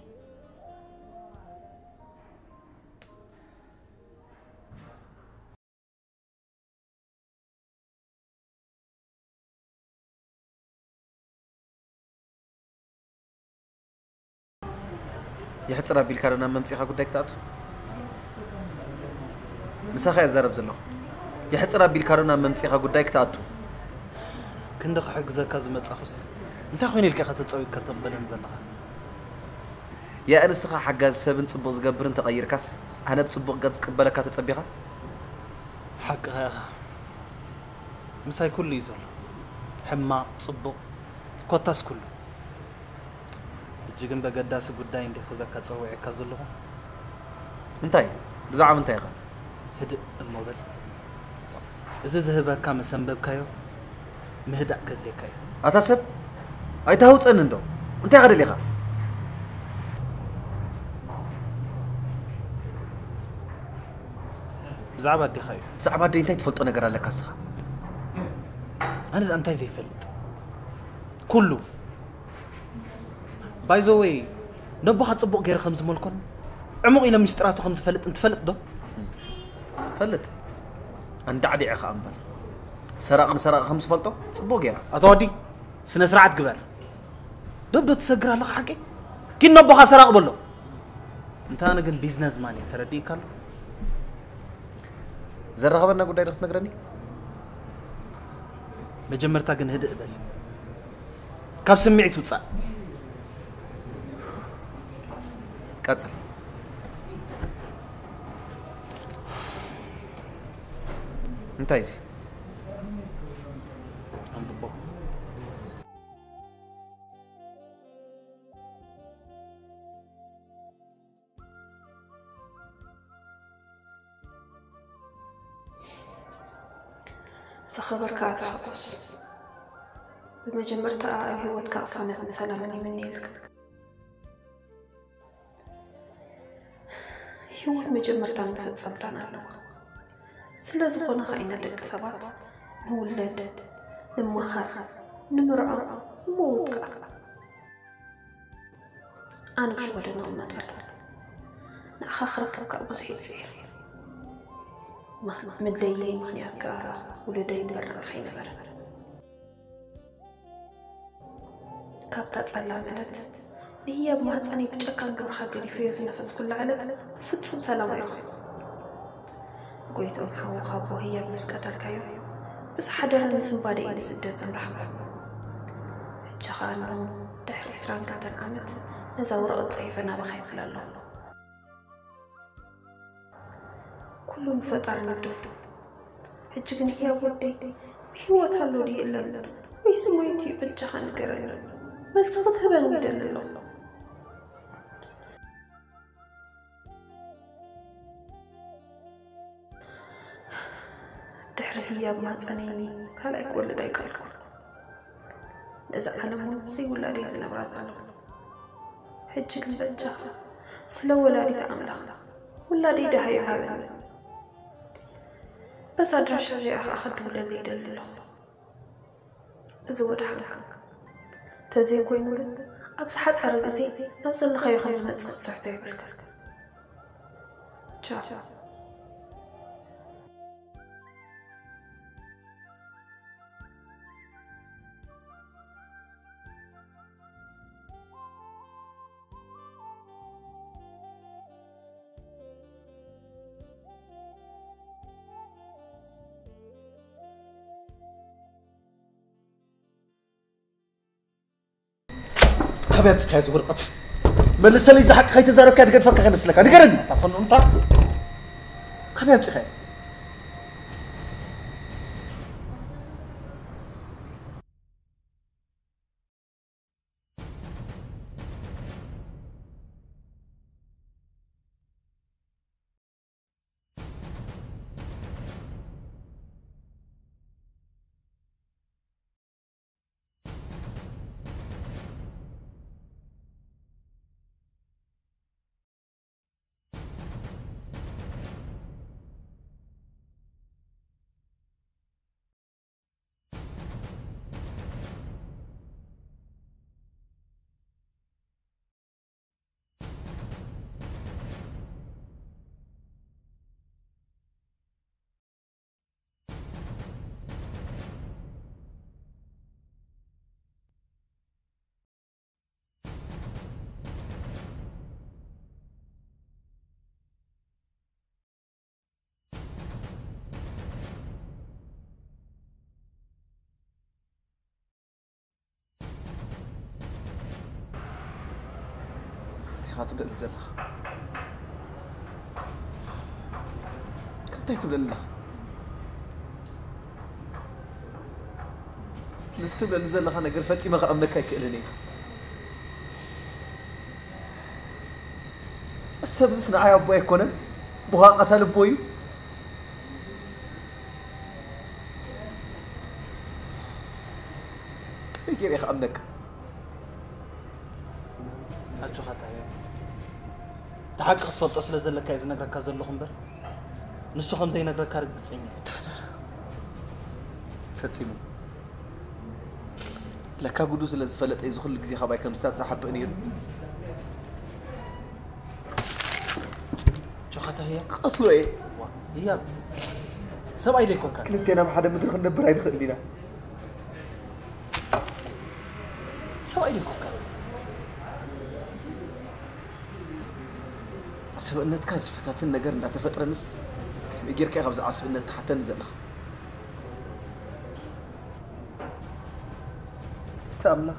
የሕጽር ኣቢልካ ዶ ናብ መምጺኻ ጉዳይ ክትኣቱ? ምሳኻ እየ ዝዛረብ ዘለኹ። የሕጽር ኣቢልካ ዶ ናብ መምጺኻ ጉዳይ ክትኣቱ? ክንዲ ክሕግዘካ ዝመጻኹስ፣ እንታይ ኮይኑ ኢልካ ኢኻ ተጸዊግካ ተቕበለኒ ዘለኻ? ያእ ንስኻ ሓጋዚ ሰብን ጽቡቕ ዝገብርን ተቐይርካስ፣ ኣነ ብጽቡቕ ገጽ ክቕበለካ ተጸቢኻ? ሓቅኻ ኢኻ። ምሳይ ኩሉ እዩ ዘሎ። ሕማቕ፣ ጽቡቕ፣ ኮታስ ኩሉ። ሕጂ ግን በገዳሲ ጉዳይ እንዲ ክብለካ ጸዊዐካ ዘለኹ። እንታይ? ብዛዕባ ምንታይ ኢኻ? ህድእ እሞ በል። እዚ ዝህበካ መሰንበብካዮ ምህዳእ ከድልየካ እዩ። ኣታ ሰብ ኣይታውፀን እንዶ እንታይ ከደሊኻ? ብዛዕባ ኣዴኻ እዩ። ብዛዕባ ኣደይ እንታይ ትፈልጦ ነገር ኣለካ እስኻ? ኣነ ደኣ እንታይ ዘይፈልጥ? ኩሉ። By the way፣ ነቦኻ ጽቡቕ ገይረ ከም ዝመልኮን ዕሙቕ ኢለ ምስጢራቱ ከም ዝፈልጥን ትፈልጥ ዶ? ፈልጥ። ኣንዳዕዲዐ ኸኣ እምበር። ሰራቒ ንሰራቒ ከም ዝፈልጦ ጽቡቕ ገይረ። ኣቶ ወዲ፣ ስነ ስርዓት ግበር። ደብዶ ትሰግር ኣለኻ ሓቂ? ኪድ ነቦኻ ሰራቒ በሎ። እንተ ኣነ ግን ቢዝነስ ማን እየ፣ ተረዲእካ ኣሎ? ዘራኸበና ጉዳይ ዶ ክትነግረኒ? መጀመርታ ግን ህድእ በል። ካብ ስምዒት ውጻእ። ቀጽል። እንታይ እዚ? ኣንብቦ። ዝኸበርካ ኣቶ ሓጎስ፣ ብመጀመርታ ኣብ ህይወትካ ቅሳነትን ሰላምን ይምነየልካ። ህይወት መጀመርታን መፈጸምታን ኣለዋ። ስለ ዝኾነ ኸኣ ኢና ደቂ ሰባት ንውለድ፣ ንመሃር፣ ንምርዖ፣ ንመውት ከኣ። ኣነ ብሽወደን እቕመጥ ኣለኹ። ንዓኻ ክረክብ ከኣ ብዙሕ እየ ጽዒረ። ምኽ-፣ መድለይለይ ምኽንያት ከኣ ውሉደይ ይበርዕ ከይነበረ። ካብታ ጸላም ዕለት ንህያብ ማህጸነይ ብጨካን ግብርኻ ገዲፈዮ ዝነፈጽኩላ ዕለት ፍጹም ሰላም ኣይረኸብኩን። ጎይትኦም ሓውኻ ኣቦ ህያብ ምስ ቀተልካዮ፣ ብዝሓደረ ንስንባደ እዩ ንስደት ዝምራሕኩ። ሕጂ ኸኣ እኖ ድሕሪ ዕስራን ክልተን ዓመት ነዛ ወረቐት ጽሒፈ ናባኻ ይብል ኣለኹ። ኩሉ ንፈጣሪ ንግደፎ። ሕጂ ግን ህያብ ወደይ ብህይወት ኣሎ ድዩ የለን? ወይስ ሞይቱ እዩ? በጃኻ ንገረኒ። መልሲ ክትህበኒ ይደሊ ኣለኹ። ድሕሪ ህያብ ማህጸነይ ካልኣይ ክወልድ ኣይከኣልኩን። ነዛ ዓለም እውን ብዘይ ውላደይ ዝነብራ ዘለኹ። ሕጂ ግን በጃኻ ስለ ወላዲት ኣምላኽ ውላደይ ደሃዩ ሃበኒ። በዛ ኣድራሻ እዚኣ ኸዓ ክድውለለይ ይደሊ ኣለኹ። እዚ ወድሓንካ። ተዘይኮይኑ ግን ኣብ ዝሓጸረ ግዜ ናብ ዘለኻዮ ከም ዝመጽእ ክትስሕቶ የብልካን። ቻው። ካበይ ኣምጺእካዮ እዚ ወረቐት? መልሰለይ፣ እዚ ሓቂ ከይተዛረብካዮ ድገድፈካ ከይመስለካ። ንገረኒ። ኣታ ፈንታ። ካበይ ኣምጺእካዮ? እንታይ ኢኻ ትብለኒ ዘለኻ? እንታይ ትብለኒ ኣለኻ? ነዚ ትብለኒ ዘለኻ ነገር ፈጺመ ክኣምነካ ኣይክእልን እየ። ሰብዝስ ንዓይ ኣቦይ ኣይኮነን፣ ብዃንቃታ ልቦ እዩ። ከመይ ገይረ ክኣምነካ። ኣጆኻ ታየ። እቲ ሓቂ ክትፈልጦ ስለ ዘለካ እየ ዝነግረካ ዘለኹ እምበር፣ ንሱ ከም ዘይነግረካ ርግጸኛ እየ። ፈጺሙ። ለካ ጉዱ ስለ ዝፈለጠ እዩ እዚ ኩሉ ግዜ ካባይ ከም ስታት ዝሓብእ ነይሩ። ጆኻታ ህያ? ክቐትሎ እየ። ህያ፣ ሰብኣይ ዶ ኣይኮንካ? ክልቴና ኣብ ሓደ ምድሪ ክንነብር ኣይንኽእል ኢና። ሰብኣይ ዶ ኣይኮንካ? ሰብእነትካ ዝፈታትን ነገር እንዳተፈጥረንስ ከመይ ጌርካ ኢኻ ብዛዕባ ሰብእነት ትሓተኒ ዘለኻ? እቲ ኣምላኽ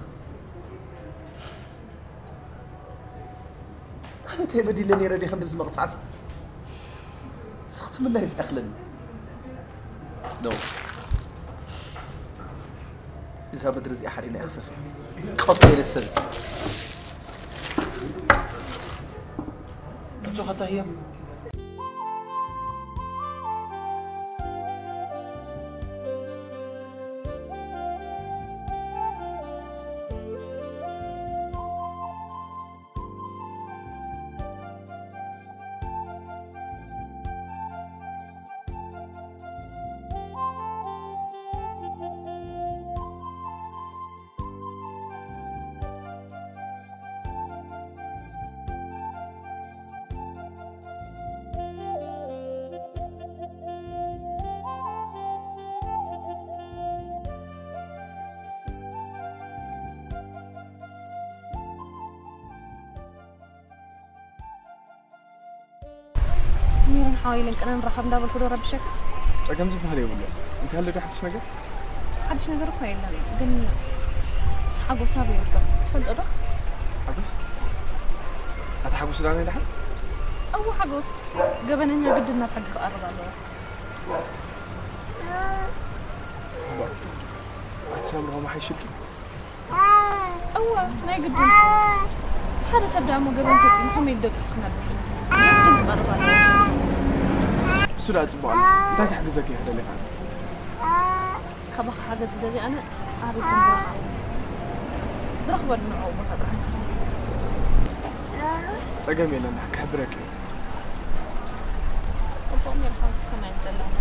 ኣነ እንታይ በዲለ ነይረ ድየ ክንድዚ መቕጻዕቲ? ስኽትምና እዩ ዝኣኽለኒ። ኖ። እዛ ምድሪ እዚኣ ሓዲና እያ ክሰፍር። ቀትሎ የለ ሰብ እዚ። ኣጆኻ ታህያ። ሚሮን ሓወይ ኢለን ቅነ ንራኸብ እንዳበልኩ ዶ ረብሸካ? ጸገም ዝበሃል የብሉን። እንታይ ኣሎ ዶ ሓድሽ ነገር? ሓድሽ ነገር እኮ የለን፣ ግን ሓጎስ ኣበይ ይርከብ ትፈልጦ ዶ? ሓጎስ? ኣታ ሓጎስ ዳና ይደሓን? እወ ሓጎስ፣ ገበነኛ ግድን ናብ ሕጊ ክቐርብ ኣለዎ። ኣቲ ሳምሪ ኸማ ሓይሽልኪ? እወ፣ ናይ ግድን። ሓደ ሰብ ደኣ እሞ ገበን ፈጺሙ ከመይ ኢሉ ደቂሱ ክነብር? ናይ ግድን ክቐርብ ኣለዎ። እሱ ደኣ ጽቡቕ ኣሎ። እንታይ ክሕግዘኪ እየ ደሊኻ? ካባኻ ሓገዝ ዝደሊ ኣነ ኣበይ ከም ዝረኽቦ፣ ዝረኽበሉ ንዕኡ ቦታ ጥራሕ። ጸገም የለን፣ ክሕብረኪ እየ። ጽቡቕ ሜርካ ሰማይ ንጸላእና።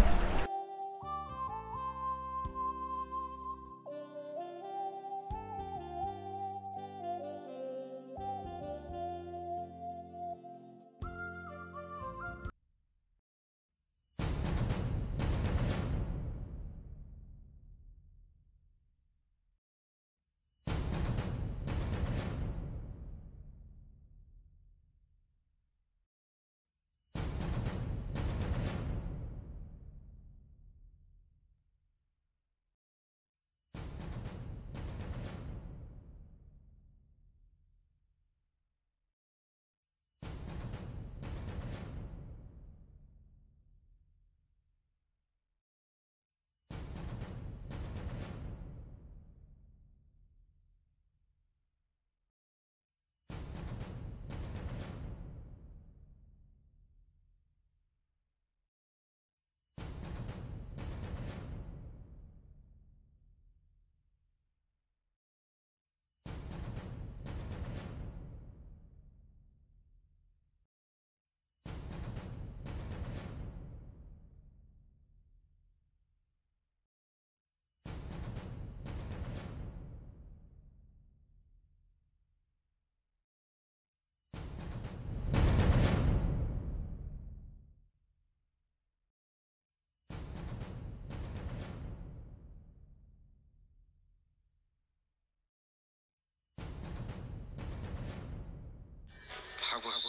ሓጎስ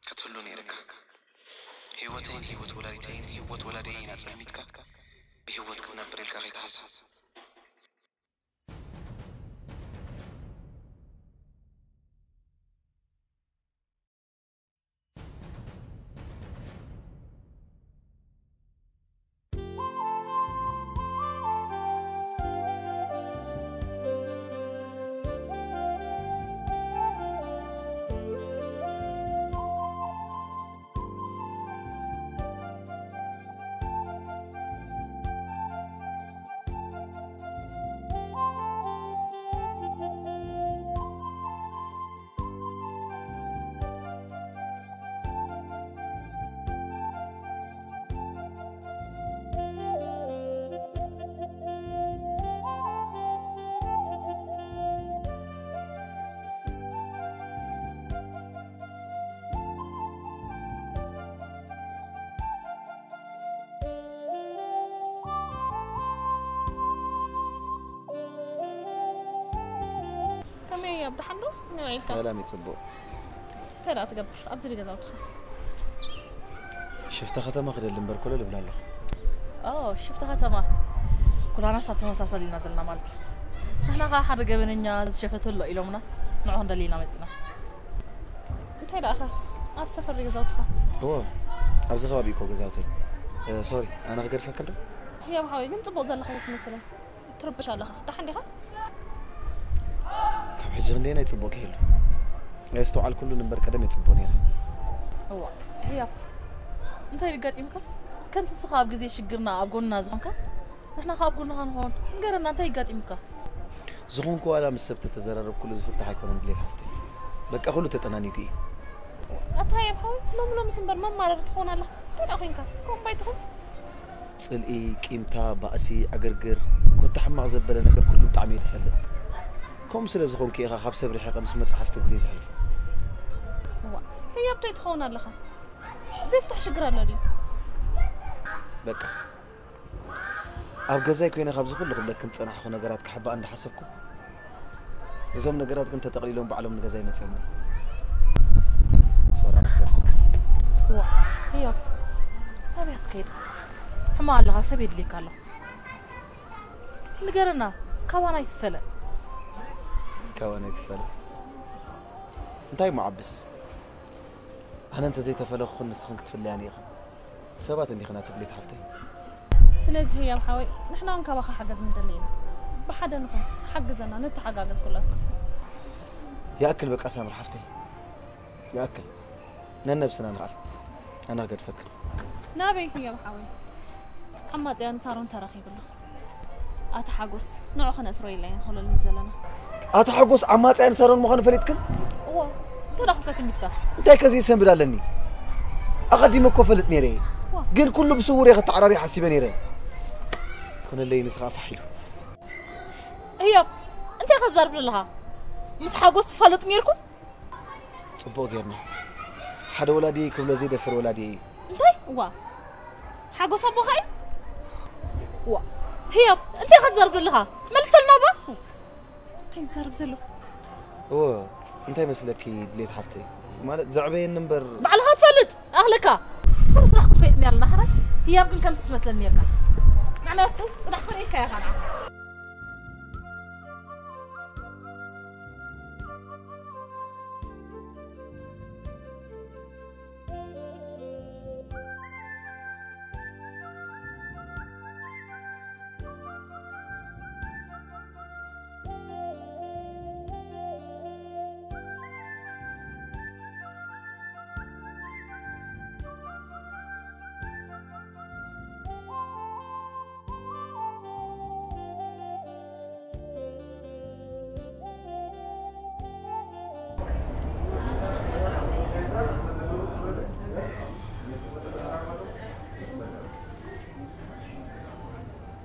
ክትህሉ ነይርካ። ህይወተይን ህይወት ወላዲተይን ህይወት ወላዲየይን ኣጸልሚትካ ብህይወት ክትነብር ኢልካ ከይትሓስብ። እይ ኣብ ደሓን ዶ? ንውዒልካ? ሰላም እዩ ጽቡቕ። እንታይ ደኣ ትገብር ኣብዚ ድዩ ገዛውትኻ? ሽፍታ ከተማ ክደሊ እምበር ኮለል እብላ ኣለኹ። ኦ ሽፍታ ከተማ። ኩላናስ ኣብ ተመሳሳሊ ኢና ዘለና ማለት እዩ። ንሕና ከዓ ሓደ ገበነኛ ዝሸፈተ ኣሎ ኢሎምናስ ንዑ ክንደሊ ኢና መፂና። እንታይ ደኣኸ ኣብ ሰፈር ድዩ ገዛውትኻ? እዎ ኣብዚ ከባቢ እኮ ገዛውተይ። ሶሪ ኣነ ክገድፈክ ዶ? ህያብ ሓወይ ግን ፅቡቕ ዘለኻ ትመስለኒ። ትርብሽ ኣለኻ። ደሓን ዲኻ? ካብ ሕጂ ክንደየናይ ጽቡቕ ክህሉ? ኣየስተውዓልኩሉን እምበር ቀደም እየ ጽቡቕ ነይረ። እዋ ህያብ እንታይ ኣጋጢምካ? ከምቲ ንስኻ ኣብ ግዜ ሽግርና ኣብ ጎንና ዝኾንካ ንሕና ከ ኣብ ጎንኻ ንኾን። ንገረና እንታይ ኣጋጢምካ? ዝኾንኩ ዋላ ምስ ሰብ ተተዘራረብኩሉ ዝፍታሕ ኣይኮነን ድሌት ሓፍተይ። በቃ ኩሉ ተጠናኒጉ እዩ። ኣታ ህያብ ሓወይ ሎሚ ሎምስ እምበር መማረሪ ትኾን ኣለኻ። እንታይ ደኣ ኮይንካ? ከምኡ ባይትኹን። ጽልኢ፣ ቂምታ፣ ባእሲ፣ ዕግርግር፣ ኮታ ሕማቕ ዘበለ ነገር ኩሉ ብጣዕሚ እየ ዝጸልእ። ከምኡ ስለ ዝኾንኩ ኢኻ ካብ ሰብ ርሒቐ ምስ መጻሕፍቲ ግዜ ዘሕልፎ። እዋ፣ ህያብ እንታይ ትኸውን ኣለኻ? ዘይፍታሕ ሽግር ኣሎ ድዩ? በቃ ኣብ ገዛይ ኮይነ ካብዚ ኩሉ ክብለክን ዝጸናሕኹ ነገራት ክሕባእ እንዳሓሰብኩ እዞም ነገራት ግን ተጠቕሊሎም ባዕሎም ንገዛይ መጺኦምኒ። ሶራ ንክተርፈክ። ዋ ህያብ ኣበይ ክትከይድ? ሕማቕ ኣለኻ ሰብ የድልየካ ኣሎ። ንገረና ካባና ኣይትፈለ። ካባና ኣይትፈለ እንታይ እሞ ዓብስ? ኣነ እንተዘይተፈለኹኽን ንስኽን ክትፍለያኒ ኢኽን። ሰባት እንዲኽን ኣትድልየት ሓፍተይ። ስለዚ ህያብ ሓወይ ንሕና እውን ካባኻ ሓገዝ ንደሊ ኢና። ብሓደ ንኹን ሓግዘና ንተሓጋገዝ ኩላትና። ይኣክል በቃ ሳምር ሓፍተይ ይኣክል። ነነብስና ንኽኣል። ኣነ ክገድፈክ። ናበይ ህያብ ሓወይ? ዓማፅያን ሳሮን ተራኺቡ ኣሎ። ኣታ ሓጎስ ንዑ ክነስሮ ኢልና ኢና ንኸለሉ ዘለና። ኣቶ ሓጎስ ዓማፅያን ሳሮን ምዃኑ ፈሊጥክን? እዎ እንታይ ዳኹም ከስሚትካ? እንታይ ከ ዘይሰንብድ ኣለኒ? ኣቐዲመ እኮ ፈልጥ ነይረ እየ። ግን ኩሉ ብስውር እየ ከተዓራሪ ሓሲበ ነይረ። ኮነለይ ንስኻ ፋሕ ኢሉ። እዮብ እንታይ ከዛርብ ዘለኻ? ምስ ሓጎስ ትፋለጡ ነይርኩም? ጽቡቕ ጌርና ሓደ ወላዲ ክብሎ ዘይደፍር ወላዲ እዩ። እንታይ? ዋ ሓጎስ ኣቦኻ እዩ? ዋ ህያብ እንታይ ኢኻ ትዛርብ ዘለኻ? መልሰልና እባ። እንታይ ዝዛርብ ዘሎ? እወ እንታይ መስለኪ ድሌት ሓፍተይ ማለት ዘዕበየኒ እምበር ባዕልኻ ትፈልጥ ኣኽለካ ኩሉ ስራሕኩም ፈይጥና ኣለና ሓራይ ህያብ ግን ከምዚ ትመስለኒ ነርካ ንዕመያት ሰው ጽናሕ ክርእየካ ኢኻ ንዓ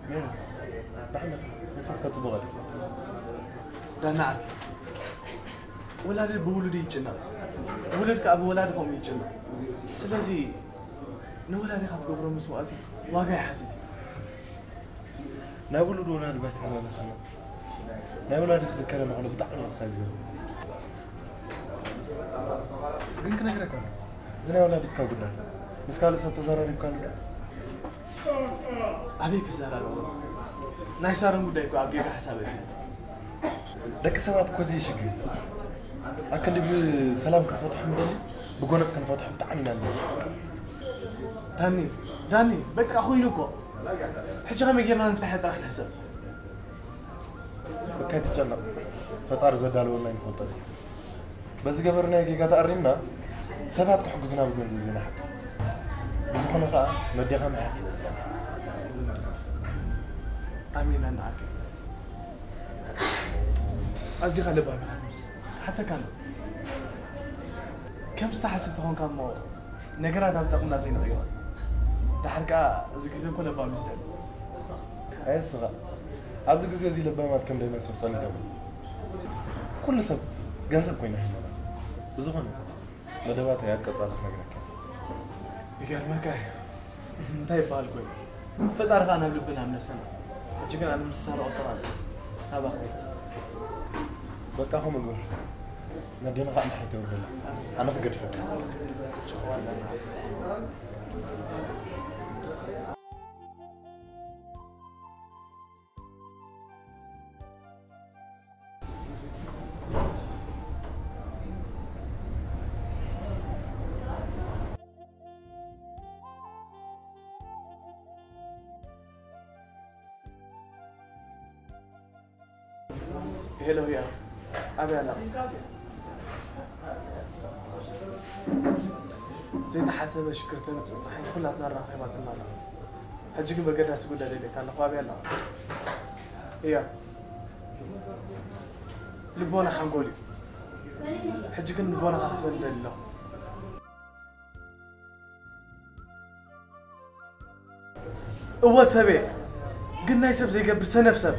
ሜሪ፣ ደሓን ዲኻ? መንፈስካ ጽቡቕ ኣይኮነን። ዳና ዓርከይ፣ ወላዲ ብውሉዱ ይጭነቕ፣ ውሉድ ከኣ ብወላዲ ከምኡ ይጭነቕ። ስለዚ ንወላዲኻ ትገብሮ መስዋእቲ ዋጋ ይሓትት እዩ። ናብ ውሉድ ወላዲ ባይታ መለሰና። ናይ ወላዲ ክዝከረኒ ከሎ ብጣዕሚ እዩ ክሳይ ዝገርም። ግን ክነግረካ ኣለኹ፣ እዚ ናይ ወላዲትካ ጉዳይ ምስ ካልእ ሰብ ተዘራሪብካሉ ዶ? ኣበይ ክዘራረቦ? ናይ ሳሮን ጉዳይ እኮ ኣብ ጌጋ ሓሳብ ኣእትዩ። ደቂ ሰባት እኮ እዚ እዩ ሽግር። ኣክንዲ ብሰላም ክንፈትሖ ንደሊ፣ ብጎነጽ ክንፈትሖ ብጣዕሚ ኢና ንደሊ። ዳኒ ዳኒ በቃ ኮይኑ እኮ። ሕጂ ከመይ ጌርና ንፍታሐ ጥራሕ ንሕሰብ። በቃ ኣይትጨነቕ፣ ፈጣሪ ዘዳለወልና ኣይንፈልጦን ኢና። በዚ ገበርናዮ ጌጋ ተኣሪምና ሰባት ክሕግዙና ብገንዘብ ኢና ንሓግዝ። ብዝኾነ ኸኣ መዴኻ ምሕረት ይበል። ኣሜን ኣነ ዓርከይ። ኣዚኻ ለባም ኢኻ ትመስል። ሓተካ ኣሎ። ከም ዝተሓስብ ተኾንካ እሞ ነገራት ናብ ጠቕምና ዘይንቕይሮ። ደሓር ከኣ እዚ ግዜ እኮ ለባም እዩ ዝደሊ። ኣየስኻ ኣብዚ ግዜ እዚ ለባማት ከም ዳይኖሶር ጸኒቶም ኩሉ ሰብ ገንዘብ ኮይና ሂሞና ብዝኾነ መደባተይ ኣብ ቀጻሊ ክነግረካ ይገርመካ እዩ እንታይ ይበሃል ኮይኑ ፈጣሪ ከዓ ናብ ልብና ምለሰና ሕጂ ግን ኣነ ምስ ሳራ ቁፅር ኣለ ናባኻ በቃ ከምኡ ግበር። ነዴና ከዓ ምሕረት የውርደላ። ኣነ ክገድፈካ። ሄሎ፣ ያ ኣበይ ኣላ? ዘይተሓሰበ ሽግር ተምፅእ ፀሓይ ኩላትና ኣራኺባትና ኣላ። ሕጂ ግን በገዳሲ ጉዳይ ደልየካ ኣለኹ። ኣበይ ኣላ? እያ፣ ልቦና ሓንጎል እዩ። ሕጂ ግን ልቦና ክትበል ደሊ ኣለኹ። እወ ሰብየ፣ ግን ናይ ሰብ ዘይገብር ሰነፍ ሰብ።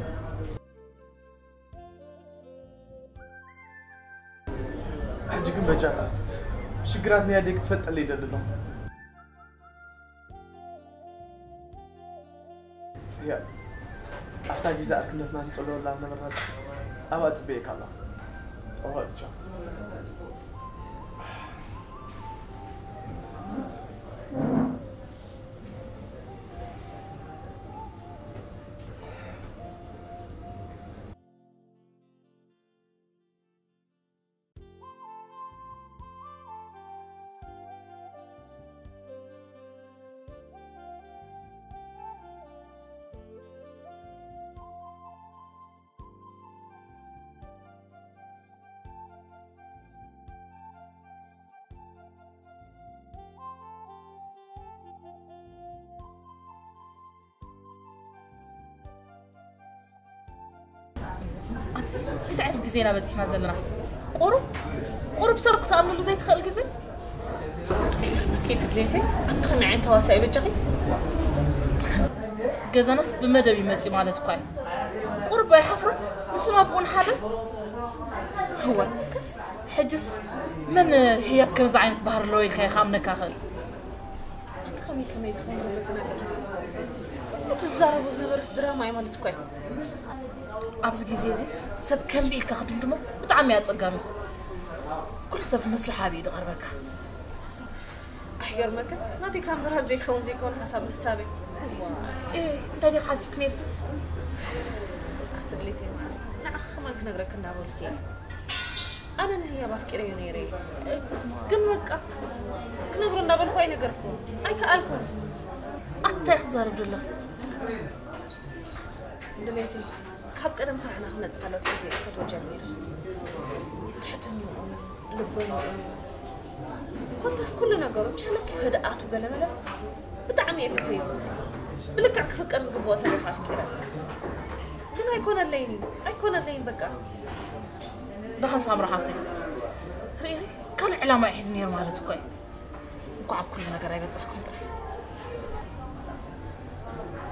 ሕጂ ግን በጃኻ፣ ሽግራት ናይ ኣደይ ክትፈልጠለይ ይደሊ ኣለኹ። ያ፣ ኣብታ ጊዛ ዕርክነትና ንጸልወላ ዝነበርና ጸሓይ ኣብኣ ጽበየካ ኣለኹ። እወ፣ ቻው። ኣቲ፣ እንታይ ዓይነት ግዜ ኢና በጺሕና ዘለና? ቁሩብ፣ ቁሩብ ሰብ ክትኣምንሉ ዘይትኽእል ግዜ? ኬቲ ድሌተይ፣ ኣቲ ከመይ ዓይነት ተዋሳኢ በጃኺ? ገዛናስ ብመደብ ይመጽእ ማለት እኳ እዩ። ቁሩብ ኣይሓፍሩን? ንሱን ኣቦኡን ሓደ? እወ። ሕጅስ መን ህያብ ከምዚ ዓይነት ባህሪ ኣለዎ ኢልካ እዩ ክኣምነካ ክእል? ኣቲ ከመይ ከመይ ዝኸውን ዘሎ እዚ ነገር? ኩሉ ትዛረቦ ዝነበረስ ድራማ እዩ ማለት እኮ እዩ። ኣብዚ ግዜ እዚ ሰብ ከምዚ ኢልካ ክድምድሞ ብጣዕሚ እዩ ኣጸጋሚ። ኩሉ ሰብ መስርሓ ኣብ ኢዱ ቀርበካ። ኣይገርመክን? ናተይ ካብ ምርሃብ ዘይከውን ዘይከውን ሓሳብ ምሕሳበይ። እ፣ እንታይ ዲኺ ሓሲብኪ ነይርኪ? ኣቲ ድሌተይ ማለት ንዓኺ ከማን ክነግረኪ እንዳበልኩ እየ። ኣነ ንህያብ ኣፍቂረዮ ነይረ። ግን በቃ ክነግሮ እንዳበልኩ ኣይነገርኩን። ኣይከኣልኩን። ኣታ ኢኺ ትዛረብ ዘለኺ? ድሌተይ ካብ ቀደም ስራሕና ክመጽእ ከሎ ግዜ ክፈትዎ ጀሚረ። ትሕትንኡ፣ ልበንኡ፣ ኮታስ ኩሉ ነገሩ፣ ብቻ ልክዕ ህድኣቱ ገለመለ ብጣዕሚ እየ ፈትየዮ። ብልክዕ ክፍቀር ዝግብኦ ሰብ ኢኻ ኣፍቂረ። ግን ኣይኮነለይን እዩ፣ ኣይኮነለይን በቃ። ደሓን ሳምራ ሓፍተይ፣ ርኢኺ ካልእ ዕላማ እዩ ሒዙ ነይሩ ማለት እኮ እዩ። እንኳዕ ኣብ ኩሉ ነገር ኣይበጻሕኩም ጥራይ።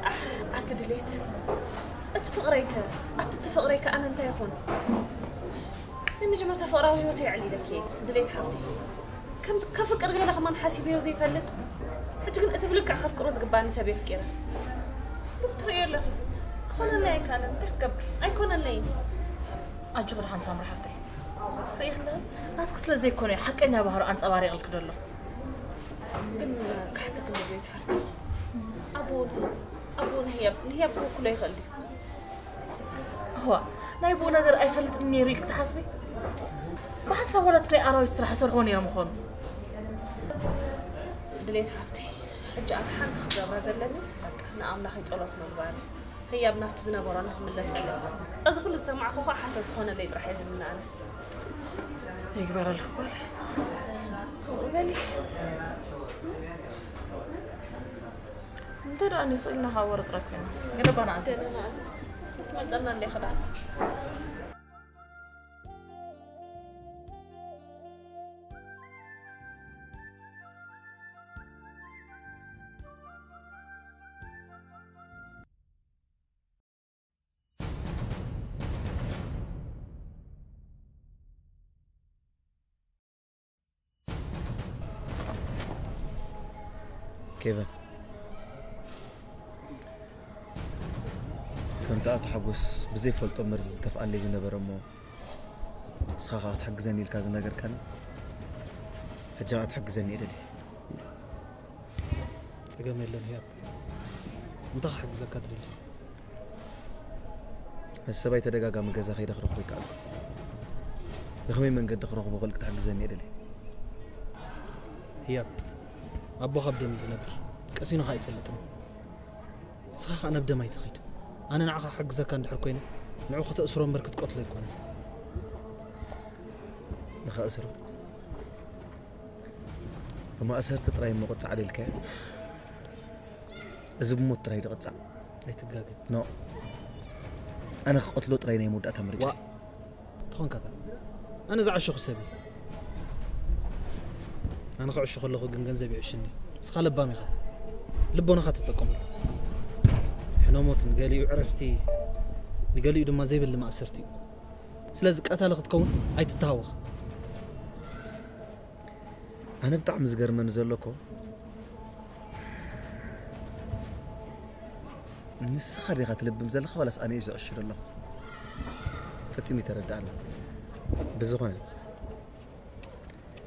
ኣሕ፣ ኣቲ ድሌት፣ እቲ ፍቕረይከ፣ ኣቲ እቲ ፍቕረይከ ኣነ እንታይ ይኹን? ናይ መጀመርታ ፍቕራዊ ህይወተይ ኣዕሊለኪ እየ፣ ድሌት ሓፍተይ። ከምዚ ከፍቅር ገለ ከማን ሓሲበዮ ዘይፈልጥ፣ ሕጂ ግን እቲ ብልክዕ ከፍቅሮ ዝግባኒ ሰብ የፍቂረ። ግን ትርእዮ ኣለኺ፣ ክኾነለይ ኣይከኣለን። እንታይ ክገብር? ኣይኮነለይን። ኣጆኺ ደሓን ሳምሪ ሓፍተይ። ርኢኺ እንድኺ፣ ናትኪ ስለ ዘይኮነ እዩ ሓቀኛ ባህሩ ኣንጸባሪቕልኪ ዘሎ። ግን ክሓተኪ እንድየ ቤት ሓፍተይ። ኣቦኡ፣ ኣቦኡ ንህያብ፣ ንህያብ ክውክሎ ይኽእል ድዩ? እዋ፣ ናይ ብኡ ነገር ኣይፈልጥን ነይሩ ኢልኪ ትሓስቢ? ብሓንሳብ ዋላ እቲ ናይ ኣራዊት ስራሕ ይሰርሕዎ ነይሮም ይኾኑ። ድሌት ሓፍተይ፣ ሕጂ ኣብ ሓንቲ ክገብራ ዘለኒ፣ በቃ፣ ንኣምላኸይ ጸሎት ምግባር እዩ። ህያብ ናብቲ ዝነበሮ ንክምለስ ኣለዎ። እዚ ኩሉ ዝሰማዕኩ ኸኣ ሓሶት ክኾነለይ ጥራሕ እየ ዝምነ ኣነ። ይግበረልኪ ጓለይ። ከምኡ በሊ። እንተ ደኣ ንሱ ኢልና ካብ ወረ ጥራይ ኮይና። ገለ ባና ኣዝዝ። ገለ ንኣዝዝ። ትመጸና ኣለይ ክዳን። ኬቨን፣ ከምቲ ኣቶ ሓጎስ ብዘይፈልጦ መርዚ ዝተፍኣለይ ዝነበረ እሞ፣ ንስኻ ከዓ ክትሕግዘኒ ኢልካ ዝነገርካኒ፣ ሕጂ ከዓ ክትሕግዘኒ እየ ደልየ። ጸገም የለን ህያብ። እንታይ ክሕግዘካ ትደሊ? ነቲ ሰብኣይ ተደጋጋሚ ገዛ ከይደ ክረኽቦ ይከኣል። ብኸመይ መንገዲ ክረኽቦ ክእል ክትሕግዘኒ እየ ደልየ። ህያብ፣ ኣቦኻ ኣብ ደም እዩ ዝነብር። ቀሲኑ ኸኣ ኣይፈልጥን። ንስኻ ኸኣ ናብ ደም ኣይትኺድ። ኣነ ንዓኻ ክሕግዘካ እንድሕር ኮይነ፣ ንዑ ከተእስሮ እምበር ክትቀትሎ ኣይኮነን። ንኸእስሮ? ብማእሰርቲ ጥራይ እሞ ቅጻዕ ደልካዮ? እዚ ብሞት ጥራይ ድቕጻዕ? ኣይትጋገ። ኖ። ኣነ ክቐትሎ ጥራይ ናይ መወዳእታ ምርጫ። ዋ። ተኾንካታ። ኣነ ዝዓሸኹ ሰብ እየ። ኣነ ክዕሹ ከለኹ ግን ገንዘብ ይዕሽኒ። ንስኻ ለባም ኢኻ። ልቦናኻ ትጥቀመሉ። ሕነ ሞት ንገሊኡ ዕረፍቲ፣ ንገሊኡ ድማ ዘይብሊ ማእሰርቲ እዩ። ስለዚ ቀታሊ ክትከውን ኣይትተሃወኽ። ኣነ ብጣዕሚ ዝገርመኒ ዘሎ እኮ፣ ንስኻ ዲኻ ትልብም ዘለኻ ዋላስ ኣነ እየ ዝዕሹ ዘለኹ? ፈጺሙ ይተረድኣኒ። ብዝኾነ፣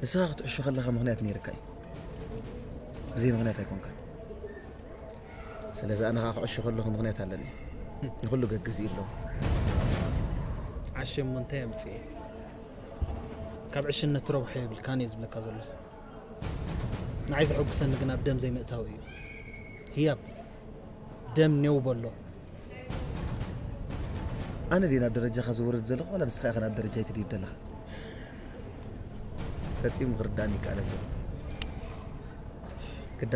ንስኻ ክትዕሹ ከለኻ ምኽንያት ነይርካ እዩ። ብዘይ ምኽንያት ኣይኮንካን። ስለዚ ኣነ ኸኣ ክዕሹ ከለኹ ምኽንያት ኣለኒ። ንኹሉ ገግዝ እዩ ኣለዎ። ዓሽ እሞ እንታይ ኣምጽኤ? ካብ ዕሽነት ረብሓ የብልካን እየ ዝብለካ ዘለኹ። ንዓይ ዘሐጉሰኒ ግን ኣብ ደም ዘይምእታው እዩ። ህያብ፣ ደም ኔው በሎ። ኣነ ድየ ናብ ደረጃኻ ዝወርድ ዘለኹ ዋላ ንስኻ ኢኻ ናብ ደረጃይ ትድይብ ዘለኻ? ፈጺሙ ክርዳእኒ ይከኣለን ዘሎ። ግዳ፣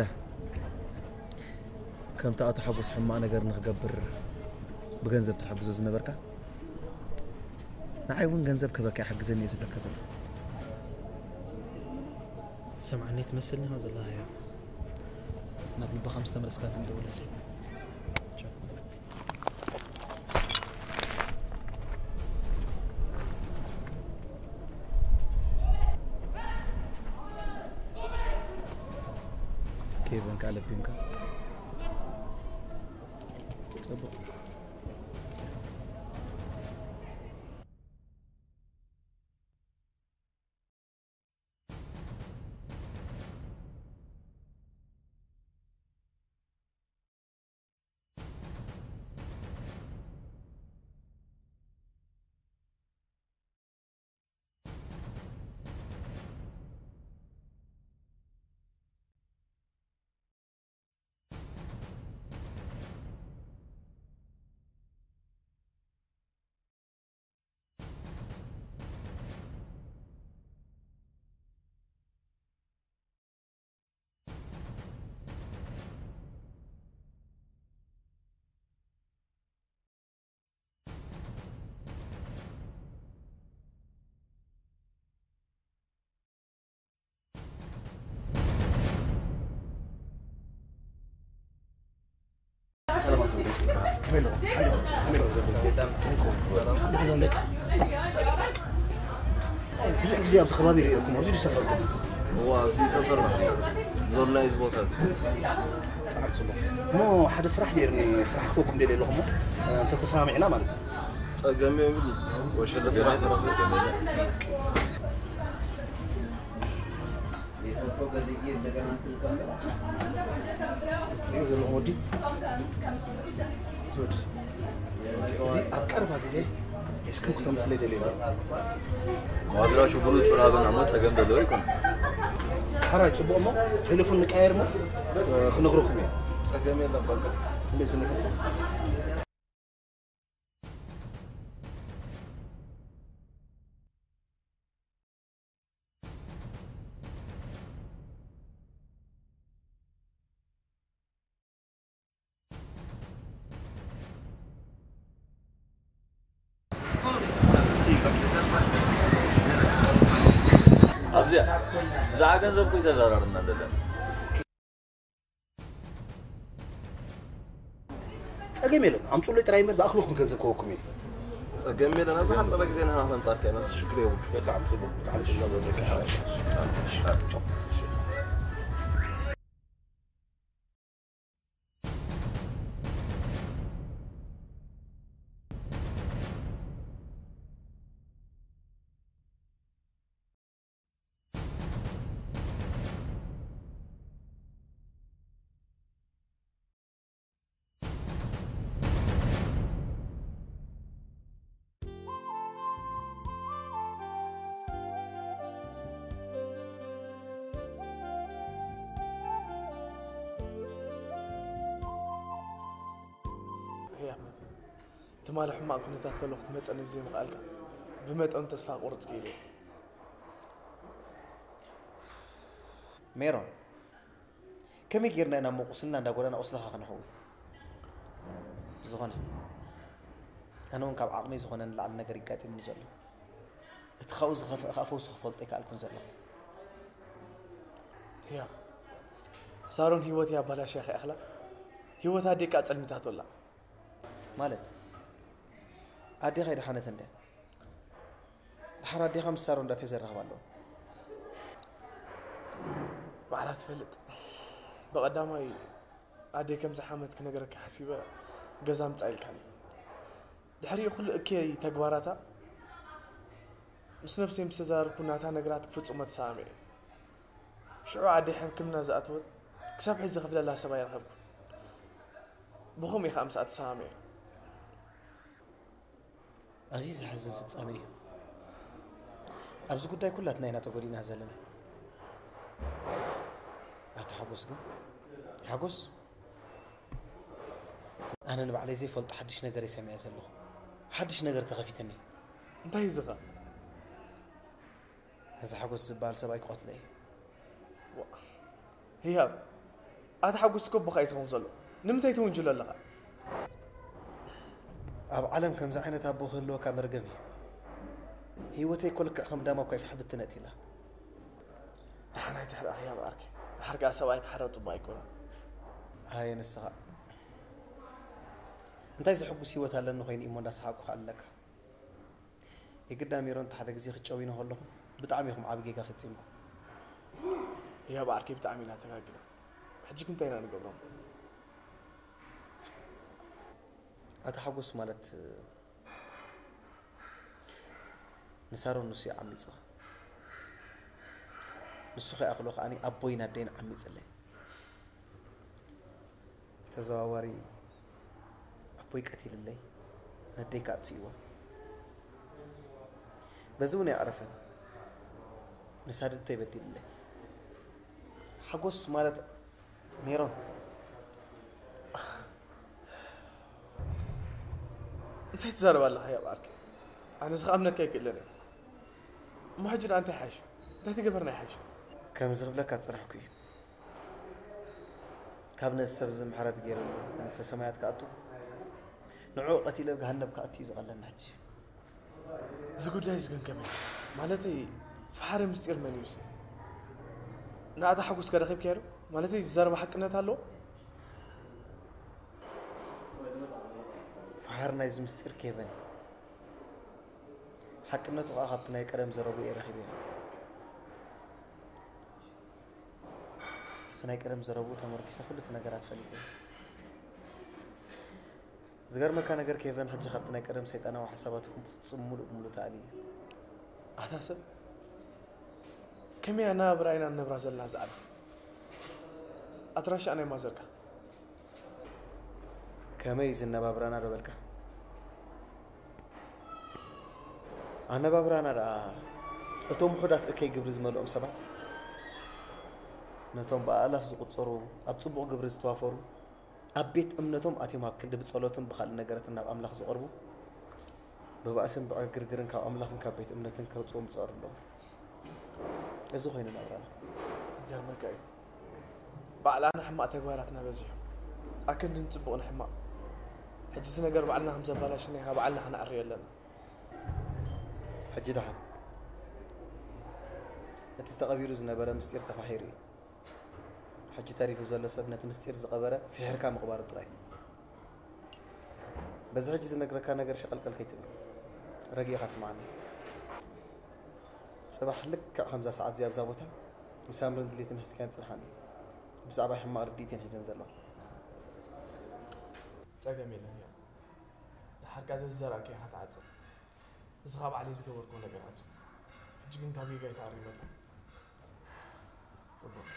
ከምቲ ኣቶ ሓጎስ ሕማቕ ነገር ንኽገብር ብገንዘብ ትሕግዞ ዝነበርካ፣ ንዓይ እውን ገንዘብ ክህበካ ይሕግዘኒ እየ ዝብለካ ዘለኹ። ትሰምዓኒ ትመስልኒ ኢኻ ዘለኻ ህያብ። ናብ ልብኻ ምስ ተመለስካ ግን ደውለለይ። ቻው። ኬቨን ከኣ ለቢምካ። ጽቡቕ። ሰላም ኣዘውተር። ከመይ ኣለኹም? ከመይ ኣለኹም? ከመይ ኣለኹም? ብዙሕ ግዜ ኣብዚ ከባቢ ርኤኩም፣ ኣብዚ ድዩ ሰፈርኩም? እዋ፣ ኣብዚ ሰፈር ነው። ዞን ናይ እዚ ቦታ እዚ። ብጣዕሚ ጽቡቕ። እሞ ሓደ ስራሕ ነይርኒ፣ ስራሕ ክህበኩም ደልየ ኣለኹ እሞ፣ እንተተሰማሚዕና ማለት እዩ። ጸገም የብሉ። ወሸለ ስራሕ ተረኽቡ። ትሪኦ ዘለኹም ወዲ፣ እዚ ወዲ፣ እዚ ኣብ ቀረባ ግዜ ሒዝኩም ክተምፅለይ ደልየ ኣለኹ። ዋድራሹ ብሉፅ ራብና እሞ ጸገም ዘለዎ ይኮን። ሓራይ ጽቡቕ እሞ ቴሌፎን ንቀያየር እሞ ክነግረኩም እየ። ጸገም የለን በቃ። እንዴት ዝነግረኩም? ኣብዚኣ ብዛዕባ ገንዘብ እኮ ተዘራርብና ዘለና። ጸገም የለን፣ ኣምጹለይ ጥራይ እምበር ዝኣኽለኩም ገንዘብ ክህበኩም እየ። ጸገም የለን፣ ኣብ ዝሓጸረ ግዜ ንሕና ከምጻልካ ኢና፣ ንሱ ሽግር የብሉ። በጣዕሚ ጽቡቕ፣ ብጣዕሚ ጽቡቕ። ትማሊ ሕማቕ ኩነታት ከሎ ክትመጸኒ ብዘይምኽኣልካ ብመጠኑ ተስፋ ክቑርጽ ክኢለ እየ። ሜሮን፣ ከመይ ጌርና ኢና እሞ ቁስልና እንዳ ጎዳና ቁስልኻ ከነሕዊ? ብዝኾነ ኣነ እውን ካብ ዓቕመይ ዝኾነ ንላዕሊ ነገር ይጋጢምኒ ዘሎ። እቲ ካብኡ ዝኸፍእ ከዓ ፈውሱ ክፈልጦ ኣይከኣልኩን ዘለኹ። ህያ፣ ሳሮን ህይወተይ ኣባላሽያ ከይኣኽላ ህይወት ኣዴ ከዓ ጸልሚታቶ ኣላ። ማለት ኣዴኻ ኣይደሓነትን ድያ? ድሓር ኣዴኻ ምስ ሳሮን እንዳተዘራኽባ ኣለዉ። ባዕላ ትፈልጥ። ብቐዳማይ ኣደይ ከም ዝሓመት ክነግረካ ሓሲበ ገዛ ምጻእ ኢልካኒ። ድሕሪኡ ኩሉ እከይ ተግባራታ ምስ ነብሰይ ምስ ተዛረብኩ ናታ ነገራት ክፍጽሞ ተሰማሚዐ። ሽዑ ኣደይ ሕክምና ዝኣተወት ክሳብ ሕጂ ዝኸፍለላ ሰብ ኣይረኸብኩን። ብኸምኡ እዩ ከዓ ምስኣ ተሰማሚዐ። ኣዝዩ ዘሕዝን ፍጻመ እዩ። ኣብዚ ጉዳይ ኩላትና ኢና ተጎዲእና ዘለና። ኣቶ ሓጎስ ግን ሓጎስ ኣነ ንባዕለይ ዘይፈልጦ ሓድሽ ነገር እየ ሰሚዐ ዘለኹ። ሓድሽ ነገር ተኸፊትኒ። እንታይ እዩ እዚ ኸ? እዚ ሓጎስ ዝበሃል ሰብኣይ ክቐትሎ እየ። ህያብ፣ ኣቲ ሓጎስ እኮ ኣቦኻ እዩ ዝኸውን ዘሎ። ንምንታይ ትውንጅሎ ኣለኻ? ኣብ ዓለም ከምዚ ዓይነት ኣቦ ክህልወካ መርገም እዩ። ህይወተይ እኮ ልክዕ ከም ዳማ እኮ ይፍሕብቲ ነጢላ። ደሓን ኣይትሕረቕ ህያብ ዓርኪ። ድሓር ከኣ ሰብኣይ ክሓርቕ ጽቡቕ ኣይኮነን። ኣየ ንስኻ እንታይ ዘሐጉስ ህይወት ኣለኒ ኮይኑ እሞ እንዳሰሓቅኩ ኣለካ። የግዳ ሜሮን ሓደ ግዜ ክጨዊኖ ከለኹ ብጣዕሚ ኢኹም ዓቢ ጌጋ ፈጺምኩም። ህያብ ዓርከይ ብጣዕሚ ኢና ተጋጊና። ሕጂ ግን እንታይ ኢና ንገብሮም? ኣቶ ሓጎስ ማለት ንሳሮን ንሱ እዩ ዓሚፅዋ። ንሱ ከይኣኽሎ ከዓኒ ኣቦይን ኣደይን ዓሚፅለይ። ብተዘዋዋሪ ኣቦይ ቀቲልለይ፣ ነደይ ከኣ ኣጥፊእዋ። በዚ እውን ኣይዕረፈን፣ ንሳድተይ በዲልለይ። ሓጎስ ማለት ሜሮን፣ እንታይ ትዛረብ ኣለኻ ህያብ ዓርከይ? ኣነስ ክኣምነካ ኣይክእልን እየ። እሞ ሕጂ ደኣ እንታይ ይሓይሽ? እንታይ ተገበርና ይሓይሽ? ከምዚ ክብለካ ዝጸናሕኩ እዩ። ካብ ነዚ ሰብ እዚ ምሕረት ገይረሉ መንግስተ ሰማያት ክኣቱ፣ ንዕኡ ቀቲለ ኣብ ገሃነብ ክኣቱ እዩ ዝቐለኒ ሕጂ። እዚ ጉዳይ እዚ ግን ከመይ? ማለተይ ፈሓሪ ምስጢር መን እዩ እዚ? ንኣታ ሓጎስካ ረኺብካዮ ዶ? ማለተይ ዝዛረቦ ሓቅነት ኣለዎ? ፈሓሪ ናይዚ ምስጢር ኬቨን እዩ። ሓቅነቱ ከኣ ካብቲ ናይ ቀደም ዘረብኡ እየ ረኺበዮ። ኣብቲ ናይ ቀደም ዘረብኡ ተመርኪሰ ኩሉ እቲ ነገራት ፈሊጠ እየ። ዝገርመካ ነገር ኬቨን ሕጂ ካብቲ ናይ ቀደም ሰይጣናዊ ሓሳባትኩም ብፍጹም ሙሉእ ብሙሉእ ተኣልዩ እዩ። ኣታ ሰብ ከመይ ኣነባብራ ኢና ንነብራ ዘለና ዝዓቢ ኣድራሻ ናይ ማዘርካ ከመይ ዝነባብራና ዶ በልካ? ኣነባብራና ደኣ እቶም ውሑዳት እከይ ግብሪ ዝመልኦም ሰባት ነቶም ብኣእላፍ ዝቑጸሩ ኣብ ጽቡቕ ግብሪ ዝተዋፈሩ ኣብ ቤት እምነቶም ኣትዮም ኣብ ክንዲ ብጸሎትን ብኻልእ ነገራትን ናብ ኣምላኽ ዝቐርቡ ብባእስን ብዕግርግርን ካብ ኣምላኽን ካብ ቤት እምነትን ከውጽኦም ይጸሩ ኣለዉ። እዚ ኮይኑ ናብራና። ይገርመካ እዩ ባዕላና ሕማቕ ተግባራትና በዚሑ ኣክንዲ ንጽቡቕ ንሕማቕ ሕጂ እዚ ነገር ባዕልና ከም ዘባላሽናዮ ባዕልና ክነዕርዮ ኣለና። ሕጂ ደሓን እቲ ዝተቐቢሩ ዝነበረ ምስጢር ተፋሒሩ እዩ። ሕጂ ተሪፉ ዘሎ ሰብ ነቲ ምስጢር ዝቐበረ ፊሒርካ ምቕባሩ ጥራይ። በዚ ሕጂ ዝነግረካ ነገር ሸቐልቀል ከይትብል ረጊእኻ ስምዓኒ። ጽባሕ ልክዕ ከምዛ ሰዓት እዚኣ ኣብዛ ቦታ ንሳምርን ድሌትን ሒዝካየን ጽንሓኒ። ብዛዕባ ሕማቕ ርድኢት እየን ሒዘን ዘለዋ። ጸገም የለን እያ ድሓር ከኣ ዘዝዘራእካዮ ኢኻ ትዓጽድ። እዚ ካብ ባዕለይ ዝገበርክዎ ነገራት እዩ። ሕጂ ግን ካብ ጌጋይ ተኣሪመ ኣለኹ። ጽቡቕ።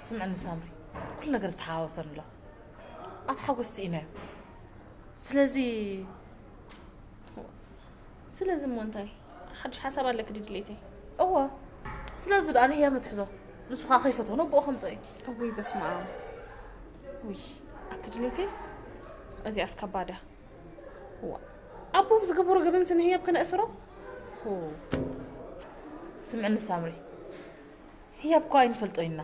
ስምዕኒ ሳምሪ፣ ኩሉ ነገር ተሓዋወሰን ኣሎ። ኣቲ ሓጎስ ስኢናዮ። ስለዚ ስለዚ እሞ እንታይ ሓድሽ ሓሳብ ኣለክ ድድሌተይ? እወ፣ ስለዚ ደኣ ንህያብ ንትሕዞ። ንሱ ኸዓ ከይፈትዎ ነቦኡ ከምፅኦ እዩ። እውይ በስመ ኣብ። ውይ ኣቲ ድሌተይ፣ እዚኣስ ከባድ እያ። ዋ ኣቦ ብዝገበሮ ገበንሲ ንህያብ ከነእስሮ? ሆ። ስምዕኒ ሳምሪ፣ ህያብ እኮ ኣይንፈልጦ ኢና።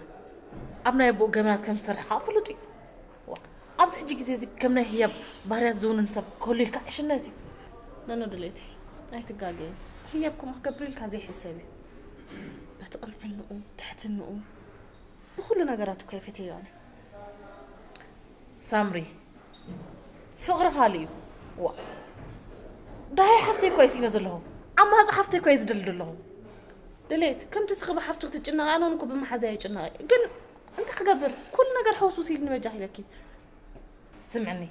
ኣብ ናይ ኣቦኡ ገበናት ከም ዝሰርሕ ከዓ ፍሉጥ እዩ። ዋ፣ ኣብዚ ሕጂ ግዜ እዚ ከም ናይ ህያብ ባህርያት ዝውንን ሰብ ክህሉ ኢልካ ዕሽነት እዩ። ነኖ ድሌተይ ኣይትጋገይ። ህያብ ከምኡ ክገብር ኢልካ ዘይሕሰብ እዩ። በቲ ቅንዕንኡ፣ ትሕትንኡ፣ ብኹሉ ነገራቱ እኮ የፈተዮ ኣነ። ሳምሪ፣ ፍቕሪ ካልእ እዩ። ዋ፣ ዳሃይ ሓፍተይ እኮ እየ ስኢነ ዘለኹ። ዓማጺ ሓፍተይ እኮ እየ ዝደሊ ዘለኹ። ድሌት፣ ከምቲ ስኺ ብሓፍትኺ ትጭነቒ ኣነ እውን እኮ ብመሓዛይ ይጭነቕ እየ። ግን እንታይ ክገብር? ኩሉ ነገር ሕውስውስ ኢልኒ በጃኺ ኢለኪ። ስምዕኒ፣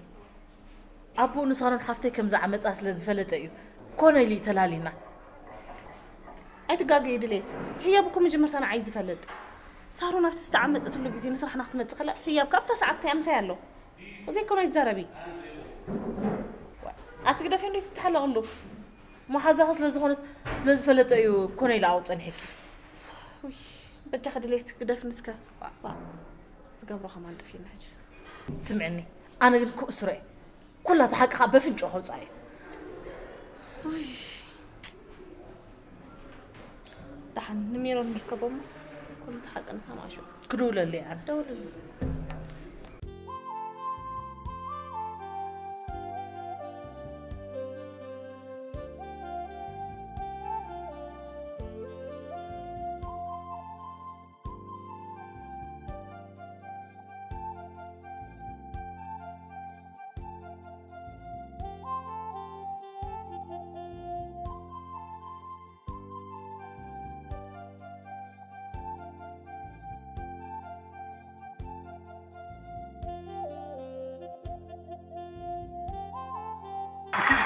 ኣቦኡ ንሳሮን ሓፍተይ ከም ዝዓመጻ ስለ ዝፈለጠ እዩ ኮነ ኢሉ እዩ ተላልዩና። ኣይትጋገዪ ድሌት፣ ህያብ እኮ መጀመርታ ንዓይ ዝፈልጥ። ሳሮን ኣብቲ ዝተዓመጸትሉ ግዜ ንስራሕና ክትመጽእ ከላ ህያብ ካብታ ሰዓት እንታይ ምሳይ ኣሎ። እዚ እኮ ኣይትዛረቢ። ኣቲ ግደፊ እንዶ ትተሓለቕሉ። መሓዛኺ ስለ ዝኾነት ስለ ዝፈለጠ እዩ ኮነ ኢሉ ኣብኡ ጸኒሕኪ። ውይ፣ በጃኺ ድሌት ግደፍኒ እስከ። ዝገብሮ ከማን ጠፊእና ሕጅስ። ስምዕኒ፣ ኣነ ግን ክእስሮ እየ። ኩላ እቲ ሓቂ ከዓ በፍንጭ ከውፅኣ እየ። ደሓን ንሜሮን ንርከቦ እሞ ኩሉ እቲ ሓቂ ንሰምዓ ሽዑ። ክድውለሉ እየ ኣነ። ደውልሉ።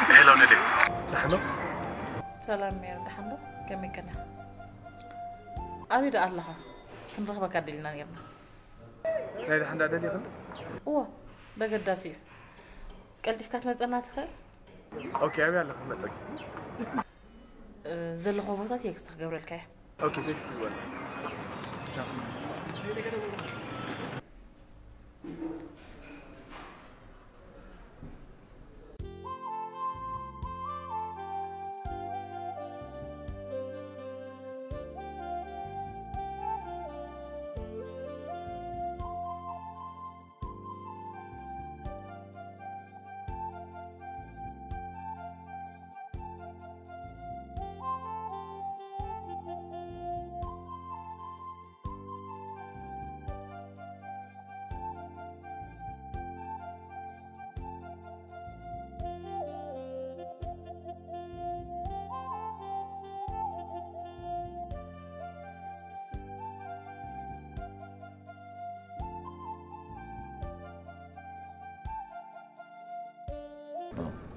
ሄሎ ንዴት ደሓን ዶ? ሰላም ሜር፣ ደሓን ዶ? ከመይ ከነ? ኣበይ ደኣ ኣለኻ? ክንረኽበካ ደሊና ኔርና። ናይ ደሓን ደኣ ደሊኽን? እወ፣ በገዳሲ እዩ። ቀልጢፍካ ትመጸና ትኽእል? ኦኬ፣ ኣበይ ኣለኺ? ክመጸኪ። ዘለኹ ቦታ ቴክስት ክገብረልካ እየ። ኦኬ፣ ቴክስት ግበረለይ። ቻው።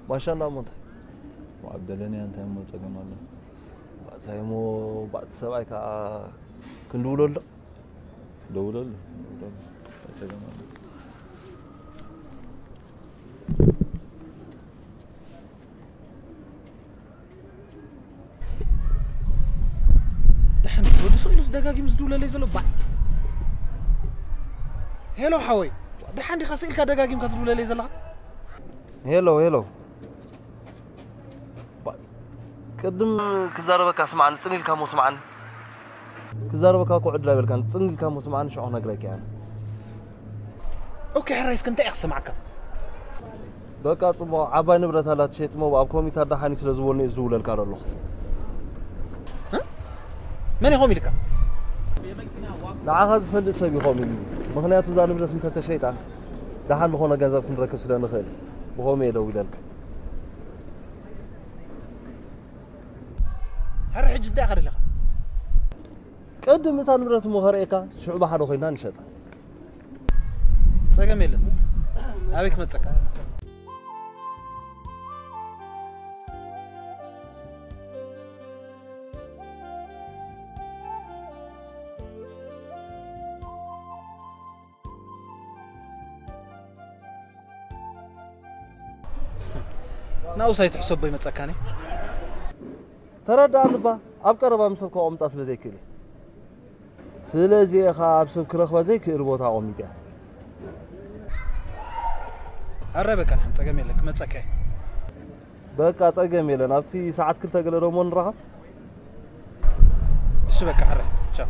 ባሻ እንዳ እሞ እንታይ? ዋዕ በለንያ እንታይ እሞ ጸገም ኣሎ? እንታይ እሞ ባዕቲ ሰብኣይ ከኣ ክንድውለሉ ዶ? ደውለሉ። ደውለሉ። እንታይ ጸገም ኣሎ? ደሓን ወዲ ስቕ ኢሉ ደጋጊሙ ዝድውለለይ ዘሎ ባዕ። ሄሎ ሓወይ፣ ደሓን ዲኻ ስቕ ኢልካ ደጋጊምካ ትድውለለይ ዘለኻ? ሄሎ ሄሎ። ባዕ። ቅድም ክዛረበካ ስምዓኒ፣ ጽን ኢልካ እሞ ስምዓኒ። ክዛረበካ እኮ ዕድል ኣይበልካን። ጽን ኢልካ እሞ ስምዓኒ፣ ሽዑ ክነግረካ እየ። ኦኬ፣ ሕራይ እስከ እንታይ እየ ክሰምዓካ? በቃ ጽቡቕ፣ ዓባይ ንብረት ኣላ ትሸይጥ እሞ ኣብ ኮሚታ ደሓን እዩ ስለ ዝበሉኒ እየ ዝድውለልካ ዘለኹ። እ? መን እዩ ከምኡ ኢልካ? ንዓኻ ዝፈልጥ ሰብ እዩ ከምኡ ኢሉኒ። ምኽንያቱ እዛ ንብረት እንተተሸይጣ ደሓን ዝኾነ ገንዘብ ክንረክብ ስለ ንኽእል ብኸምኡ እየ ደዊለልካ። ሕራይ ሕጂ እንታይ ኢኻ ደሊኻ? ቅድም እታ ንብረት እሞ ከርእየካ፣ ሽዑ ብሓደ ኮይንና ንሸጣ። ጸገም የለን። ኣበይ ክመጸካ? ናኡስ ኣይትሕሰቦ ይመጸካኒ። ተረዳኣኒ እባ፣ ኣብ ቀረባ ምስ ሰብ ከቐምጣ ስለ ዘይክእል እየ። ስለዚ ኢኻ ኣብ ሰብ ክረኽባ ዘይክእል ቦታ ኣቐሚጥያ። ኣረ በቃ፣ ድሓን ጸገም የለን፣ ክመጸካ እየ። በቃ ጸገም የለን፣ ኣብቲ ሰዓት ክልተ ገለ ደሞ ንራኸብ። እሺ በቃ፣ ሕረ፣ ቻው።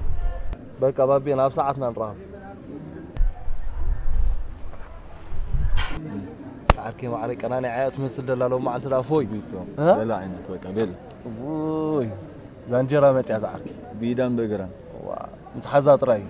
በቃ ባቤን፣ ኣብ ሰዓትና ንራኸብ። ዓርከይ ማዕረይ ቀናኒዓያ ትመስል ደላ ሎማዓንቲ ደኣ ፎይ። ቢቶ። እ? በላ ዓይነት በቃ፣ በል። ውይ፣ እዛ እንጀራ መጽያ ዝዓርከይ። ብኢዳን በግራን። ዋ፣ ምትሓዛ ጥራይ።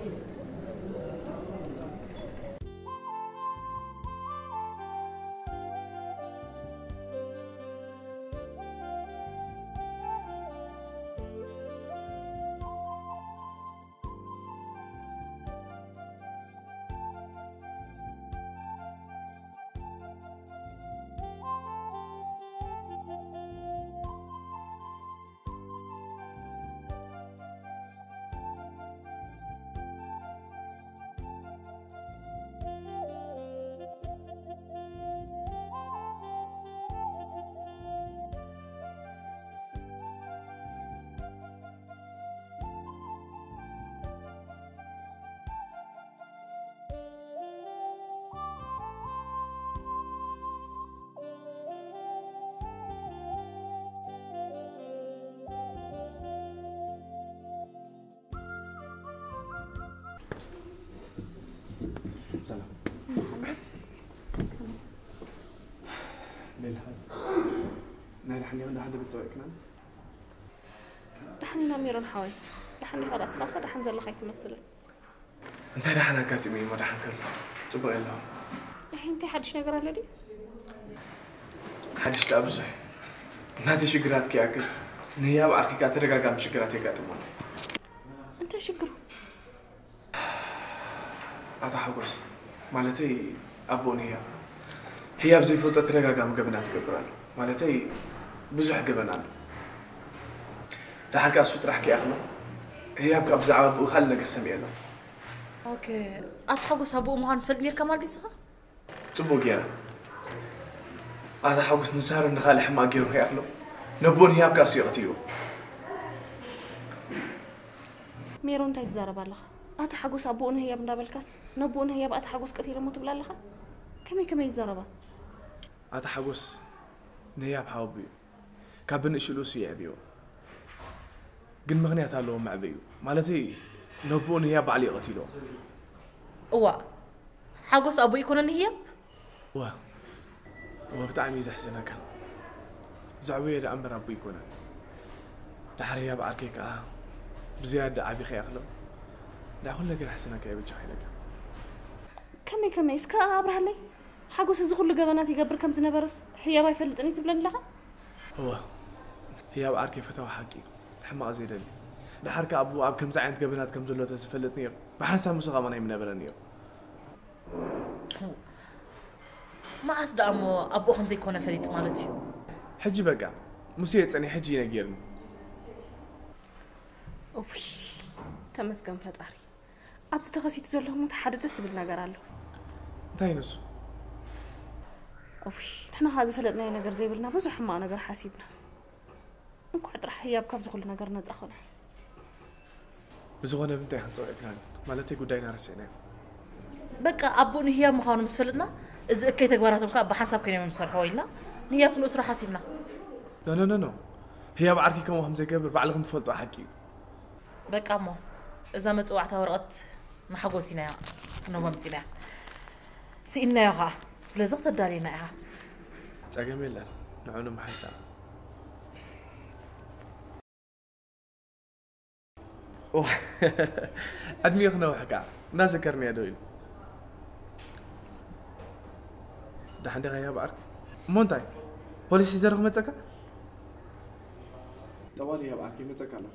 ሰላም። ሜልሃን። ናይ ደሓን ዲኹም? ደሓን ዶ ብትጸውዕክና? ደሓን ኢና ሜሮን ሓወይ። ደሓን ዲኻ? ራስኻ ደሓን ዘለኻ ኣይትመስልን። እንታይ ደሓን ኣጋጢሙ እዩ? ደሓን ከሎ ጽቡቕ የለኹ። ኣይ፣ እንታይ ሓድሽ ነገር ኣሎ ድዩ? ሓድሽ ደኣ ብዙሕ። ናተይ ሽግራት ክይኣክል፣ ንህያብ ዓርከይ ከኣ ተደጋጋሚ ሽግራት የጋጥሞ ኣሎ። እንታይ ሽግሩ? ኣቶ ሓጎስ፣ ማለተይ ኣቦኡ ንህያብ፣ ህያብ ዘይፈልጦ ተደጋጋሚ ገበናት ይገብር ኣሎ። ማለተይ ብዙሕ ገበን ኣሎ። ደሓር ከኣ እሱ ጥራሕ ከይኣኽሎ፣ ህያብ ከኣ ብዛዕባ ኣቦኡ ካልእ ነገር ሰሚዑ ኣሎ። ኦኬ፣ ኣቶ ሓጎስ ኣቦኡ ምዃኑ ትፈልጥ ነይርካ ማለት ድዩ ንስኻ? ጽቡቕ ገይረ። ኣቶ ሓጎስ ንሳሮን ንኻልእ ሕማቕ ገይሩ ከይኣኽሎ፣ ነቦን ህያብ ከኣ እሱ እዩ ቀቲልዎ። ሜሮን፣ እንታይ ትዛረብ ኣለኻ? ኣቶ ሓጎስ ኣቦኡ ንህያብ እንዳበልካስ፣ ነቦኡ ንህያብ ኣቶ ሓጎስ ቀቲለሞ ትብል ኣለኻ? ከመይ ከመይ ይዛረባ? ኣቶ ሓጎስ ንህያብ ሓወቦኡ እዩ። ካብ ብንእሽኡ እሱ የዕብዮ። ግን ምኽንያት ኣለዎ መዕበዩ። ማለተይ፣ ነቦኡ ንህያብ ባዕሉ እዩ ቀቲልዎ። እዋ፣ ሓጎስ ኣቦ ይኮነ ንህያብ? እዋ፣ እዋ፣ ብጣዕሚ እዩ ዘሕዝነካ። ዘዕበዮ ደኣ እምበር ኣቦ ይኮነ። ደሓር ህያብ ዓርከይ ከኣ ብዝያዳ ዓቢ ከይኣኽሎ፣ ደኣ ኩሉ ነገር የሕዝነካ እዩ፣ በጃኻ ኢለካ። ከመይ ከመይ? እስከ ኣብርሃለይ። ሓጎስ እዚ ኩሉ ገበናት ይገብር ከም ዝነበረስ ህያብ ኣይፈልጥን እዩ ትብለኒ ኣለኻ? እዋ፣ ህያብ ዓርከይ ፈታዊ ሓቂ እዩ። ሕማቕ ዘይደሊ። ደሓር ከኣ ኣቦኡ ኣብ ከምዚ ዓይነት ገበናት ከም ዘሎ ተዝፈልጥ ነይሩ፣ ብሓንሳብ ምስኡ ከማን ኣይምነበረን ነይሩ። መዓስ ደኣ እሞ ኣቦኡ ከም ዘይኮነ ፈሊጡ ማለት እዩ? ሕጂ በቃ፣ ምስኡ እየ ጸኒሐ፣ ሕጂ እዩ ነጊርኒ። እውይ፣ ተመስገን ፈጣሪ። ኣብዚ ተኸሲቱ ዘሎ ህሞት ሓደ ደስ ዝብል ነገር ኣሎ። እንታይ ንሱ? እውይ፣ ንሕና ኸኣ ዝፈለጥናዮ ነገር ዘይብልና ብዙሕ ሕማቕ ነገር ሓሲብና። እንኳዕ ጥራሕ ህያብ ካብዚ ኩሉ ነገር ነጻ ኾነ። ብዝኾነ ብምንታይ ክንጸውዕ ክናን? ማለተይ ጉዳይና ረሲዕናዮ። በቃ ኣቦኡ ንህያብ ምዃኑ ምስ ፈለጥና፣ እዚ እከይ ተግባራቶም ከኣ ብሓንሳብ ኮይኖም እዮም ዝሰርሕዎ ኢልና ንህያብ ክንእስሮ ሓሲብና። ኖ፣ ኖ፣ ኖ፣ ኖ። ህያብ ዓርኪ ከምኡ ከም ዘይገብር ባዕልኽን ትፈልጦ ሓቂ እዩ። በቃ እሞ፣ እዛ መጸዋዕታ ወረቐት ንሓጎስ ኢና ክንህቦ ኣምጺእናያ። ስኢንናዮ ኸኣ። ስለዚ ክተዳልየና ኢኻ። ጸገም የለን። ንዑ ንምሓሽ ደኣ። ዋ፣ ዕድሚኡ ክነውሕ ከኣ። እንዳዘከርናዮ ደው ኢሉ። ደሓን ዲኻ ህያብ ዓርኪ? እሞ እንታይ? ፖሊስ ሒዘ ዶ ክመጸካ? ጠዋሊ ህያብ ዓርኪ፣ ይመጸካ ኣለኹ።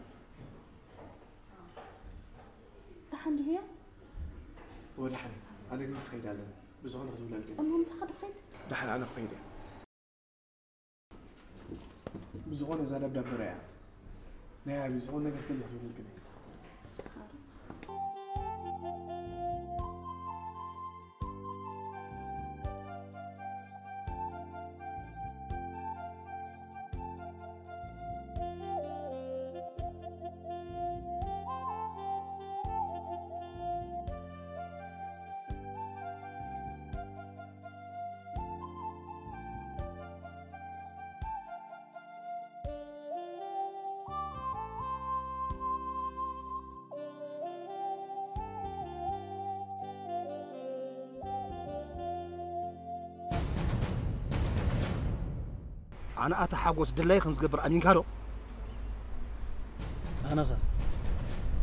ደሓን ድዩ ህያብ? እወ፣ ደሓን። ኣነ ግን ክኸይድ ኣለኒ። ብዝኾነ ክትብለልኪ። እሞ ምሳኻ ዶ ክኸይድ? ደሓን፣ ኣነ ክኸይድ እየ። ብዝኾነ እዛ ደብዳበ ርኣያ። ናይ ኣቢ ዝኾነ ነገር ተልዩ ክትብለልኪ እየ። ኣነ ኣታ ሓጎስ ድላየ ከም ዝገብር ኣሚንካ ዶ? ኣነኸ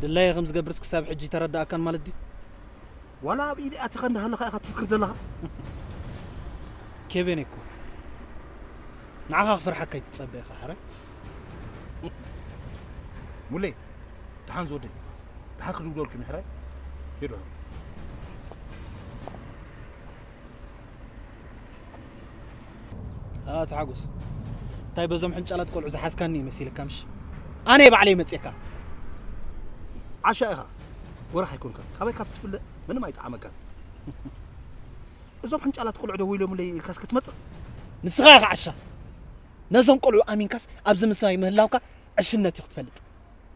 ድላየ ከም ዝገብርስ ክሳብ ሕጂ ተረዳእካን ማለት ድዩ? ዋላ ኣብ ኢድ ኣቲኻ እንዳሃለኻ ኢኻ ትፍክር ዘለኻ? ኬቬን እኮ ንዓኻ ክፈርሓካ ኣይትጸበ ኢኻ፣ ሕራይ? ሙሌ፣ ደሓን ዝወደይ፣ ደሓን ክድውለልኩም እዩ፣ ሕራይ? ሄዶ። ኣቶ ሓጎስ፣ እንታይ በዞም ሕንጫላት ቆልዑ ዝሓዝካኒ ይመሲልካ? ምሽ ኣነ ባዕለይ መፅየካ። ዓሻ ኢኻ፣ ወራሕ ኣይኮንካን። ካበይ ካብ ትፍለ ምንም ኣይጠዓመካን። እዞም ሕንጫላት ቆልዑ ደው ኢሎምለይ ኢልካስ ክትመጽእ? ንስኻ ኢኻ ዓሻ። ነዞም ቆልዑ ኣሚንካስ ኣብዚ ምስማይ ምህላውካ ዕሽነት እዩ ክትፈልጥ።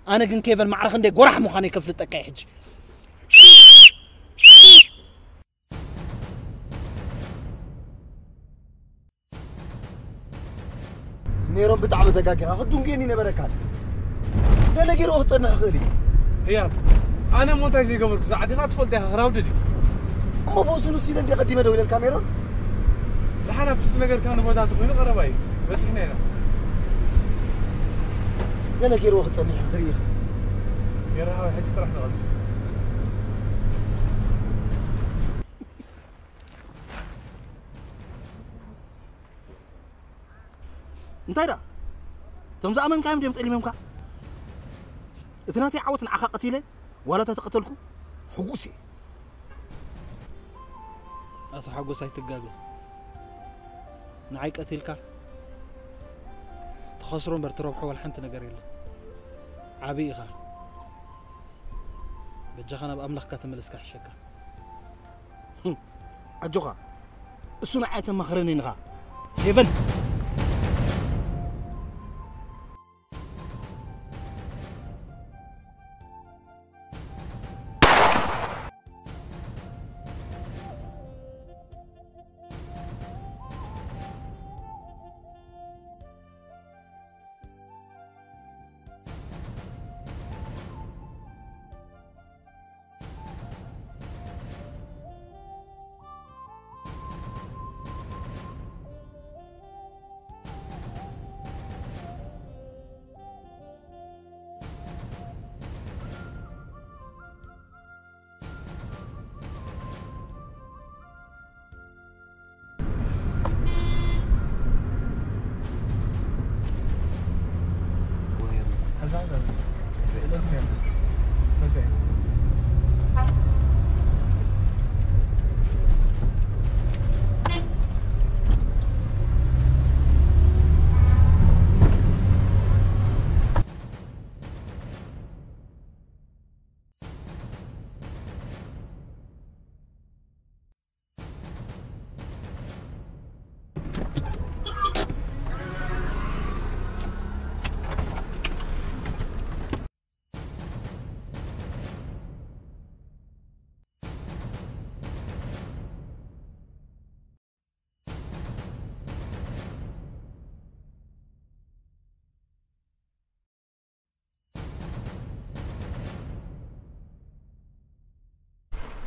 ኣነ ግን ኬቨን ማዕረ ክንደይ ጎራሕ ምዃነይ ከፍልጠካ እየ ሕጂ። ሜሮን ብጣዕሚ ተጋጊኻ፣ ክድንጉየኒ ነበረካ። ገለ ገይርዎ ክጸንሕ ይኽእል እዩ። ህያብ፣ ኣነ እሞ እንታይ ዘይገበርኩ? እዛ ዓዲኻ ትፈልጦ ኢኻ፣ ክራውድድ እዩ። እሞ ፈውሱ ንሱ ኢለ እንደ ቀዲመ ደው ኢለልካ ሜሮን። ዝሓላፍስ ነገር ካን ቦታ ተኾይኑ ቀረባ እዩ። በጺሕና ኢና። ገለ ገይርዎ ክጸንሕ እዩ፣ ክትርኢ ኢኻ። ሜሮን ሓወይ፣ ሕጂ ጥራሕ ንቐጽል። እንታይ ደኣ? እቶም ዝኣመንካዮም ድዮም ጠሊሞምካ? እቲ ናተይ ዓወት ንዓኻ ቀቲለ ዋላ ተተቐተልኩ ሕጉስ እየ። ኣቶ ሓጎስ ኣይትጋገ። ንዓይ ቀቲልካ ትኸስሮ እምበር ትረብሖ ዋላ ሓንቲ ነገር የለን። ዓቢ ኢኻ። በጃኻ ናብ ኣምላኽካ ተመለስካ ይሕሸካ። ህም፣ ኣጆኻ፣ እሱ ንዓይ ተማኽረኒ ንኻ። ሄቨን።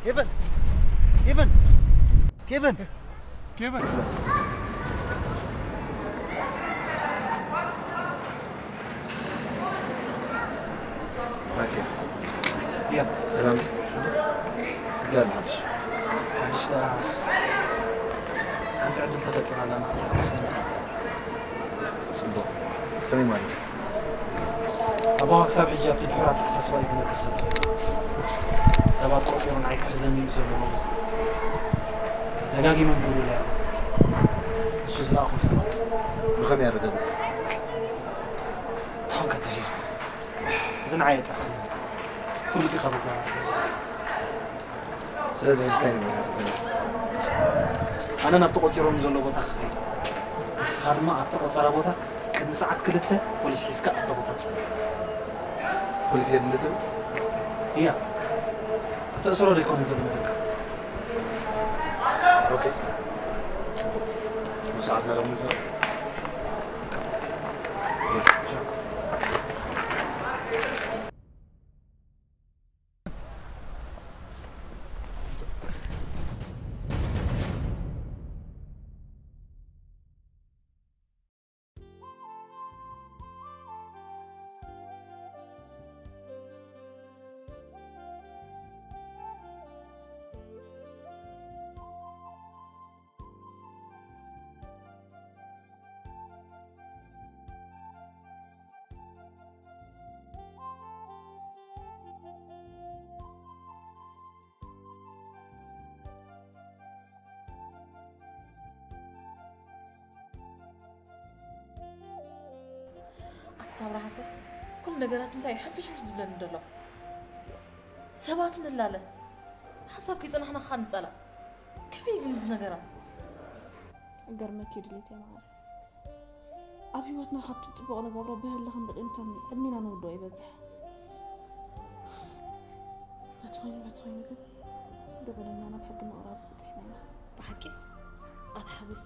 ኬቨን! ኬቨን! ኬቨን! ኬቨን! ኦኬ። ያ። ሰላም። እንታይ ኣለሽ? ሓድሽ ደኣ ሓንቲ ዕድል ተፈጢራላና፣ ንሓዝ። ጽቡቕ። ከመይ ማለት? ኣቦኻ ክሳብ ሕጂ ኣብቲ ድሑር ኣተሓሳስባ እዩ ዝነብር ዘሎ። ሰባት ቆጺሩ ንዓይ ክሕዘኒ እዩ ዘሎ። ደጋጊሞም ይብሉለይ ኣለዉ። ንሱ ዝለኣኾም ሰባት። ብኸመይ ኣረጋግጸ? ተኾንካ እንታይ ህያብ? እዚ ንዓይ የጠፍኣኒ። ፍሉጥ ኢኻ ብዛዕባ። ስለዚ ሕጂ እንታይ ንገብር? ኣነ ናብ ተቖጺሮም ዘሎ ቦታ ክኸይድ። ንስኻ ድማ ኣብ ተቖጸረ ቦታ ቅድሚ ሰዓት ክልተ ፖሊስ ሒዝካ ኣብታ ቦታ ትጸንሕ። ፖሊስ የድሊ ትብል? እያ። ከተእስሮ ዶ ኣይኮነን ዘሎ በቃ? ኦኬ። ጽቡቕ። ብሰዓት መደብ ንግበር። ሳምራ ሓፍተይ፣ ኩሉ ነገራት እንታይ እዩ ሕንፍሽፍሽ ዝብለኒ ዘሎ? ሰባት ንላለ፣ ሓሳብ ከይጸናሕና ኸኣ ንጸላእ። ከመይ ግን እዚ ነገራት? ገርመኪ ድሌት እየ መዓረ። ኣብ ህይወትና ካብቲ ጽቡቕ ንገብሮ ብህሊ ክንርቕ እንተን ዕድሜና ንውድኦ ይበዝሕ። በቲ ኮይኑ በቲ ኮይኑ ግን ገበነኛ ናብ ሕጊ ምቕራብ በጺሕና ኢና። ብሓቂ? ኣታ ሓጎስ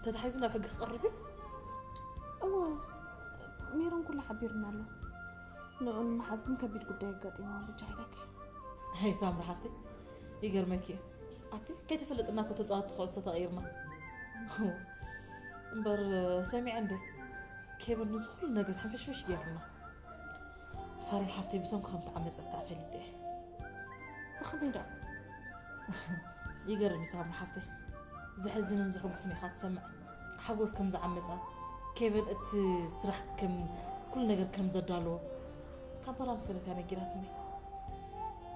ተታሒዙ ናብ ሕጊ ክቐርብ እዩ? እወ፣ ሜሮን ኩሉ ሓቢርና ኣሎ። ንዑ ንምሓዝ ግን ከቢድ ጉዳይ ኣጋጢምዎ በጃኺ ኢለኪ። ሄይ ሳምሪ ሓፍተይ፣ ይገርመኪ እዩ። ኣቲ ከይተፈለጥና እኮ ተጻወትቲ ኩዕሶ ተቐይርና። እምበር ሰሚዐ እንደ ኬቨን ንዚ ኩሉ ነገር ሕንፍሽፍሽ ገይርና። ሳሮን ሓፍተይ ብሰንኩ ከም ተዓመጸት ከኣ ፈሊጠ እየ። ብኸመይ ደኣ? ይገርም እዩ ሳምሪ ሓፍተይ፣ ዘሕዝንን ዘሐጉስን ኢኻ ትሰምዕ። ሓጎስ ከም ዝዓመጻ፣ ኬቨን እቲ ስራሕ ከም ኩሉ ነገር ከም ዘዳለዎ ካምፓላ ምስ ከደት እያ ነጊራትኒ።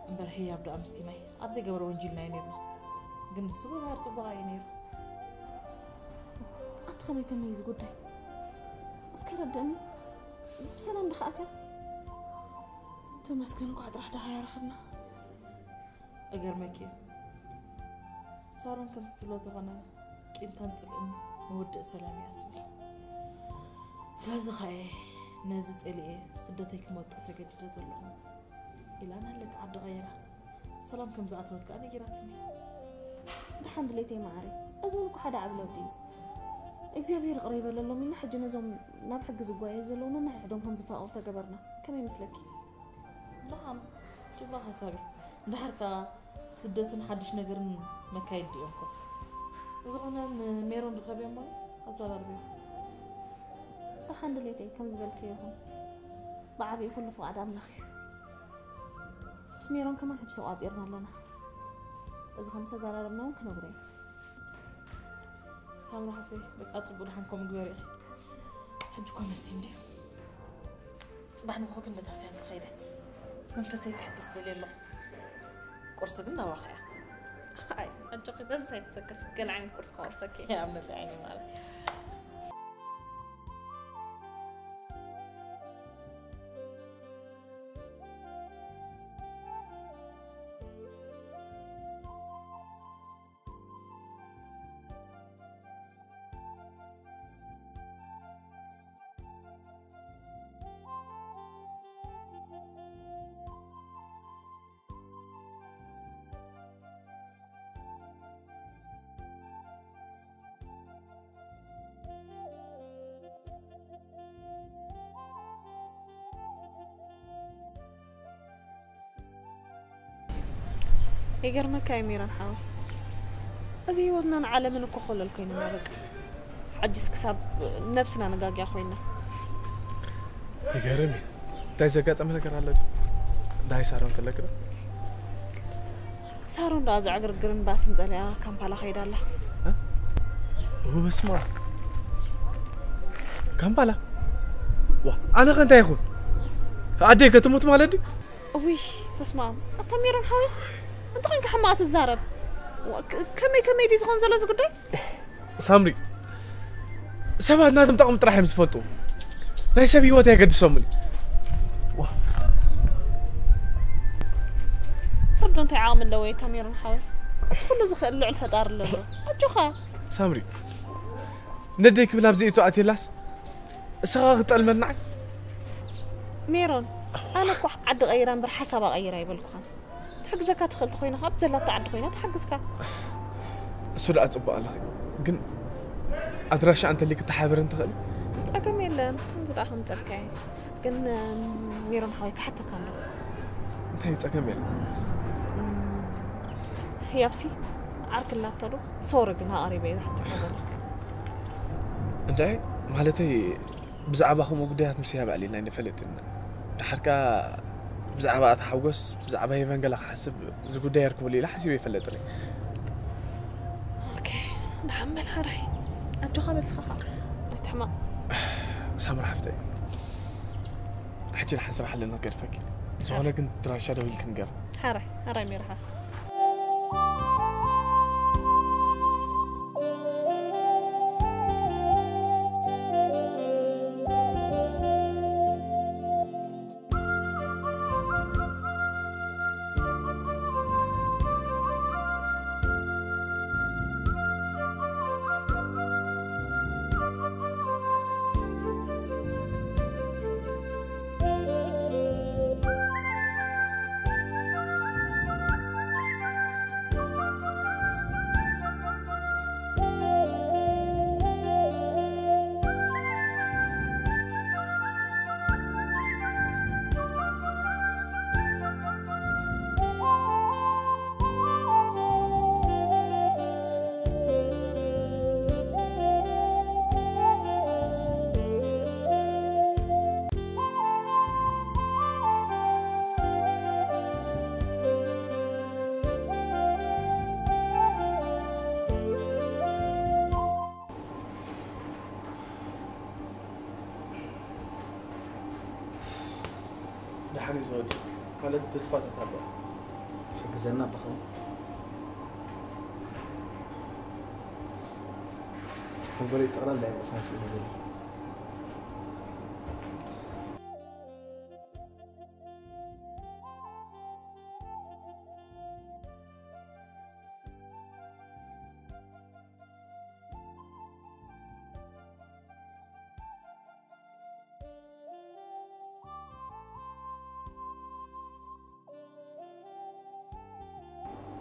እምበር ህያብ ደኣ ምስኪናይ ኣብ ዘይገበረ ወንጂልናዮ ነይርና። ግን ንሱ ገባር ጽቡቕ እዩ ነይሩ። ኣቲ ከመይ ከመይ እዩ እዚ ጉዳይ? እስከ ረድእኒ። ብሰላም ድኻ ኣትያ? ተመስገን እንኳዕ ጥራሕ ደሃያ ረኸብና። እገርመኪ እዩ። ሳሮን ከምቲ ትብሎ ተኾነ ቂምታን ጽልእን መወድእ ሰላም እያ ትብል። ስለዚ ኸኣ እየ ነዚ ጸሊኤ ስደተይ ክመርጦ ተገዲደ ዘለኹ ኢላ ናለክ ዓዲ ቀይራ ሰላም ከም ዝኣተወት ከኣ ነጊራትኒ። ደሓን ድሌተይ መዓረይ፣ እዚ እውን እኮ ሓደ ዓቢ ለውጢ እዩ። እግዚኣብሔር ይቕረ ይበለሎም ኢልና ሕጂ ነዞም ናብ ሕጊ ዝጓየዩ ዘለዉ ነንሕድሕዶም ከም ዝፋቐሩ ተገበርና። ከመይ ይመስለኪ? ደሓን፣ ጽቡቕ ሓሳብ እዩ። እንድሕር ከኣ ስደትን ሓድሽ ነገርን መካየዲ እዮም እኮ። ብዝኾነ ንሜሮን ርኸብዮ እሞ ኣዘራርብዮ። ደሓን ድሌተይ ከም ዝበልክዮ ይኹን። ብዓቢኡ ኩሉ ፍቓድ ኣምላኽ እዩ። ምስ ሜሮን ከማን ሕጂ ተቋጺርና ኣለና። እዚ ከም ዝተዘራረብና እውን ክነግሮ እዩ። ሳምራ ሓፍተይ፣ በቃ ጽቡቕ ደሓን ከምኡ ግበሪ ኢኺ። ሕጂ እኮ መሲ እንድዩ። ጽባሕ ንግሆ ግን ቤተክርስትያን ክኸይደ መንፈሰይ ክሕድስ ደልየ ኣለኹ። ቁርሲ ግን ናባኺ እያ። ኣይ ኣጆኺ፣ በዚ ኣይትሰከፊ። ገለ ዓይነት ቁርሲ ከቑርሰኪ እየ። ኣምነለይ ዓይኒ ማለት። ይገርመካ እዩ ሚራን ሓወይ፣ እዚ ህይወትናን ዓለምን እኮ ኮለል ኮይንና በቃ። ሕጅስ ክሳብ ነብስና ንጋግያ ኮይንና። ይገርም እዩ። እንታይ ዘጋጠመ ነገር ኣሎ ድዩ? እንታይ ሳሮን ከለክ ዶ? ሳሮን ደኣ ዘዕግርግርን ባስን ጸሊኣ ካምፓላ ከይዳ ኣላ። እ? ኦ በስመ ኣብ። ካምፓላ? ዋ፣ ኣነ ከ እንታይ ይኹን? ኣደይ ከ ትሙት ማለት ድዩ? እውይ በስመ ኣብ። ኣታ ሚራን ሓወይ፣ እንታይ ኮንካ ሕማቕ ትዛረብ? ዋ፣ ከ-፣ ከመይ ከመይ ድዩ ዝኾን ዘሎ እዚ ጉዳይ? ሳምሪ፣ ሰባት ናቶም ጠቕሚ ጥራሕ እዮም ዝፈልጡ። ናይ ሰብ ህይወት ኣየገድሶምን። ሰብ ዶ እንታይ ዓቕሚ ኣለዎ? ኣታ ሚራን ሓወይ፣ እቲ ኩሉ ዝኽእል ልዑል ፈጣሪ ኣሎ። ኣጆኻ። ሳምሪ፣ ነደይ ክብል ኣብዚ እቶ ኣትየላስ እስኻ ክትጠልመና? ሜሮን፣ ኣነ እኮ ዓዲ ቀይራ እምበር ሓሳባ ቀይራ ኣይበልኩኻን። ትሕግዘካ ትኽእል ተኾይና ካብ ዘላታ ዓዲ ኮይና ትሓግዝካ። እሱ ደኣ ጽቡቕ ኣለኺ፣ ግን ኣድራሻ እንተልይ ክተሓበረን ትኽእሊ? ጸገም የለን፣ ከምዚ ደኣ ከምጸልካ እየ። ግን ሜሮን ሓወይ ክሓተካ ኣሎ። እንታይ ጸገም የለን። ህያብሲ ዓርክላተሉ ሶሪ ግን ኣቐሪበ እየ ዝሓተካ ዘሎ። እንታይ ማለተይ ብዛዕባ ከምኡ ጉዳያት ምስ ህያብ ኣዕሊልና ኣይንፈልጥን ኢና። ደሓር ከኣ ብዛዕባ ኣታ ሓጎስ ብዛዕባ ሄቨን ገለ ክሓስብ እዚ ጉዳይ የርክበሉ ኢለ ሓሲበ ኣይፈልጥን እየ። ኦኬ፣ ደሓን በል ሓራይ። ኣጆኻ በል ስኻ ኸኣ ኣይትሕመቕ። ሳምራ ሓፍተይ፣ ሕጂ ደሓን ስራሕ ኣለና ክገድፈኪ። ዝኾነ ግን ድራሻ ደዊልኪ ንገር። ሓራይ ሓራይ ሚርሓ። ነቲ ተስፋታት ኣለዋ። ሕግዘና ኣባኻ። ሓንጎለይ ጠቕላላ የንቀሳቕስ እዩ ዘሎ።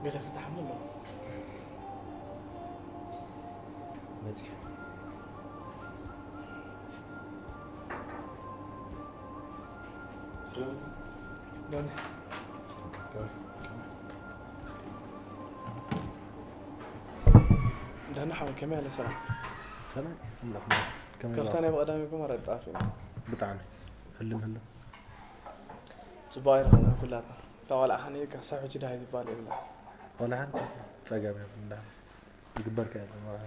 ገለ ፍታሕ እሞ ኣሎ። መጺኡ። ሰላም። ዳኒ። ዳኒ ሓወይ፣ ከመይ ኣለ ስራሕ? ሰላም፣ ኣምላኽ ይመስገን። ከመይ ካብታ ኣለኻ? ናይ ብቐዳሚኩም ኣረጣፊ። ብጣዕሚ። ህልም ህልም። ጽቡቕ ኣይረኸብናን ኩላትና። እታ ቆልዓ ከኣ ክሳብ ሕጂ ደሃይ ዝበሃል የብላን። ቆልዓ ጸገም የብሉን ደኣ። ዝግበር ከኣ የለን ቆልዓ።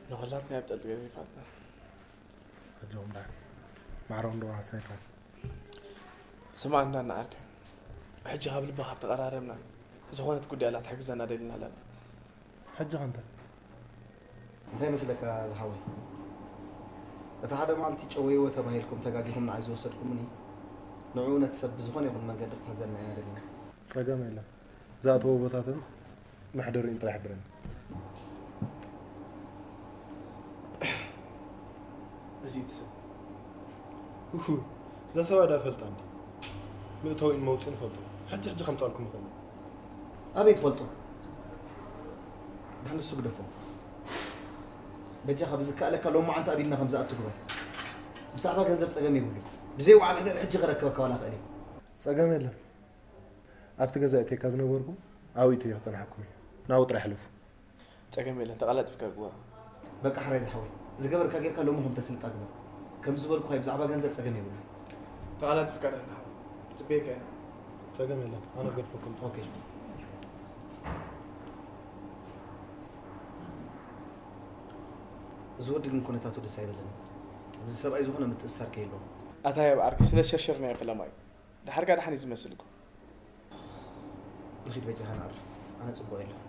ንኹላትና ኣብ ጠልጢ ገፊፋትና። ኣጆኹም ደኣ። ማዕረ ወንድም ኣሳይፋ። ስማዕ እንዳ እናዓርከ። ሕጂ ካብ ልቢ ካብ ተቐራረብና፣ ዝኾነት ጉዳይ ኣላ ትሕግዘና ደሊና ኣለና። ሕጂ ኸ እንታይ? እንታይ መስለካ ዝሓወይ? እቲ ሓደ መዓልቲ ጨወይዎ ተባሂልኩም ተጋጊኹም ንዓይ ዝወሰድኩምኒ፣ ንዕኡ ነቲ ሰብ ብዝኾነ ይኹን መንገዲ ክትሕዘልና ኢና ደሊና። ጸገም የለን። ዝኣተዎ ቦታትን መሕደሪኡን ጥራሕ ሕብረኒ። እዚ እቲ ሰብ። እሁ፣ እዛ ሰብኣይ ዳ ፈልጣ እንዲ? መእተዊን መውፅእን ፈልጦ። ሕጂ ሕጂ ከምፃልኩም ይኽእል። ኣበይ ትፈልጦ? ደሓን ንሱ ግደፎ። በጃኻ ብዝከኣለካ ሎማዓንቲ ኣቢልና ከም ዝኣቱ ግበር። ብዛዕባ ገንዘብ ጸገም የብሉ። ብዘይ ዋዕላ ሕደር ሕጂ ከረክበካ ዋላ ክእል እየ። ጸገም የለን። ኣብቲ ገዛ እተካ ዝነበርኩ ኣብኡ እየ ክጸንሓኩም እየ። ናብኡ ጥራሕ ሕለፉ። ጸገም የለን፣ ተቐላጢፍካ ግበር። በቃ ሕራይ ዝሓወይ፣ ዝገበርካ ጌርካ ሎሚ ከም ተስልጣ ግበር። ከም ዝበልኩኻ ብዛዕባ ገንዘብ ጸገም የብሉ። ተቐላጢፍካ ደህና ሓወይ፣ ጽበየካ ኢና። ጸገም የለን፣ ኣነ ገድፈኩም። ኦኬ። እዚ ወዲ ግን ኩነታቱ ደስ ኣይበለኒ። እዚ ሰብኣይ ዝኾነ ምትእስሳር ከየለዎ። ኣታ ያብ ዓርኪ፣ ስለ ሸርሸርናዮ ፈለማ እዩ። ድሓር ከኣ ደሓን እዩ ዝመስል እኮ። ንኺድ በጃኻ ንዓርፍ። ኣነ ጽቡቕ የለኹ።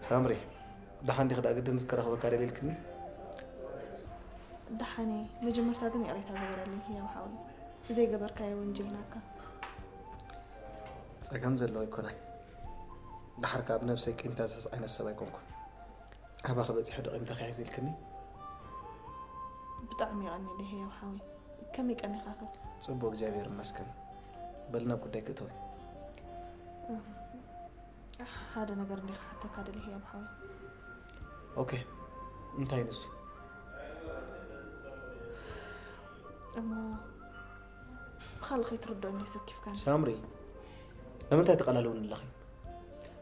ሳምሪ፣ ደሓን ዲኺ? ደኣ ግድን ከራኽበካ ደልየ ኢልክኒ? ደሓን እየ። መጀመርታ ግን ይቕሬታ ግበረለይ ህያብ ሓወይ። ብዘይገበርካዮ ወንጂልናካ። ጸገም ዘለዎ ኣይኮነን። ደሓር ከኣ ብነብሰይ ቂምታ ዝሕዝ ዓይነት ሰብ ኣይኮንኩን። ኣባኺ በጺሑ ዶ ቂምታ ክሕዝ ኢልክኒ? ብጣዕሚ የቐንየለይ ህያብ ሓወይ። ከመይ ቀኒኻኸ? ጽቡቕ፣ እግዚኣብሔር ይመስገን። በል ናብ ጉዳይ ክእተው። እህ፣ ሓደ ነገር እንዲየ ክሓተካ ደልየ ህያብ ሓወይ። ኦኬ፣ እንታይ ንሱ? እሞ ብኻልእ ከይትርድኦ እንዲየ ሰኪፍካኒ። ሳምሪ፣ ንምንታይ ተቐላልውኒ ኣለኺ?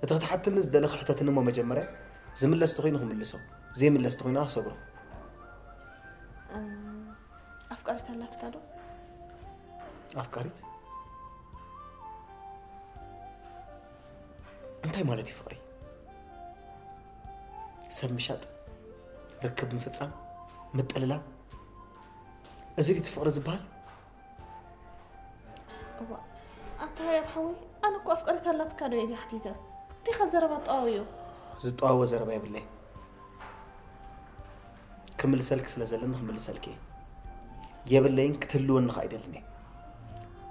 እቲ ክትሓትኒ ዝደለኺ ሕተትኒ እሞ መጀመርያ ዝምለስ ተኾይኑ ክምልሶ፣ ዘይምለስ ተኾይኑ ክሰግሮ። እ፣ ኣፍቃሪት ኣላትካ ዶ? ኣፍቃሪት? እንታይ ማለት እዩ ፍቕሪ? ሰብ ምሻጥ፣ ርክብ ምፍጻም፣ ምጥልላም፣ እዚ ድዩ ፍቕሪ ዝበሃል? እዋ፣ ኣታ ህያብ ሓወይ፣ ኣነ እኮ ኣፍቃሪት ኣላትካ ዶ ኢለ ሓቲተ? እንቲኻ ዘረባ ኣጠዋውዮ? ዝጠዋወ ዘረባ የብለይ። ክምልሰልኪ ስለ ዘለኒ ክምልሰልኪ እየ። የብለይን ክትህልወኒ ኸኣ ኣይደልን እየ።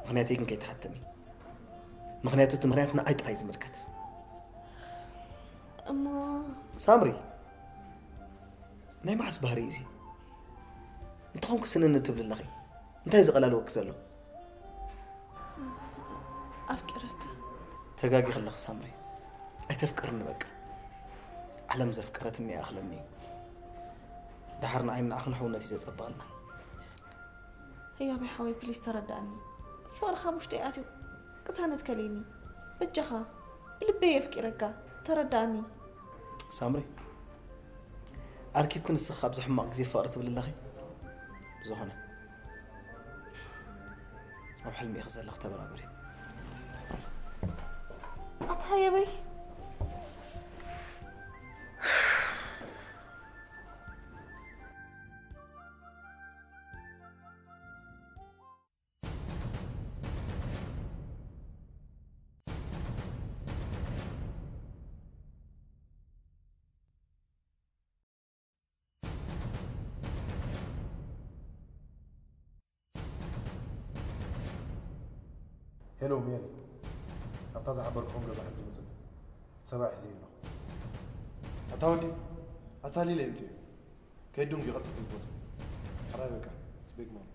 ምኽንያተይ ግን ከይትሓትኒ። ምኽንያቱ እቲ ምኽንያት ንዓይ ጥራይ ዝምልከት። እሞ ሳምሪ፣ ናይ መዓስ ባህሪ እዚ? እንተኾንኩ ስንኒ ትብሊ ኣለኺ። እንታይ ዝቐላልወኪ ዘሎ? ኣፍቂረካ። ተጋጊኺ ኣለኺ ሳምሪ። ኣይተፍቅርኒ በቃ። ዓለም ዘፍቀረትኒ ይኣኽለኒ እዩ። ደሓር ንዓይን ንዓኽን ሕውነት እዩ ዘጸብቐልና። ህያበይ ሓወይ፣ ፕሊስ ተረዳእኒ። ፍቕሪ ካብ ውሽጠይ ኣትዩ ቅሳነት ከለኒ በጃኻ ብልበይ የፍቂረካ ተረዳእኒ። ሳምሪ ኣርኪብኩ ንስኽ ኣብዚ ሕማቕ ግዜ ፍቕሪ ትብል ኣለኺ። ብዝኾነ ኣብ ሕልሚ ኢኺ ዘለኺ ተበራበሪ። ኣታ የበይ ሄሎ ሜሪ፣ ኣብታ ዝሓበርክኹም ገዛ ሕጂ ምጹ። ሰብኣይ ሒዘ ኣለኹ። ኣታ ወዲ፣ ኣታሊለ እምጽእ። ከይዱ እንዲ ቀልጥፍ ንቦቱ። ሕራይ በቃ፣ ቤግ ማም።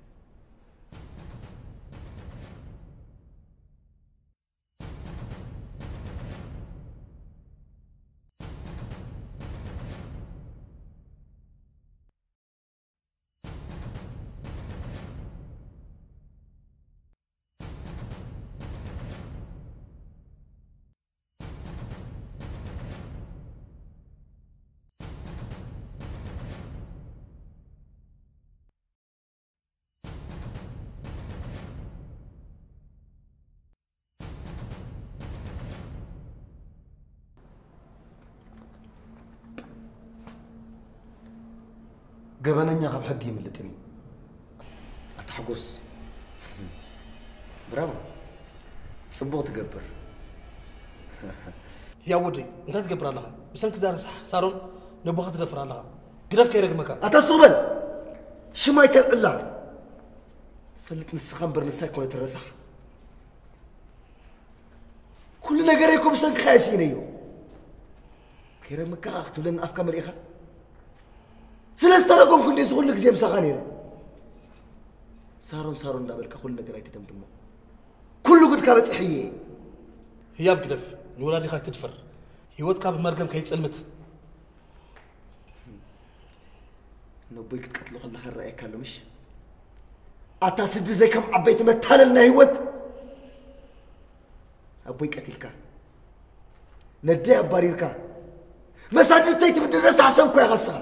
ገበነኛ ካብ ሕጊ ይምልጥን እዩ። ኣታ ሓጎስ ብራቮ ጽቡቕ ትገብር። ህያብ ወደይ እንታይ ትገብር ኣለኻ? ብሰንኪ እዛ ረሳሕ ሳሮን ነቦኻ ትደፍር ኣለኻ። ግደፍ ከይረግመካ። ኣታ ሱቕ በል! ሽም ኣይተልዕላ። ትፈልጥ ንስኻ እምበር ንሳ ኣይኮነትን ረሳሕ። ኩሉ ነገረይ እኮ ብሰንክኻ እየ ስኢነዮ። ከይረግመካ ክትብለኒ ኣፍካ መሊእኻ? ስለ ዝተረገምኩ እንድየ እዚ ኩሉ ግዜ ምሳኻ ነይረ። ሳሮን ሳሮን እንዳበልካ ኩሉ ነገር ኣይትደምድሞ። ኩሉ ጉድካ በፂሐ እየ። ህያብ ግደፍ፣ ንወላዲኻ ኣይትድፈር። ህይወትካ ብመርገም ከይጽልምት። ነቦይ ክትቀትሎ ከለኻ ይረኣየካ ኣሎ ምሽ? ኣታ ስዲ ዘይከም ዓበይቲ መታለል ናይ ህይወት። ኣቦይ ቀቲልካ፣ ነደይ ኣባሪርካ፣ መሳድርተይ ትብድል ረሳሕ ሰብ እኮ ኢኻ ንስኻ።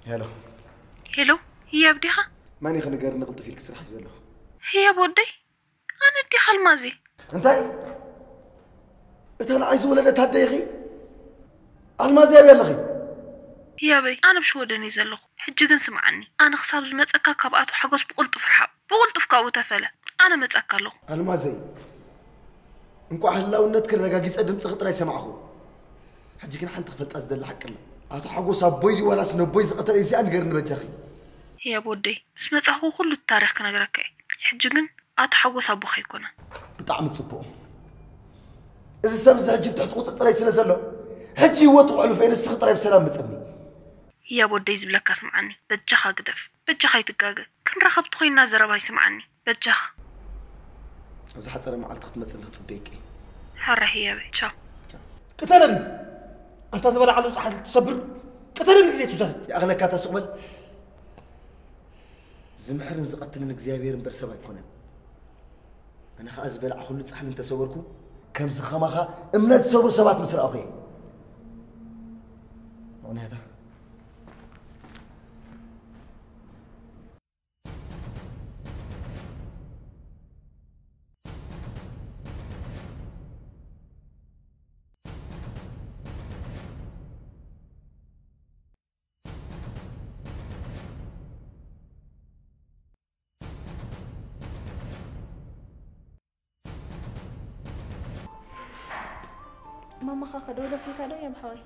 ሄሎ። ሄሎ፣ ህያብ ዲኻ? መን ኢኺ ንገርኒ ቅልጥፍ ኢልኪ ስራሕ እዩ ዘለኹ። ህያብ ወደይ፣ ኣነ ዲኻ ኣልማዝ እየ። እንታይ? እታ ንዓይ ዝወለደት ኣደይ ኢኺ? ኣልማዝ ኣበይ ኣለኺ? ህያበይ፣ ኣነ ኣብ ሽወደን እየ ዘለኹ። ሕጂ ግን ስምዓኒ፣ ኣነ ክሳብ ዝመጸካ ካብ ኣቶ ሓጎስ ብቕልጡፍ ርሓቕ። ብቕልጡፍ ካብኡ ተፈለ። ኣነ መጻካ ኣለኹ። ኣልማዘይ፣ እንቋዕ ህላውነትኪ ረጋጊጸ ድምጽኺ ጥራይ ሰማዕኹ። ሕጂ ግን ሓንቲ ክፈልጣ ዝደሊ ሓቂ ኣሎ። ኣቶ ሓጎስ ኣቦይ ድዩ ዋላስ ነቦይ ዝቐተለ እዩ? እዚኣ ንገርኒ በጃኺ። ህያብ ወደይ፣ ምስ መጻኹ ኩሉ እቲ ታሪኽ ክነግረካ እየ። ሕጂ ግን ኣቶ ሓጎስ ኣቦኻ ኣይኮነን። ብጣዕሚ ጽቡቕ። እዚ ሰብ እዚ ሕጂ ብትሕቲ ቁጽጽረይ ስለ ዘሎ ሕጂ ህይወቱ ከሕልፎ እየ። ንስኺ ጥራይ ብሰላም ምጸኒ። ህያብ ወደይ ዝብለካ ስምዓኒ። በጃኻ ግደፍ። በጃኻ ኣይትጋገ። ክንራኸብ ተኾይንና ዘረባይ ስምዓኒ። በጃኻ። ኣብ ዝሓጸረ መዓልቲ ክትመጽኒ ክጽበየኪ እየ። ሕራይ ህያበይ። ቻው። ቅተለኒ! ኣንታ ዝበላዓሉ ጸሓት ትሰብር! ቅተለኒ ግዜ ትውሰድ! ይኣኽለካ እታ ሱቕ በል! ዝምሕርን ዝቐትልን እግዚኣብሔር እምበር ሰብ ኣይኮነን። ኣነ ኸኣ ዝበላዕኹሉ ጻሕሊ እንተሰበርኩ ከምዚ ኸማኻ እምነት ዝሰብሩ ሰባት ምስ ረኣኹ እየ። ምኽንያታ ማማኻ ከደወለትልካ ዶ እያ ብሓወይ?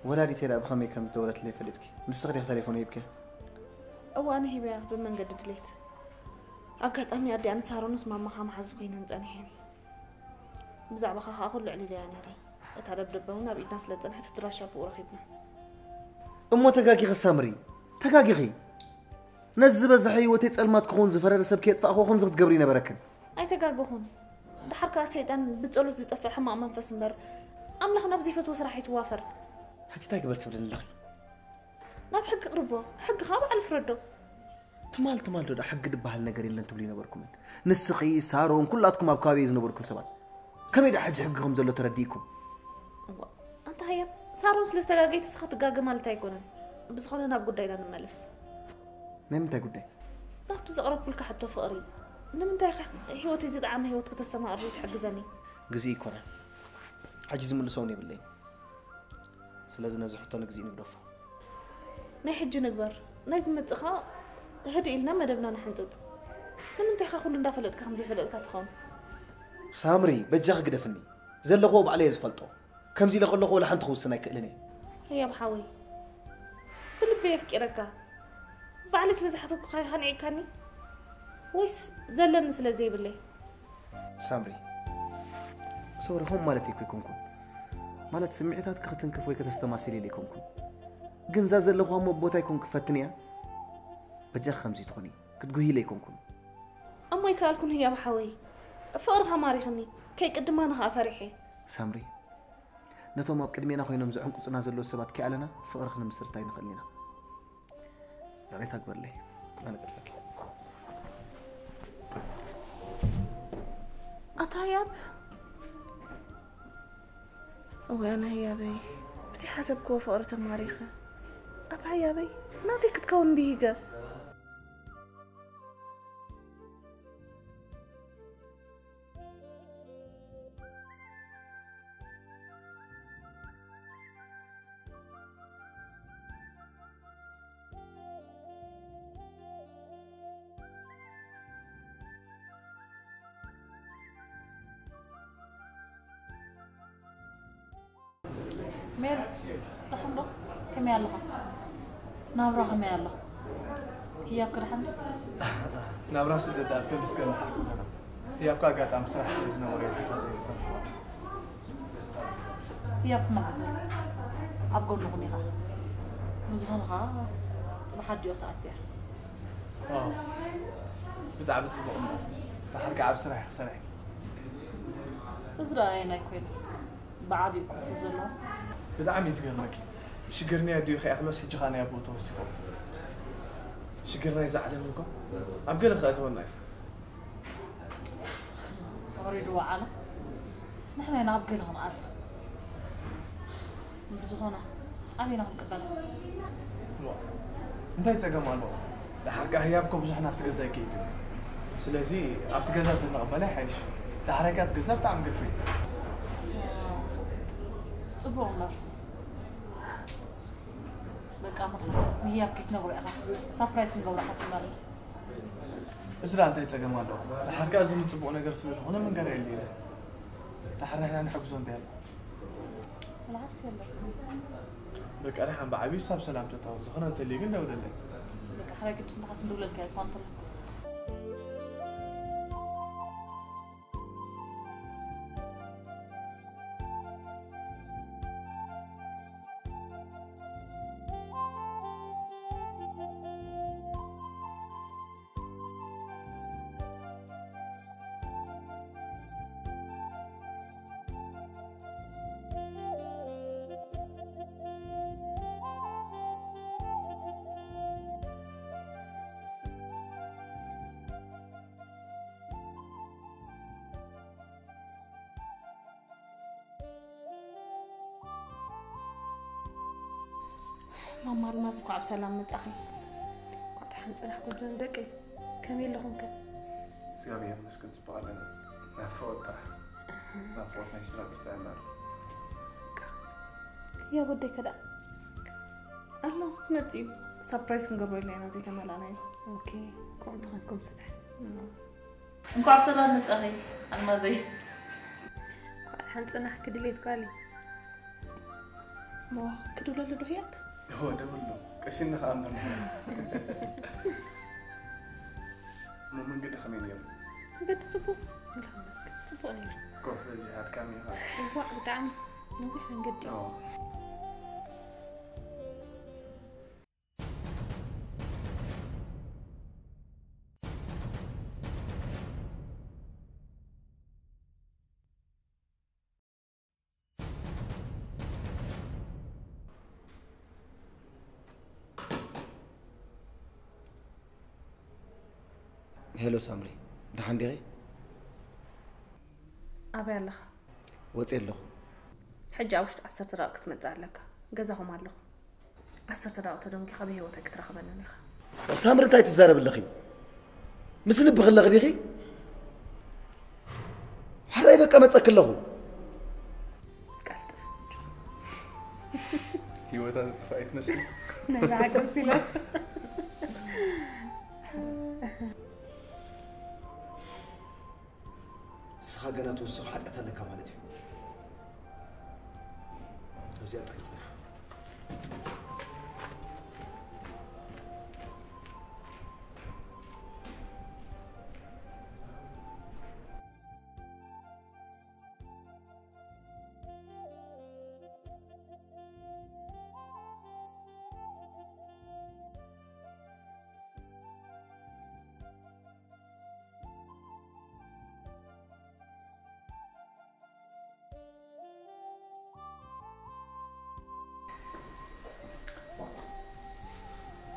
ወላዲተይ ደኣ ብኸመይ ከም ዝደወለትለይ ፈሊጥኪ? ንስኺ ዲኺ ተሌፎን ሂብኪያ? እወ ኣነ ሂበያ ብመንገዲ ድሌት። ኣጋጣሚ ኣዲኣ ንሳሮንስ ማማኻ መሓዙ ኮይነን ጸኒሐን። ብዛዕባኻ ኸኣ ኩሉ ኣዕሊለያ ነይረ። እታ ደብደብ እውን ኣብ ኢድና ስለ ዝጸንሐት እቲ ድራሻ ብኡ ረኺብና። እሞ ተጋጊኺ ሳምሪ፣ ተጋጊኺ። ነዚ ዝበዝሐ ህይወተይ ጸልማት ክኸውን ዝፈረደ ሰብ ከየጥፋእክዎ ከምዚ ክትገብሪ ኣይነበረክን። ኣይተጋገኹን። ደሓር ከኣ ሰይጣን ብጸሎት ዝጠፍእ ሕማቕ መንፈስ እምበር ኣምላኽ ናብ ዘይፈትዎ ስራሕ ኣይትዋፈር። ሕጂ እንታይ ግበር ትብልኒ ኣለኺ? ናብ ሕጊ ኣቕርቦ። ሕጊ ከኣ ባዕሉ ይፍረዶ። ትማል ትማል ዶ ደኣ ሕጊ ዝበሃል ነገር የለን ትብሉ ይነበርኩምን? ንስኺ፣ ሳሮን፣ ኩላትኩም ኣብ ከባቢ ዝነበርኩም ሰባት ከመይ ደኣ ሕጂ ሕጊ ከም ዘሎ ተረዲእኩም? እዋ፣ ኣንታ ሃያ፣ ሳሮን ስለ ዝተጋገየት ንስኻ ትጋገ ማለት ኣይኮነን። ብዝኾነ ናብ ጉዳይና ንመለስ። ናይ ምንታይ ጉዳይ? ናብቲ ዘቕረብኩልካ ሕቶ ፍቕሪ፣ ንምንታይ ኢኻ ህይወተይ ዝጠዓመ ህይወት ከተስተማቕር ዘይትሕግዘኒ? ግዜ ይኮነ። ሕጂ ዝምልሶ እውን የብለይን። ስለዚ ነዚ ሕቶ ንግዜ ንግደፎ። ናይ ሕጂ ንግበር፣ ናይ ዝመጽእ ኸኣ ህድእ ኢልና መደብና ንሕንጽጽ። ንምንታይ ኢኻ ኩሉ እንዳፈለጥካ ከም ዘይፈለጥካ ትኸውን? ሳምሪ፣ በጃኺ ግደፍኒ። ዘለኽዎ ባዕለይ እየ ዝፈልጦ። ከምዚ ኢለ ከለኹ ወላ ሓንቲ ክውስን ኣይክእልን እየ። ህያብ ሓወይ፣ ብልበይ የፍቂረካ። ባዕለይ ስለ ዝሓተኩኻ ኢኻ ንዒቅካኒ? ወይስ ዘለኒ ስለ ዘይብለይ? ሳምሪ፣ ሶሪ፣ ከምኡ ማለት እኮ ኣይኮንኩን። ማለት ስምዒታትኪ ክትንክፍ ወይ ከተስተማስል ኢለ ኣይኮንኩን። ግን እዛ ዘለኹዋ እሞ ቦታ ኣይኮንክ ፈትንያ። በጃኺ ከምዚ ትኹኒ፣ ክትጉሂ ኢለ ኣይኮንኩን። እሞ ኣይከኣልኩን ህያብ ሓወይ። ፍቕርኻ ማሪኽኒ፣ ከይቅድማኒ ኸኣ ፈሪሐ። ሳምሪ፣ ነቶም ኣብ ቅድሜና ኮይኖም ዝዕንቁጹና ዘለዉ ሰባት ከይኣለና ፍቕሪ ክንምስርት ኣይንኽእልን ኢና። ይቕሬታ ግበርለይ፣ ኣነ ገድፈኪ። ኣታ ህያብ፣ እዋይ ኣነ ህያበይ፣ ብዘይሓሰብክዎ ፍቕሪ ተማሪኸ። ኣታ ህያበይ፣ ናተይ ክትከውን ብሂገ። ሜሪ፣ ደሓን ዶ? ከመይ ኣለኻ? ናብራ ከመይ ኣሎ? ህያብ ከ ደሓን ዶ? ናብራ ስደት ደኣ ተመስገን ደሓን ኣለና። ህያብ ከ ኣጋጣሚ ስራሕ ስለ ዝነበሮ እዩ ሓሳብ ዘይበጻሕ። ህያብ መዓዝ ኣሎ? ኣብ ጎንኹም ኢኻ። ብዝኾነ ኸኣ ጽባሕ ኣዲኦ ክትኣቱ እያ። ዋው፣ ብጣዕሚ ጽቡቕ እሞ። ደሓር ከ ዓቢ ስራሕ ኢኺ ሰሪሕኪ። እዚ ደኣ ኣየናይ ኮይኑ? ብዓቢኡ እኮ ስለ ዘሎ። ብጣዕሚ እዩ ዝገርመኪ። ሽግር ናይ ኣዲኡ ከይኣኽሎስ ሕጂ ኸኣ ናይ ኣቦኡ ተወሲኹ። ሽግር ናይዛ ዓለም እኮ ኣብ ገለ ከእተወና እዩ። ወሪድዎ ዓለም ንሕና ኢና ኣብ ገለ ክንኣቱ። ብዝኾነ ኣበይና ክንቅበላ? ዋ፣ እንታይ ጸገም ኣለዎ? ደሓር ከኣ ህያብ እኮ ብዙሕ ናብቲ ገዛ ኣይከይድን እዩ። ስለዚ ኣብቲ ገዛ ተንቕበላ ይሓይሽ። ደሓራይ ከኣ እቲ ገዛ ብጣዕሚ ገፊሕ እዩ። ጽቡቕ እምበር። በቃ ምኽሪ ንህያብ ከይትነግሮ ኢኻ። ሳፕራይዝ ክንገብሮ ሓሲብና ኣለና። እዚ ደኣ እንታይ ጸገም ኣለዎ? ደሓር ከኣ እዚ ንጽቡቕ ነገር ስለ ዝኾነ ምንጋር የድልየና። ደሓር ንሕና ንሕግዞ እንታይ ኣሎ? ወላ ሓንቲ የለን። በቃ ደሓን ብዓብዩ ሳብ ሰላም ተታወት። ዝኾነ እንተልዩ ግን ደውለለይ። በቃ ሕራይ ግድን ደሓር ክንድውለልካ እየ ዝኾነ እንተሎ። ማማ ኣልማዝ እንኳዕ ብሰላም መጻኺ። እንኳዕ ደሓን ጸናሕኩም ጆን ደቀይ። ከመይ ኣለኹም ከ? እግዚኣብሔር ይመስገን ጽቡቕ ኣለና። ናፍቖት ጥራሕ። ናፍቖት ናይ ስድራ ቤት ጥዕና ኣሎ። ያ ወደይ ከ ደኣ? ኣሎ ክመጽእ እዩ። ሳፕራይዝ ክንገብሮ ኢልና ኢና ዘይተመላእናዮ። ኦኬ፣ ከምኡ እንተኾንኩም ስራሕ። እንኳዕ ብሰላም መጻኺ ኣልማዘይ። እንኳዕ ደሓን ጸናሕኪ ድሌት ጓለይ። እሞ ክድውለሉ ዶ ህያብ? እወ ደውሎ። ቀሲና ከኣ እንተምሃር። እሞ መንገዲ ከመይ ነይሩ? መንገዲ ጽቡቕ። ኣምላኽ ይመስገን ጽቡቕ ነይሩ። ኮፍ በዚሕ ኣድካሚ ኢኻ። እዋእ ብጣዕሚ ነዊሕ መንገዲ እዩ። እወ። ሄሎ ሳምሪ፣ ደሓን ዲኺ? ኣበይ ኣለኻ? ወፅየ ኣለኹ። ሕጂ ኣብ ውሽጢ ዓሰርተ ደቂቕ ክትመጽእ ኣለካ። ገዛኹም ኣለኹ። ዓሰርተ ደቂቕ ተደንጊኻ ብህይወት ኣይክትረኽበንን ኢኻ። ሳምሪ፣ እንታይ ትዛረቢ ኣለኺ? ምስ ልብኺ ኣለኺ ዲኺ? ሕራይ በቃ መፀኪ ኣለኹ። ቀልጥፍ። ህይወታ ዝጠፋ ኣይትመስል። ናይ ብሓቂ ሲለ ንስኻ ገና ትውስኽ ሓጢኣት ኣለካ ማለት እዩ። ኣብዚኣ ጥራይ ፅናሕ።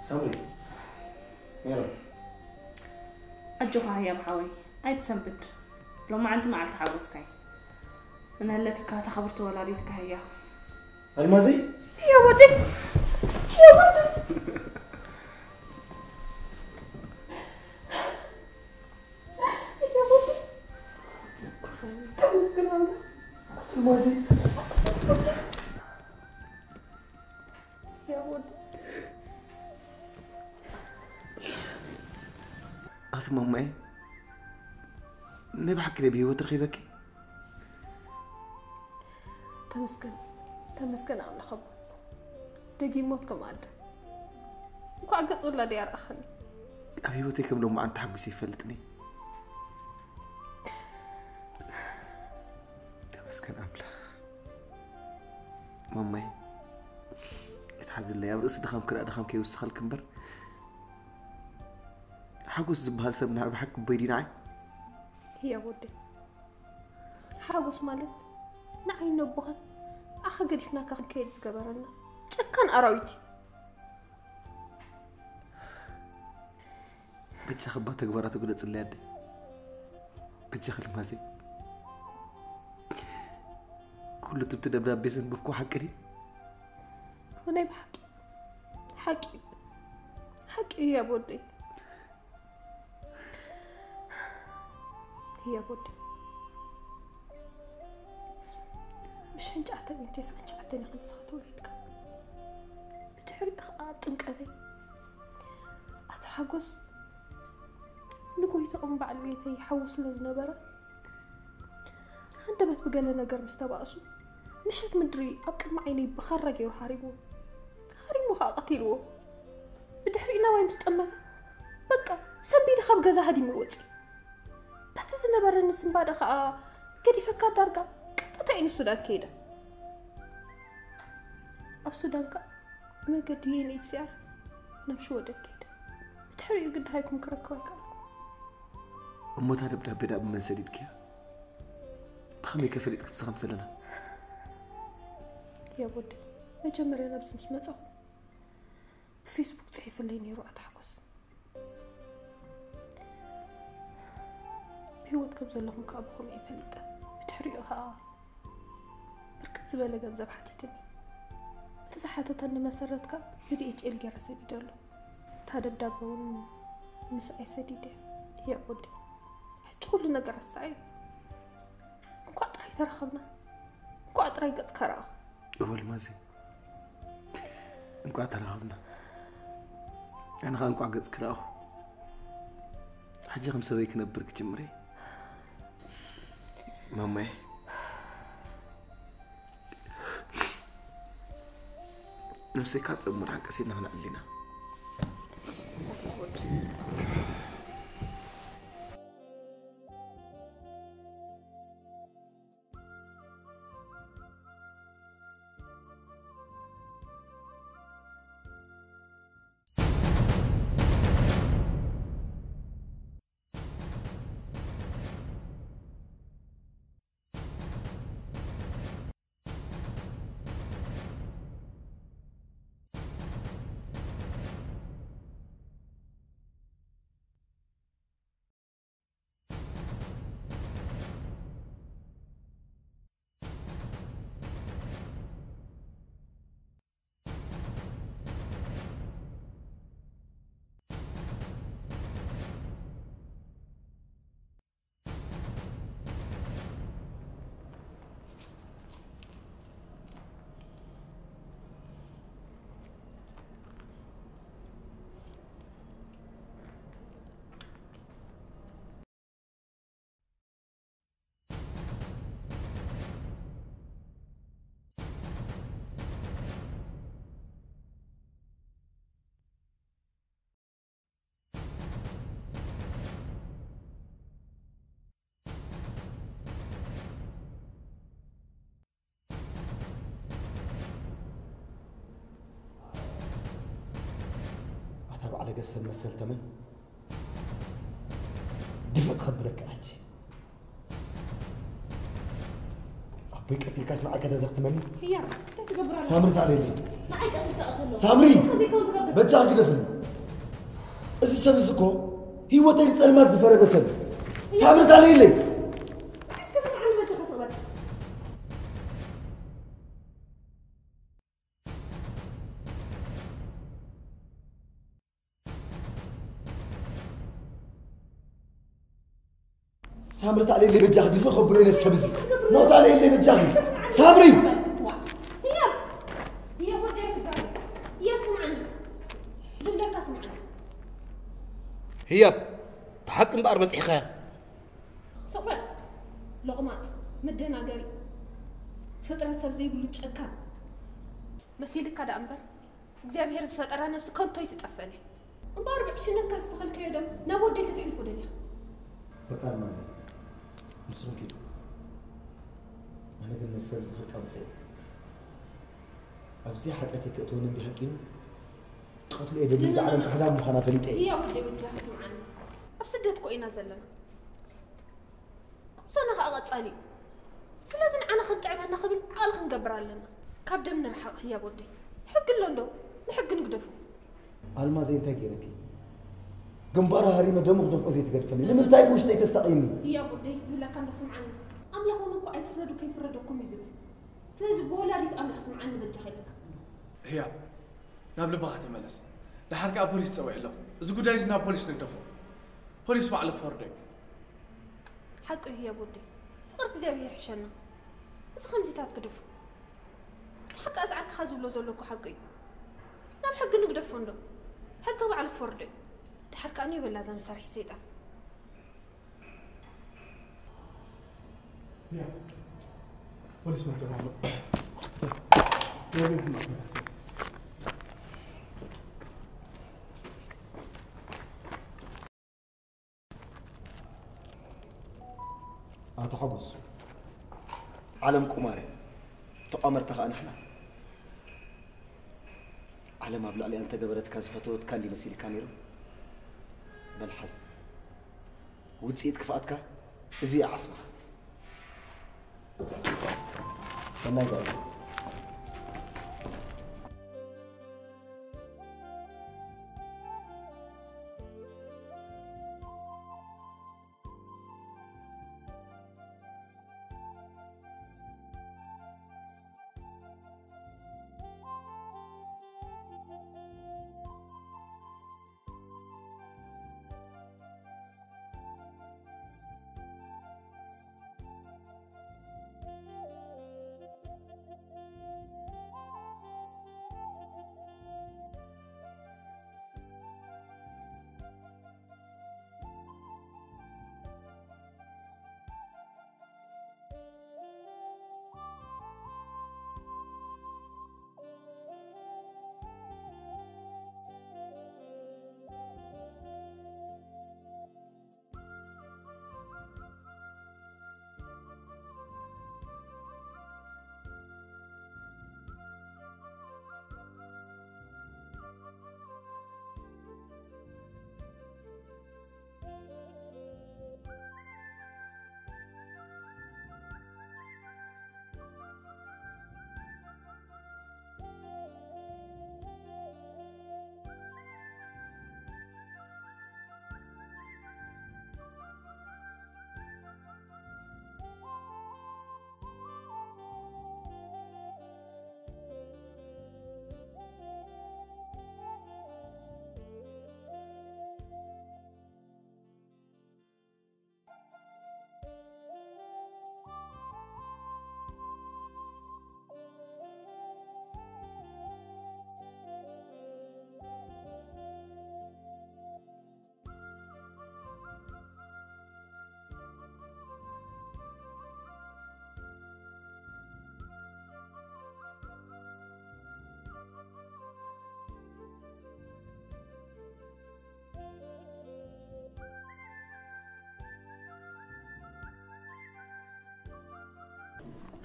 ሳምሪ፣ ሜሮን። ኣጆኻ ህያብ ሓወይ ኣይትሰንብድ። ሎማዓንቲ መዓልቲ ሓጎስካ እዩ። ንህለትካ ተኸብርቲ ወላዲትካ ህያ። ኣልማዘይ። ህያ ወደይ፣ ህያ ወደይ። ኣልማዘይ። ኣቲ ማማይ፣ ናይ ብሓቂ ድየ ብህይወት ረኺበኪ? ተመስገን፣ ተመስገን ኣምላኽ ኣቦ። ደጊም ሞት ከም ኣደ። እንኳዕ ገጽ ወላዲ ያርኣኸኒ። ኣብ ህይወተይ ከም ሎማዓንቲ ተሓጒሰ ይፈልጥን እየ። ተመስገን ኣምላኽ። ማማይ፣ ኣይትሓዝለይ፣ ኣብ ርእሲ ድኻምኪ ደኣ ድኻም ከይውስኸልኪ እምበር፣ ሓጎስ ዝበሃል ሰብ ንዓይ ብሓቂ ኣቦይ ድዩ ንዓይ? ህያብ ወደይ፣ ሓጎስ ማለት ንዓይ ነቦኻን ንዓኻ ገዲፍናካ ክንከይድ ዝገበረና ጨካን ኣራዊት እዩ። በጃኺ እባ ተግባራቱ ግለፅለይ ኣደይ። በጃኺ ኣልማዘይ። ኩሉ እቲ ብቲ ደብዳቤ ዘንበብክዎ ሓቂ ድዩ? ናይ ብሓቂ፣ ሓቂ፣ ሓቂ እዩ ህያብ ወደይ። ህያብ ወደይ፣ ብሽሕን ትሽዓተ ሚእትን ተስዓን ትሽዓተን ኢኻ ንስኻ ተወሊድካ። ብድሕሪኡ ኸዓ ኣብ ጥምቀተይ ኣቶ ሓጎስ ንጎይትኦም በዓል ቤተይ ሓዉ ስለ ዝነበረ፣ ሃንደበት ብገለ ነገር ምስ ተባእሱ፣ ምሸት ምድሪ ኣብ ቅድሚ ዓይነይ ብኻራ ገይሩ ሃሪሙ። ሃሪሙ ኸዓ ቀቲልዎ። ብድሕሪኡ ናባይ ምስ ጠመተ፣ በቃ ሰንቢደ ካብ ገዛ ሃዲመ ወፂእ። በቲ ዝነበረኒ ስንባደ ኸዓ ገዲፈካ ዳርጋ ቀጥታ እየ ንሱዳን ከይደ። ኣብ ሱዳን ከኣ ብመንገዲ ዩ ኤን ኤች ሲ ኣር ናብ ሽወደን ከይደ። ብድሕሪኡ ግን ድሃይኩም ክረክብ ኣይከኣልኩ። እሞ እታ ደብዳቤ ደኣ ብመን ሰዲድክያ? ብኸመይ ከ ፈሊጥኪ ምሳኻ ምስ ኣለና? ህያብ ወደይ፣ መጀመርያ ናብዚ ምስ መጻኹ ብፌስቡክ ጽሒፍለይ ነይሩ ኣቶ ሓጎስ። ብህይወት ከም ዘለኹም ከኣ ብኸምኡ እየ ፈሊጠ። ብድሕሪኡ ከኣ ብርክት ዝበለ ገንዘብ ሓቲትኒ። እቲ ዝሓተተኒ መሰረት ከኣ ብዲ ኤች ኤል ገይረ ሰዲደሉ። እታ ደብዳበ እውን ምስኣይ ሰዲደ። ህያብ ወደይ፣ ሕጂ ኩሉ ነገር ረሳዓዮ። እንኳዕ ጥራይ ተራኸብና፣ እንኳዕ ጥራይ ገጽካ ረኣኹ። እወ ኣልማዘይ፣ እንቋዕ ተራኸብና። ኣነ ኸኣ እንቋዕ ገጽኪ ረኣኹ። ሕጂ ከም ሰበይ ክነብር ክጅምር እየ። ማማይ፣ ነብሰይ ካብ ጸሙር ሓንቀስ ኢልና ክንዕል ኢና። ሰብ መሰል ተመን ድፍእ ክኸብረካ ሕጂ ኣቦይ ቀቲልካስ ንዓይ ከተዘኽትመኒ? ህያብ፣ እንታይ ትገብር ኣለኻ? ሳምሪ ታለይለይ። ንዓይ ቀቲልካ ቀተሎ። ሳምሪ! ከመይ ከውን ትገብር? በጃ ግደፍኒ። እዚ ሰብ እዚ እኮ ህይወተይ ንጸልማት ዝፈረደ ሰብ እዩ። ሳምሪ ታለይለይ። እስከ ስምዓኒ በጃኻ ስቕ በል። ሳምሪ ታለይለይ በጃኺ ድፍእ ከብሎ ኢለ ሰብ እዚ። ኖ ታለይለይ በጃኺ። ሳምሪ! ህያብ! ህያብ ወደይ ኣይትጋገ። ህያብ ስምዓኒ። ዝብለካ ስምዓኒ። ህያብ፣ እቲ ሓቂ እምበኣር በጺሕኻያ። ስቕ በል። ሎቕማጽ፣ መደናገሪ፣ ፍጥረት ሰብ ዘይብሉ ጨካን። መሲልካ ደኣ እምበር እግዚኣብሄር ዝፈጠራ ነብሲ ከንቶ ኣይትጠፍእን እያ። እምበኣር ብዕሽነትካ ዝተኸልካዮ ደም ናብ ወደይ ከተሕልፎ ደሊኻ። በቃ ኣልማዝ፣ ንስኹም ኪዱ። ኣነ ግን ነዚ ሰብ እዚ ከቃውጸ እየ። ኣብዚ ሓጢኣተይ ከእትወኒ እንዲ ሃቂኑ ክቐትሎ እየ ደልዩ። እዛ ዓለም ካሕዳም ምዃና ፈሊጠ እየ። ህያብ ወደይ በጃኻ ስምዓኒ። ኣብ ስደት እኮ ኢና ዘለና። ጉዕዞና ኸኣ ቀጻሊ እዩ። ስለዚ ንዓና ክንጥዕመና ክብል ዓቕሊ ክንገብር ኣለና። ካብ ደም ንርሓቕ ህያብ ወደይ። ሕጊ ኣሎ እንዶ? ንሕጊ ንግደፎ። ኣልማዘይ እንታይ ገይረኪ? ግንባራ ሃሪመ ደሙ ክደፍኦ ዘይትገድፈኒ ንምንታይ ብውሽጠይ ተሳቕይኒ? ህያብ ወደይ ዝብለካ እንዶ ስምዓኒ። ኣምላኽ እውን እኮ ኣይትፍረዱ ከይፍረደኩም እዩ ዝብል። ስለዚ ብወላዲት ኣምላኽ ስምዓኒ በጃኻ ኢለካ። ህያብ ናብ ልባኻ ተመለስ። ደሓር ከኣ ፖሊስ ጸዊዐ ኣለኹ። እዚ ጉዳይ እዚ ናብ ፖሊስ ንግደፎ። ፖሊስ ባዕሉ ክፈርዶ እዩ። ሓቁ እዩ ህያብ ወደይ። ፍቕሪ እግዚኣብሄር ይሕሸና። እዚ ከምዚታት ግደፎ። ደሓር ከኣ እዚ ዓርክኻ ዝብሎ ዘሎ እኮ ሓቁ እዩ። ናብ ሕጊ ንግደፎ እንዶ። ሕጊ ባዕሉ ክፈርዶ እዩ። ደሓር ከኣ ንበላ እዛ መሳርሒ ሰይጣን። ያ ፖሊስ መጸና ኣሎ። ኣቶ ሓጎስ፣ ዓለም ቁማር እያ። ተቋመርቲ ከኣ ንሕና። ዓለም ኣብ ልዕሊኣ እንተገበረትካ ዝፈተወትካ እንዲ መሲልካ ነይሩ። በል ሓዝ። ውጽኢት ክፍኣትካ እዚ እዩ ዓስብኻ። ሰናይ ጋር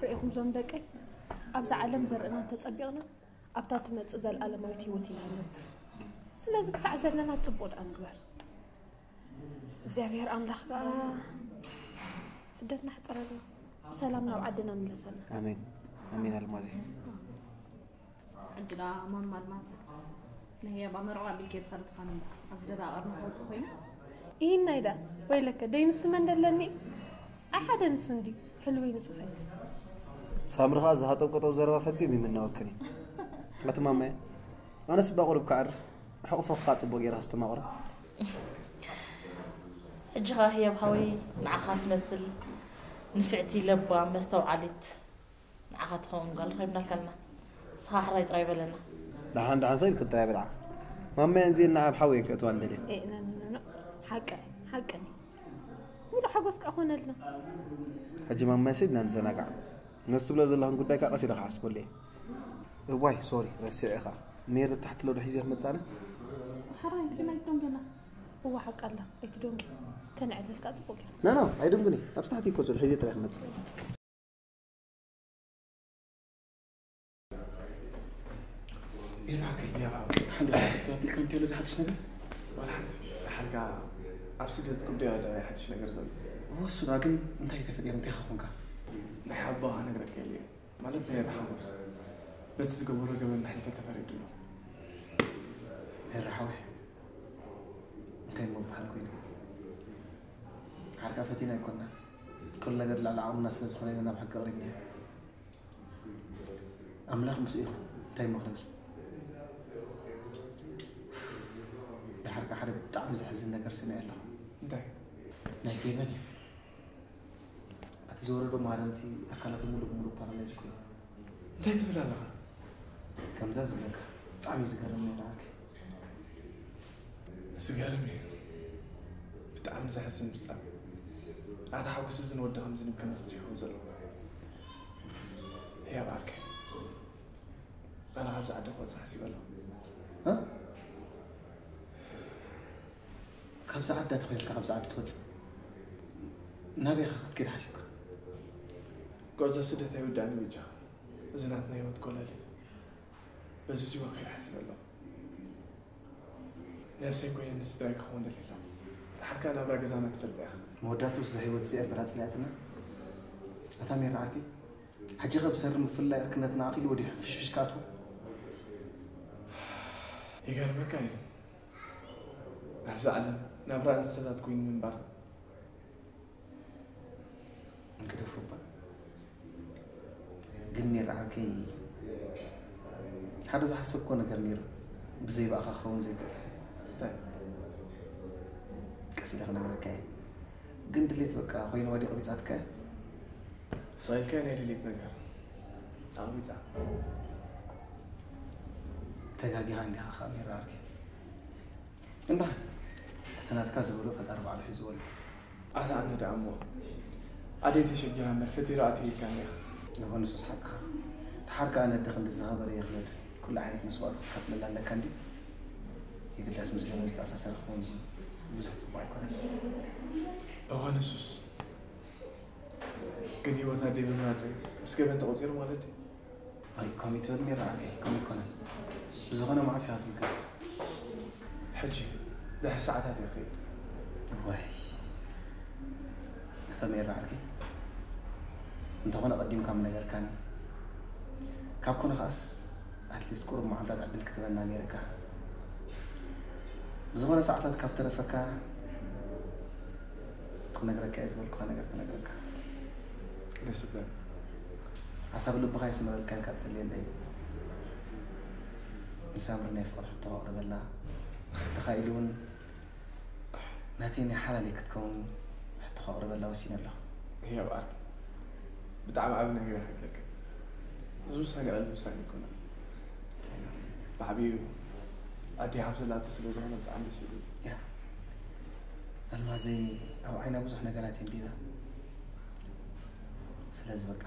ርኢኹም ዞም ደቀይ፣ ኣብዛ ዓለም ዘርእና እንተጸቢቕና ኣብታ ትመጽእ ዘልኣለማዊት ህይወት ኢና ንነብር። ስለዚ ክሳዕ ዘለና ጽቡቕ ደኣ ንግበር። እግዚኣብሔር ኣምላኽ ከኣ ስደትና ሕጽረልና፣ ብሰላም ናብ ዓድና ምለሰና። ኣሜን። ኣሜን ኣልማዜ። ዕድላ ማማ ኣልማዝ፣ ናይ ህያብ መርዓ ኣቢልኪ ትኸዲ ትኾን እምበር፣ ኣብዚ ደዳ ቀርኒ ክወጽእ ኮይኑ። ኢሂናይ ደኣ፣ ወይለከ፣ ደይንሱ መን ደለኒ? ኣይ ሓደ ንሱ እንዲ፣ ሕልወይ ንጹፈይ። ሳምሪ ኸኣ ዝሃጠው ቀጠው ዘረባ ፈጺሙ ይምነወክን እዩ። ኣቲ ማማየ፣ ኣነስ እባ ቁሩብ ክዓርፍ፣ ሕቑፎ ኸኣ ጽቡቕ ጌርካ ኣስተማቕሮ። ሕጂ ኸኣ ህያብ ሓወይ፣ ንዓኻ ትመስል ንፍዕቲ፣ ለባም፣ መስተውዓሊት ንዓኻ ትኸውን ጓል ረኺብናልካ ኣለና። ንስኻ ሕራይ ጥራይ በለና። ደሓን ደሓን ሰ ኢልክን ጥራይ በልዓ። ማማየ እንዚኤን ንዓብ ሓዊ እየን ከእትዋ እንደልየን። ኤ፣ ኖ፣ ኖ፣ ኖ፣ ኖ። ሓቀ፣ ሓቀ። ሙሉእ ሓጎስ ከኣ ኮነልና። ሕጂ ማማየ ሰ ኢልና ንዘናጋዕ። ነቲ ትብሎ ዘለኽን ጉዳይ ከኣ ቀስ ኢለ ክሓስበሉ እየ። እዋይ፣ ሶሪ፣ ረሲዐ ኢኻ። ሜሪ ኣብ ታሕቲ ሎዶ ሒዘ ክመጽእ ኣነ? ሓራይ፣ ግን ኣይትደንገና። እዋ፣ ሓቃ ኣላ፣ ኣይትደንጊ። ከነዕልል ከኣ ጽቡቕ ጌርና። ኖ፣ ኖ፣ ኣይደንጉን እየ። ኣብዚ ታሕቲ እኮ ዘሎ፣ ሒዘ ጥራይ ክመጽእ። ኤፍራከይ፣ ሓንቲ ክትብል ከንቴሎ ዝሓድሽ ነገር? ዋላ ሓንቲ። ሓርጋ ኣብ ስደት ጉዳዩ ኣሎ ናይ ሓድሽ ነገር ዘሎ። እወ፣ እሱ ዳ ግን እንታይ ተፈጢሩ፣ እንታይ ኸ ኾንካ? ናይ ሓቦኻ ነግረካ ኢለ እየ። ማለት ናይ ተሓጎስ። በቲ ዝገበሮ ገበን እንተሕሊፈ ተፈሪዱ ኣሎ። ኤረ ሓወይ፣ እንታይ እሞ በሃል ኮይኑ? ሓርጋ ፈቲና ኣይኮንና። ኩሉ ነገር ልዕሊ ዓቕምና ስለ ዝኾነ ኢና ናብ ሕጊ ኣቕሪብናዮ። ኣምላኽ ምስኡ ይኹን። እንታይ እሞ ክንብል? ደሓር ከኣ ሓደ ብጣዕሚ ዘሕዝን ነገር ሰሚዐ ኣለኹ። እንታይ? ናይ ፌቨን እዩ። እቲ ዝወረዶ ማህረምቲ ኣካላቱ ሙሉእ ብሙሉእ ፓራላይዝ ኮይኑ። እንታይ ትብል ኣለኻ? ከምዛ ዝብለካ ብጣዕሚ እዩ ዝገርም ነይሩ ዓርኪ። ዝገርም እዩ። ብጣዕሚ ዘሕዝን ፍጻሜ። ኣታ ሓጎስ እዚ ንወዲ ከምዚ ንብ ከምዚ ብፂሑ ዘሎ። ህያብ ዓርከይ፣ ኣነ ካብዚ ዓዲ ክወፅእ ሓሲበ ኣለኹ። እ? ካብዚ ዓዲ ተኾይንካ ካብዚ ዓዲ ትወፅእ? ናበይ ኸ ክትከይድ ሓሲብካ? ጉዕዞ ስደት ኣይውዳእን እዩ በጃኻ። እዚ ናትና ህይወት ኮለል እዩ። በዚ ጅባ ክኸይድ ሓሲበ ኣለኹ። ነብሰይ ኮይነ ንስድራይ ክኸውን ደልየ ኣለኹ። ደሓር ከኣ ናብራ ገዛና ትፈልጣ ኢኻ። መወዳእትኡ እዛ ህይወት እዚኣ እምበር ኣጽሊኣትና። ኣታ ሜሪ ዓርከይ፣ ሕጂ ኸ ብሰሪ ምፍልላይ ዕርክነትና ኣኺሉ ወዲሑ ሕንፍሽፍሽ ክኣትዎ? ይገርመካ እዩ። ኣብዚ ዓለም ናብራ እንስሳታት ኮይኑ ምንባር እንግደፎ እባ። ግን ሜሪ ዓርከይ፣ ሓደ ዝሓሰብኮ ነገር ነይሩ፣ ብዘይ ብኣኻ ክኸውን ዘይክእል። እንታይ? ቀስ ኢለ ክነግረካ እየ። ግን ድሌት በቃ ኮይኑ ወዲቑ ቢጻትካ እያ። ስቕ ኢልካ ናይ ድሌት ነገር ኣቕቢጻ። ተጋጊኻ እንዲኻ ኸኣ ሜሪ ዓርከይ። እንዳ፣ እቲ ናትካ ዝበሎ ፈጣሪ ባዕሉ ሒዝዎ ኣሎ። ኣታ ኣነ ደኣ እሞ ኣደይ ተሸጊራ እምበር ፈቲራ ኣትዩ ኢልካኒ ኢኻ። እወ ንሱስ ሓቅኻ። ደሓር ከኣ ነዲ ክንዲ ዝኸበረ ይኽለድ ኩሉ ዓይነት መስዋእቲ ክትከፍለላ ኣለካ እንድዩ። የግዳስ ምስ ገበን ዝተኣሳሰረ ክኸውን ብዙሕ ጽቡቕ ኣይኮነን። እወ ንሱስ። ግን ህይወት ኣደይ ምምራጸይ ምስ ገበን ተቖጺሩ ማለት ድዩ? ኣይ፣ ከምኡ ኣይትበል ሜሪ ዓርከይ፣ ከምኡ ኣይኮነን። ብዝኾነ መዓስ ኢኻ ትምለስ? ሕጂ፣ ድሕሪ ሰዓታት እየ ክኸይድ። እዋይ፣ እታ ሜሪ ዓርከይ፣ እንተኾነ ቀዲምካ ምነገርካኒ። ካብ ኮነ ከኣስ፣ ኣትሊስት ቁሩብ መዓልታት ዕድል ክትበና ነይርካ። ብዝኾነ ሰዓታት ካብ ተረፈካ፣ ክነግረካ እየ ዝበልኩኻ ነገር ክነግረካ። ደስ ይብለኒ። ሓሳብ ልብኻ የስምረልካ ኢልካ ጸልየለይ። ንሳምሪ ናይ ፍቕሪ ሕቶ ከቕርበላ፣ ተኻኢሉ እውን ናተይ ናይ ሓላለይ ክትከውን ሕቶ ከቕርበላ ወሲነ ኣለኹ። ህያብ ዓርከይ፣ ብጣዕሚ ዓቢ ነገር ኢኻ ጌርካ። እዚ ውሳኔ ቀሊል ውሳኔ ኣይኮነን። ብዓቢኡ ኣደይ ሓፍቲ ላቶ ስለ ዝኾነ ብጣዕሚ ደስ ኢሉኒ። ያ፣ ኣልማዘይ ኣብ ዓይና ብዙሕ ነገራት የንቢበ። ስለዚ በቃ፣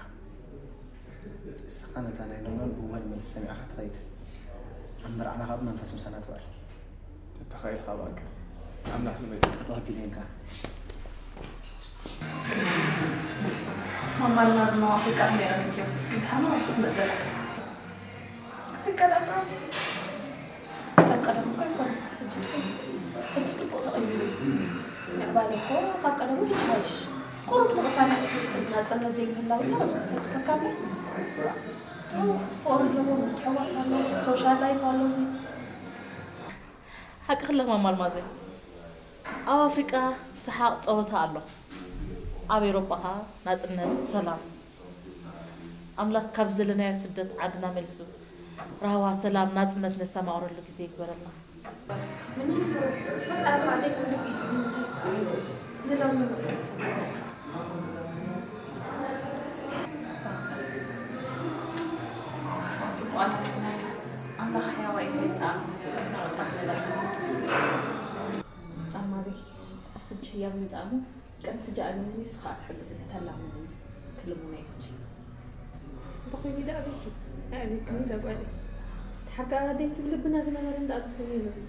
ንስኻ ነታ ናይ ኖኖን እወን መልሲ ሰሚዕኻ ትኸይድ። ኣብ መርዓና ከኣ ብመንፈስ ምሳና ትውዕል። ተተኻኢልካ በቃ። ኣምላኽ ንበይኑ። ጠጠው ኣቢለንካ። ማማ ኣልማዝ፣ ማማ ኣፍሪቃ ከመይ ረኺብክዮ? ድሓር ማማ ክትመጽእ ዘለካ። ኣፍሪቃ ደኣ ጥራይ። በቃ ቀደም እኮ ኣይኮነን። ሕጂ ድሕሪ ሕጂ ጽቡቕ ተቐይሩ። ምዕባለ እኮ ካብ ቀደሙ ሕጂ ሓይሽ። ቁሩብ ተቕሳና እቲ ስእሊ ናጽነት ዘይምህላው እዩ ኣብዚ ዘሰክፈካ ኣሎ። ፍቕሪ ኣለዎ፣ ምትሕዋስ ኣለዎ፣ ሶሻል ላይፍ ኣሎ እዚ። ሓቂ ክለማም ኣልማዘ። ኣብ ኣፍሪቃ ሰሓቕ ጸወታ ኣሎ። ኣብ ኤውሮጳ ኸኣ ናጽነት፣ ሰላም። ኣምላኽ ካብ ዘለናዮ ስደት ዓድና መሊሱ ራህዋ፣ ሰላም፣ ናጽነት ነስተማቕረሉ ግዜ ይግበረልና። ንምንታይ ፈጣሪ ባዕለይ ኩሉ ብኢዱ እዩ ንምንታይ ዝሰኣኖ? ንለምኖ ጥራሕ ሰማዕና ኢና። ጽቡቕ ኣምላኽ ይመስገን። ኣምላኽ ሕያዋይ እንታይ ይሰኣኖ? ኣልማዘይ፣ ሕጂ ህያብ ይምጻእ እሞ፣ ቅድሚ ሕጂ ኣሚኑኒ፣ ንሱ ኸኣ ትሕግዝኒ፣ ተላምነኒ፣ ክልምኖ እየ ሕጂ። እንተኾይኑ ደኣ ኣበይኪ? ኣበይክኒ እዛ ጓለይ? ድሓር ከኣ ኣደይ ትብል ልብና ዝነበረ እንዳ ኣብ ሰብ የለን።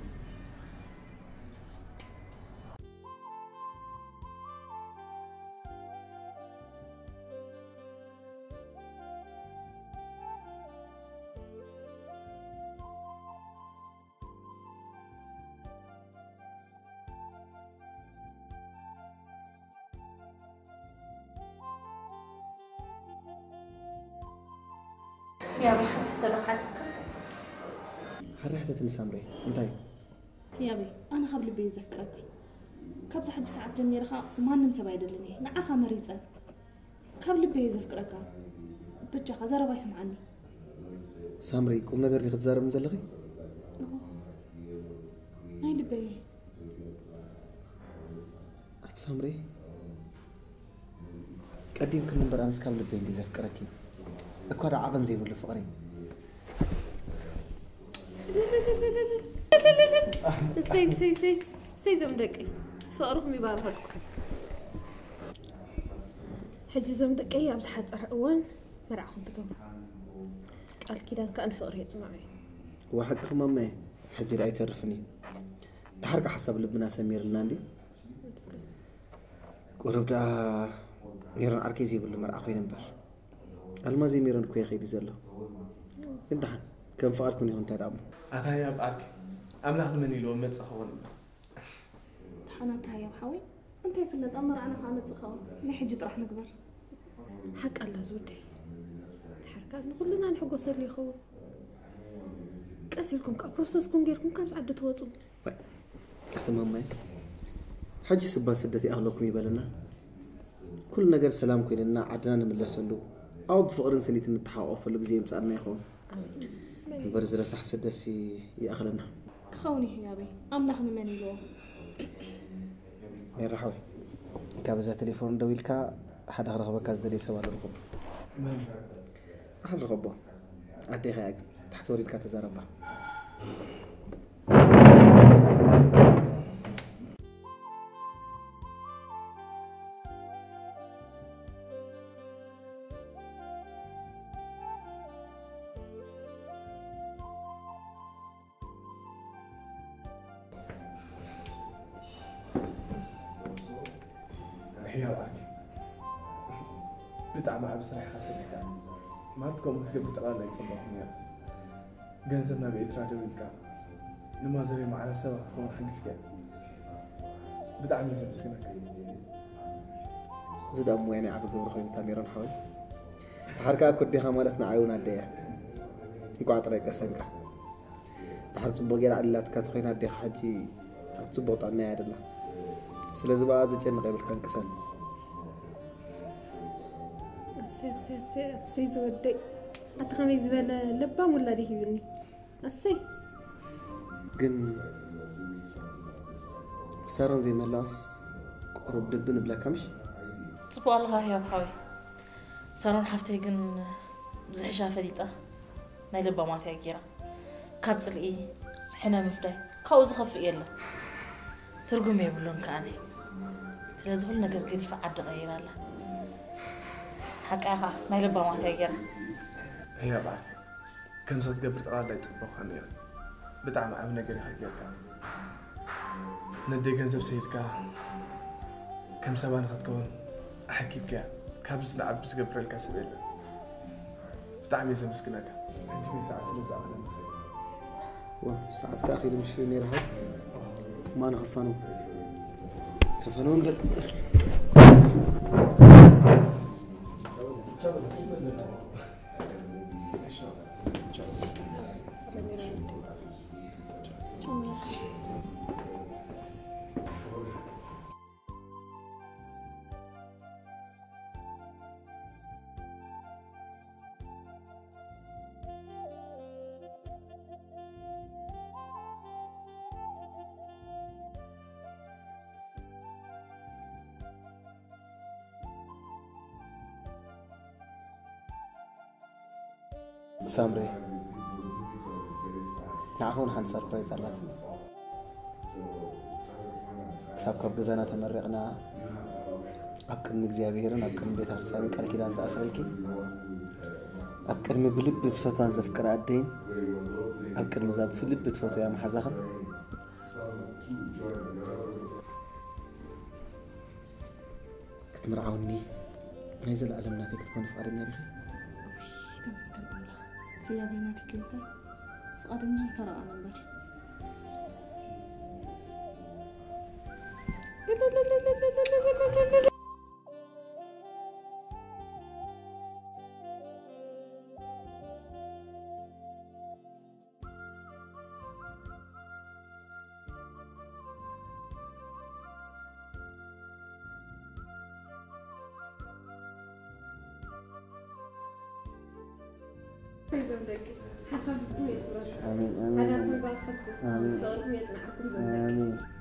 ያበይ ሓንቲ ተረፋትካ? ሓደ ሕተት ንሳምሬ፣ እንታይ? ያበይ፣ ኣነ ካብ ልበይ እየ ዘፍቅረካ። ካብዛ ሕጂ ሰዓት ጀሚርኻ ማንም ሰብ ኣይደልን እየ። ንዓኻ መሪጸ። ካብ ልበይ እየ ዘፍቅረካ። በጃኻ ዘረባይ ስምዓኒ። ሳምሪ፣ ቁም ነገር ዲኺ ትዛረብኒ ዘለኺ? እወ። ናይ ልበይ እየ። ኣቲ ሳምሪ፣ ቀዲምክኒ እምበር ኣነስ ካብ ልበይ እንድየ ዘፍቅረኪ። እኳ ደኣ ዓቐን ዘይብሉ ፍቕሪ። እሰይ፣ እሰይ፣ እሰይ፣ እሰይ፣ እዞም ደቀይ፣ ፍቕርኹም ይባርኸልኩም። ሕጂ እዞም ደቀይ ኣብ ዝሓጸረ እዋን መርዓኹም ትገብሩ። ቃል ኪዳን ከኣ ንፍቕሪ የጽንዖ እዩ። እወ ሓቅኺ ማማየ፣ ሕጂ ደኣ ኣይተርፍን እዩ። ደሓር ከኣ ሓሳብ ልብና ሰሚርልና እንድዩ። ቁሩብ ደኣ ሜሮን ዓርከይ ዘይብሉ መርዓ ኮይነ እምበር። ኣልማዝ ሜሮን እኮ ይኸይድ እዩ ዘሎ። ግን ደሓን ከም ፍቓድኩም ይኹን፣ እንታይ ደኣ እሞ። ኣታ ህያብ ዓርከይ፣ ኣምላኽ ንመን ኢልዎ መጽእ ክኸውን እምበር። ደሓን ኣታ ህያብ ሓወይ፣ እንታይ ይፍለጥ፣ ኣብ መርዓና ከኣ መጽእ ክኸውን። ናይ ሕጂ ጥራሕ ንግበር። ሓቂ ኣላ ዝወደይ። ድሓር ከኣ ንኹልና ንሕጎሰሉ ይኸውን። ቀስ ኢልኩም ከኣ ፕሮሰስኩም ጌርኩም ካብዚ ዓዲ ትወጹ። ዋይ፣ ኣቲ ማማይ፣ ሕጂስ እባ ስደት ይኣኽለኩም ይበለና። ኩሉ ነገር ሰላም ኮይንና ዓድና ንምለሰሉ፣ ኣብኡ ብፍቕርን ስኒትን ንተሓቋቆፈሉ ግዜ የምጽኣልና ይኸውን። እምበር ዝረሳሕ ስደትሲ ይኣኽለና። ክኸውን እዩ ህያበይ፣ ኣምላኽ ንመን ኢልዎ? ሜራ ሓወይ፣ ካብ እዛ ቴሌፎን ደዊልካ ሓደ ክረኽበካ ዝደልየ ሰብ ኣሎ ርኸቦ። መን? ኣሕን ርኸቦ። ኣዴኻ እያ ግን፣ ታሕቲ ወሪድካ ተዛረባ። ሕያው ዓርኪ፣ ብጣዕሚ ዓቢ ስራሕ ኢኻ ሰሪሕካ። ማለት ከምኡ ክትገብር ጠቕላላ ኣይጸበቕኩን ነይረ። ገንዘብ ናብ ኤርትራ ደዊልካ ንማዘረይ ማዕረ ሰባ ክትከውን ሓጊዝካያ። ብጣዕሚ እየ ዘመስግነካ። እዚ ደኣ እሞ ናይ ዓቢ ግብሪ ኮይኑ እታ ሜሮን ሓወይ። ድሓር ከኣ እኮ ኣዴኻ ማለት ንዓይ እውን ኣደይ እያ። እንቋዕ ጥራይ ቀሰንካ። ድሓር ጽቡቕ ጌራ ኣዕሊላትካ ተኾይና ኣዴኻ ሕጂ ኣብ ጽቡቕ ጥዕና እያ ደላ። ስለዚ ብኣ ዘጨንቕ የብልካን ቅሰን። ኣሰይ፣ ኣሰይ፣ ኣሰይ፣ ኣሰይ ዝወደይ። ኣቲ ከመይ ዝበለ ለባም ውላድ ይሂብኒ። ኣሰይ። ግን ሳሮን ዘይምህላዋስ ቁሩብ ድብን እብለካ ምሽ? ጽቡቕ ኣለኻ ህያብ ሓወይ። ሳሮን ሓፍተይ ግን ብዝሕሻ ፈሊጣ ናይ ለባማት እያ ጌራ። ካብ ጽልኢ ሕነ ምፍዳይ ካብኡ ዝኸፍእ የለን። ትርጉም የብሉን ከኣኒ። ስለዚ ኩሉ ነገር ገዲፋ ዓዲ ቀይራ ኣላ። ሓቃ ኢኻ፣ ናይ ለባማት እያ ጌራ። ህያብ ዓርከይ፣ ከምዛ ትገብር ጠቕላላ ኣይጸበቕካን ነይረ። ብጣዕሚ ዓቢ ነገር ኢኻ ጌርካ። ነደይ ገንዘብ ሰይድካ ከም ሰባ ንኽትከውን ኣሐኪምካያ። ካብዚ ንዓቢ ዝገብረልካ ሰብ የለን። ብጣዕሚ እየ ዘመስግነካ። ሕጂ ግን ሰዓት ስለ ዝኣኽለና። ሰዓት ከዓ ኺድ ምሽ ነይርሃ ማን ኸፋኑ ተፈኑ እምበር ሳምሪ ንዓኻ እውን ሓንቲ ሰርፕራይዝ ኣላትኒ። ክሳብ ካብ ገዛና ተመሪቕና ኣብ ቅድሚ እግዚኣብሄርን ኣብ ቅድሚ ቤተ ክርስቲያንን ቃል ኪዳን ዝኣስረልኪ ኣብ ቅድሚ ብልቢ ዝፈትዋን ዘፍቅራ ኣደይን ኣብ ቅድሚ እዛ ብልቢ ትፈትውያ መሓዛኽን ክትምርዓውኒ ናይ ዘለኣለም ናተይ ክትኮኒ ፍቓደኛ ዲኺ? ተመስገን ኣምላኽ ህያበይ ናትኪ እምበር ፍቓደኛ ፈረቓን እምበር ኣሜን፣ ኣሜን፣ ኣሜን። ኣሜን።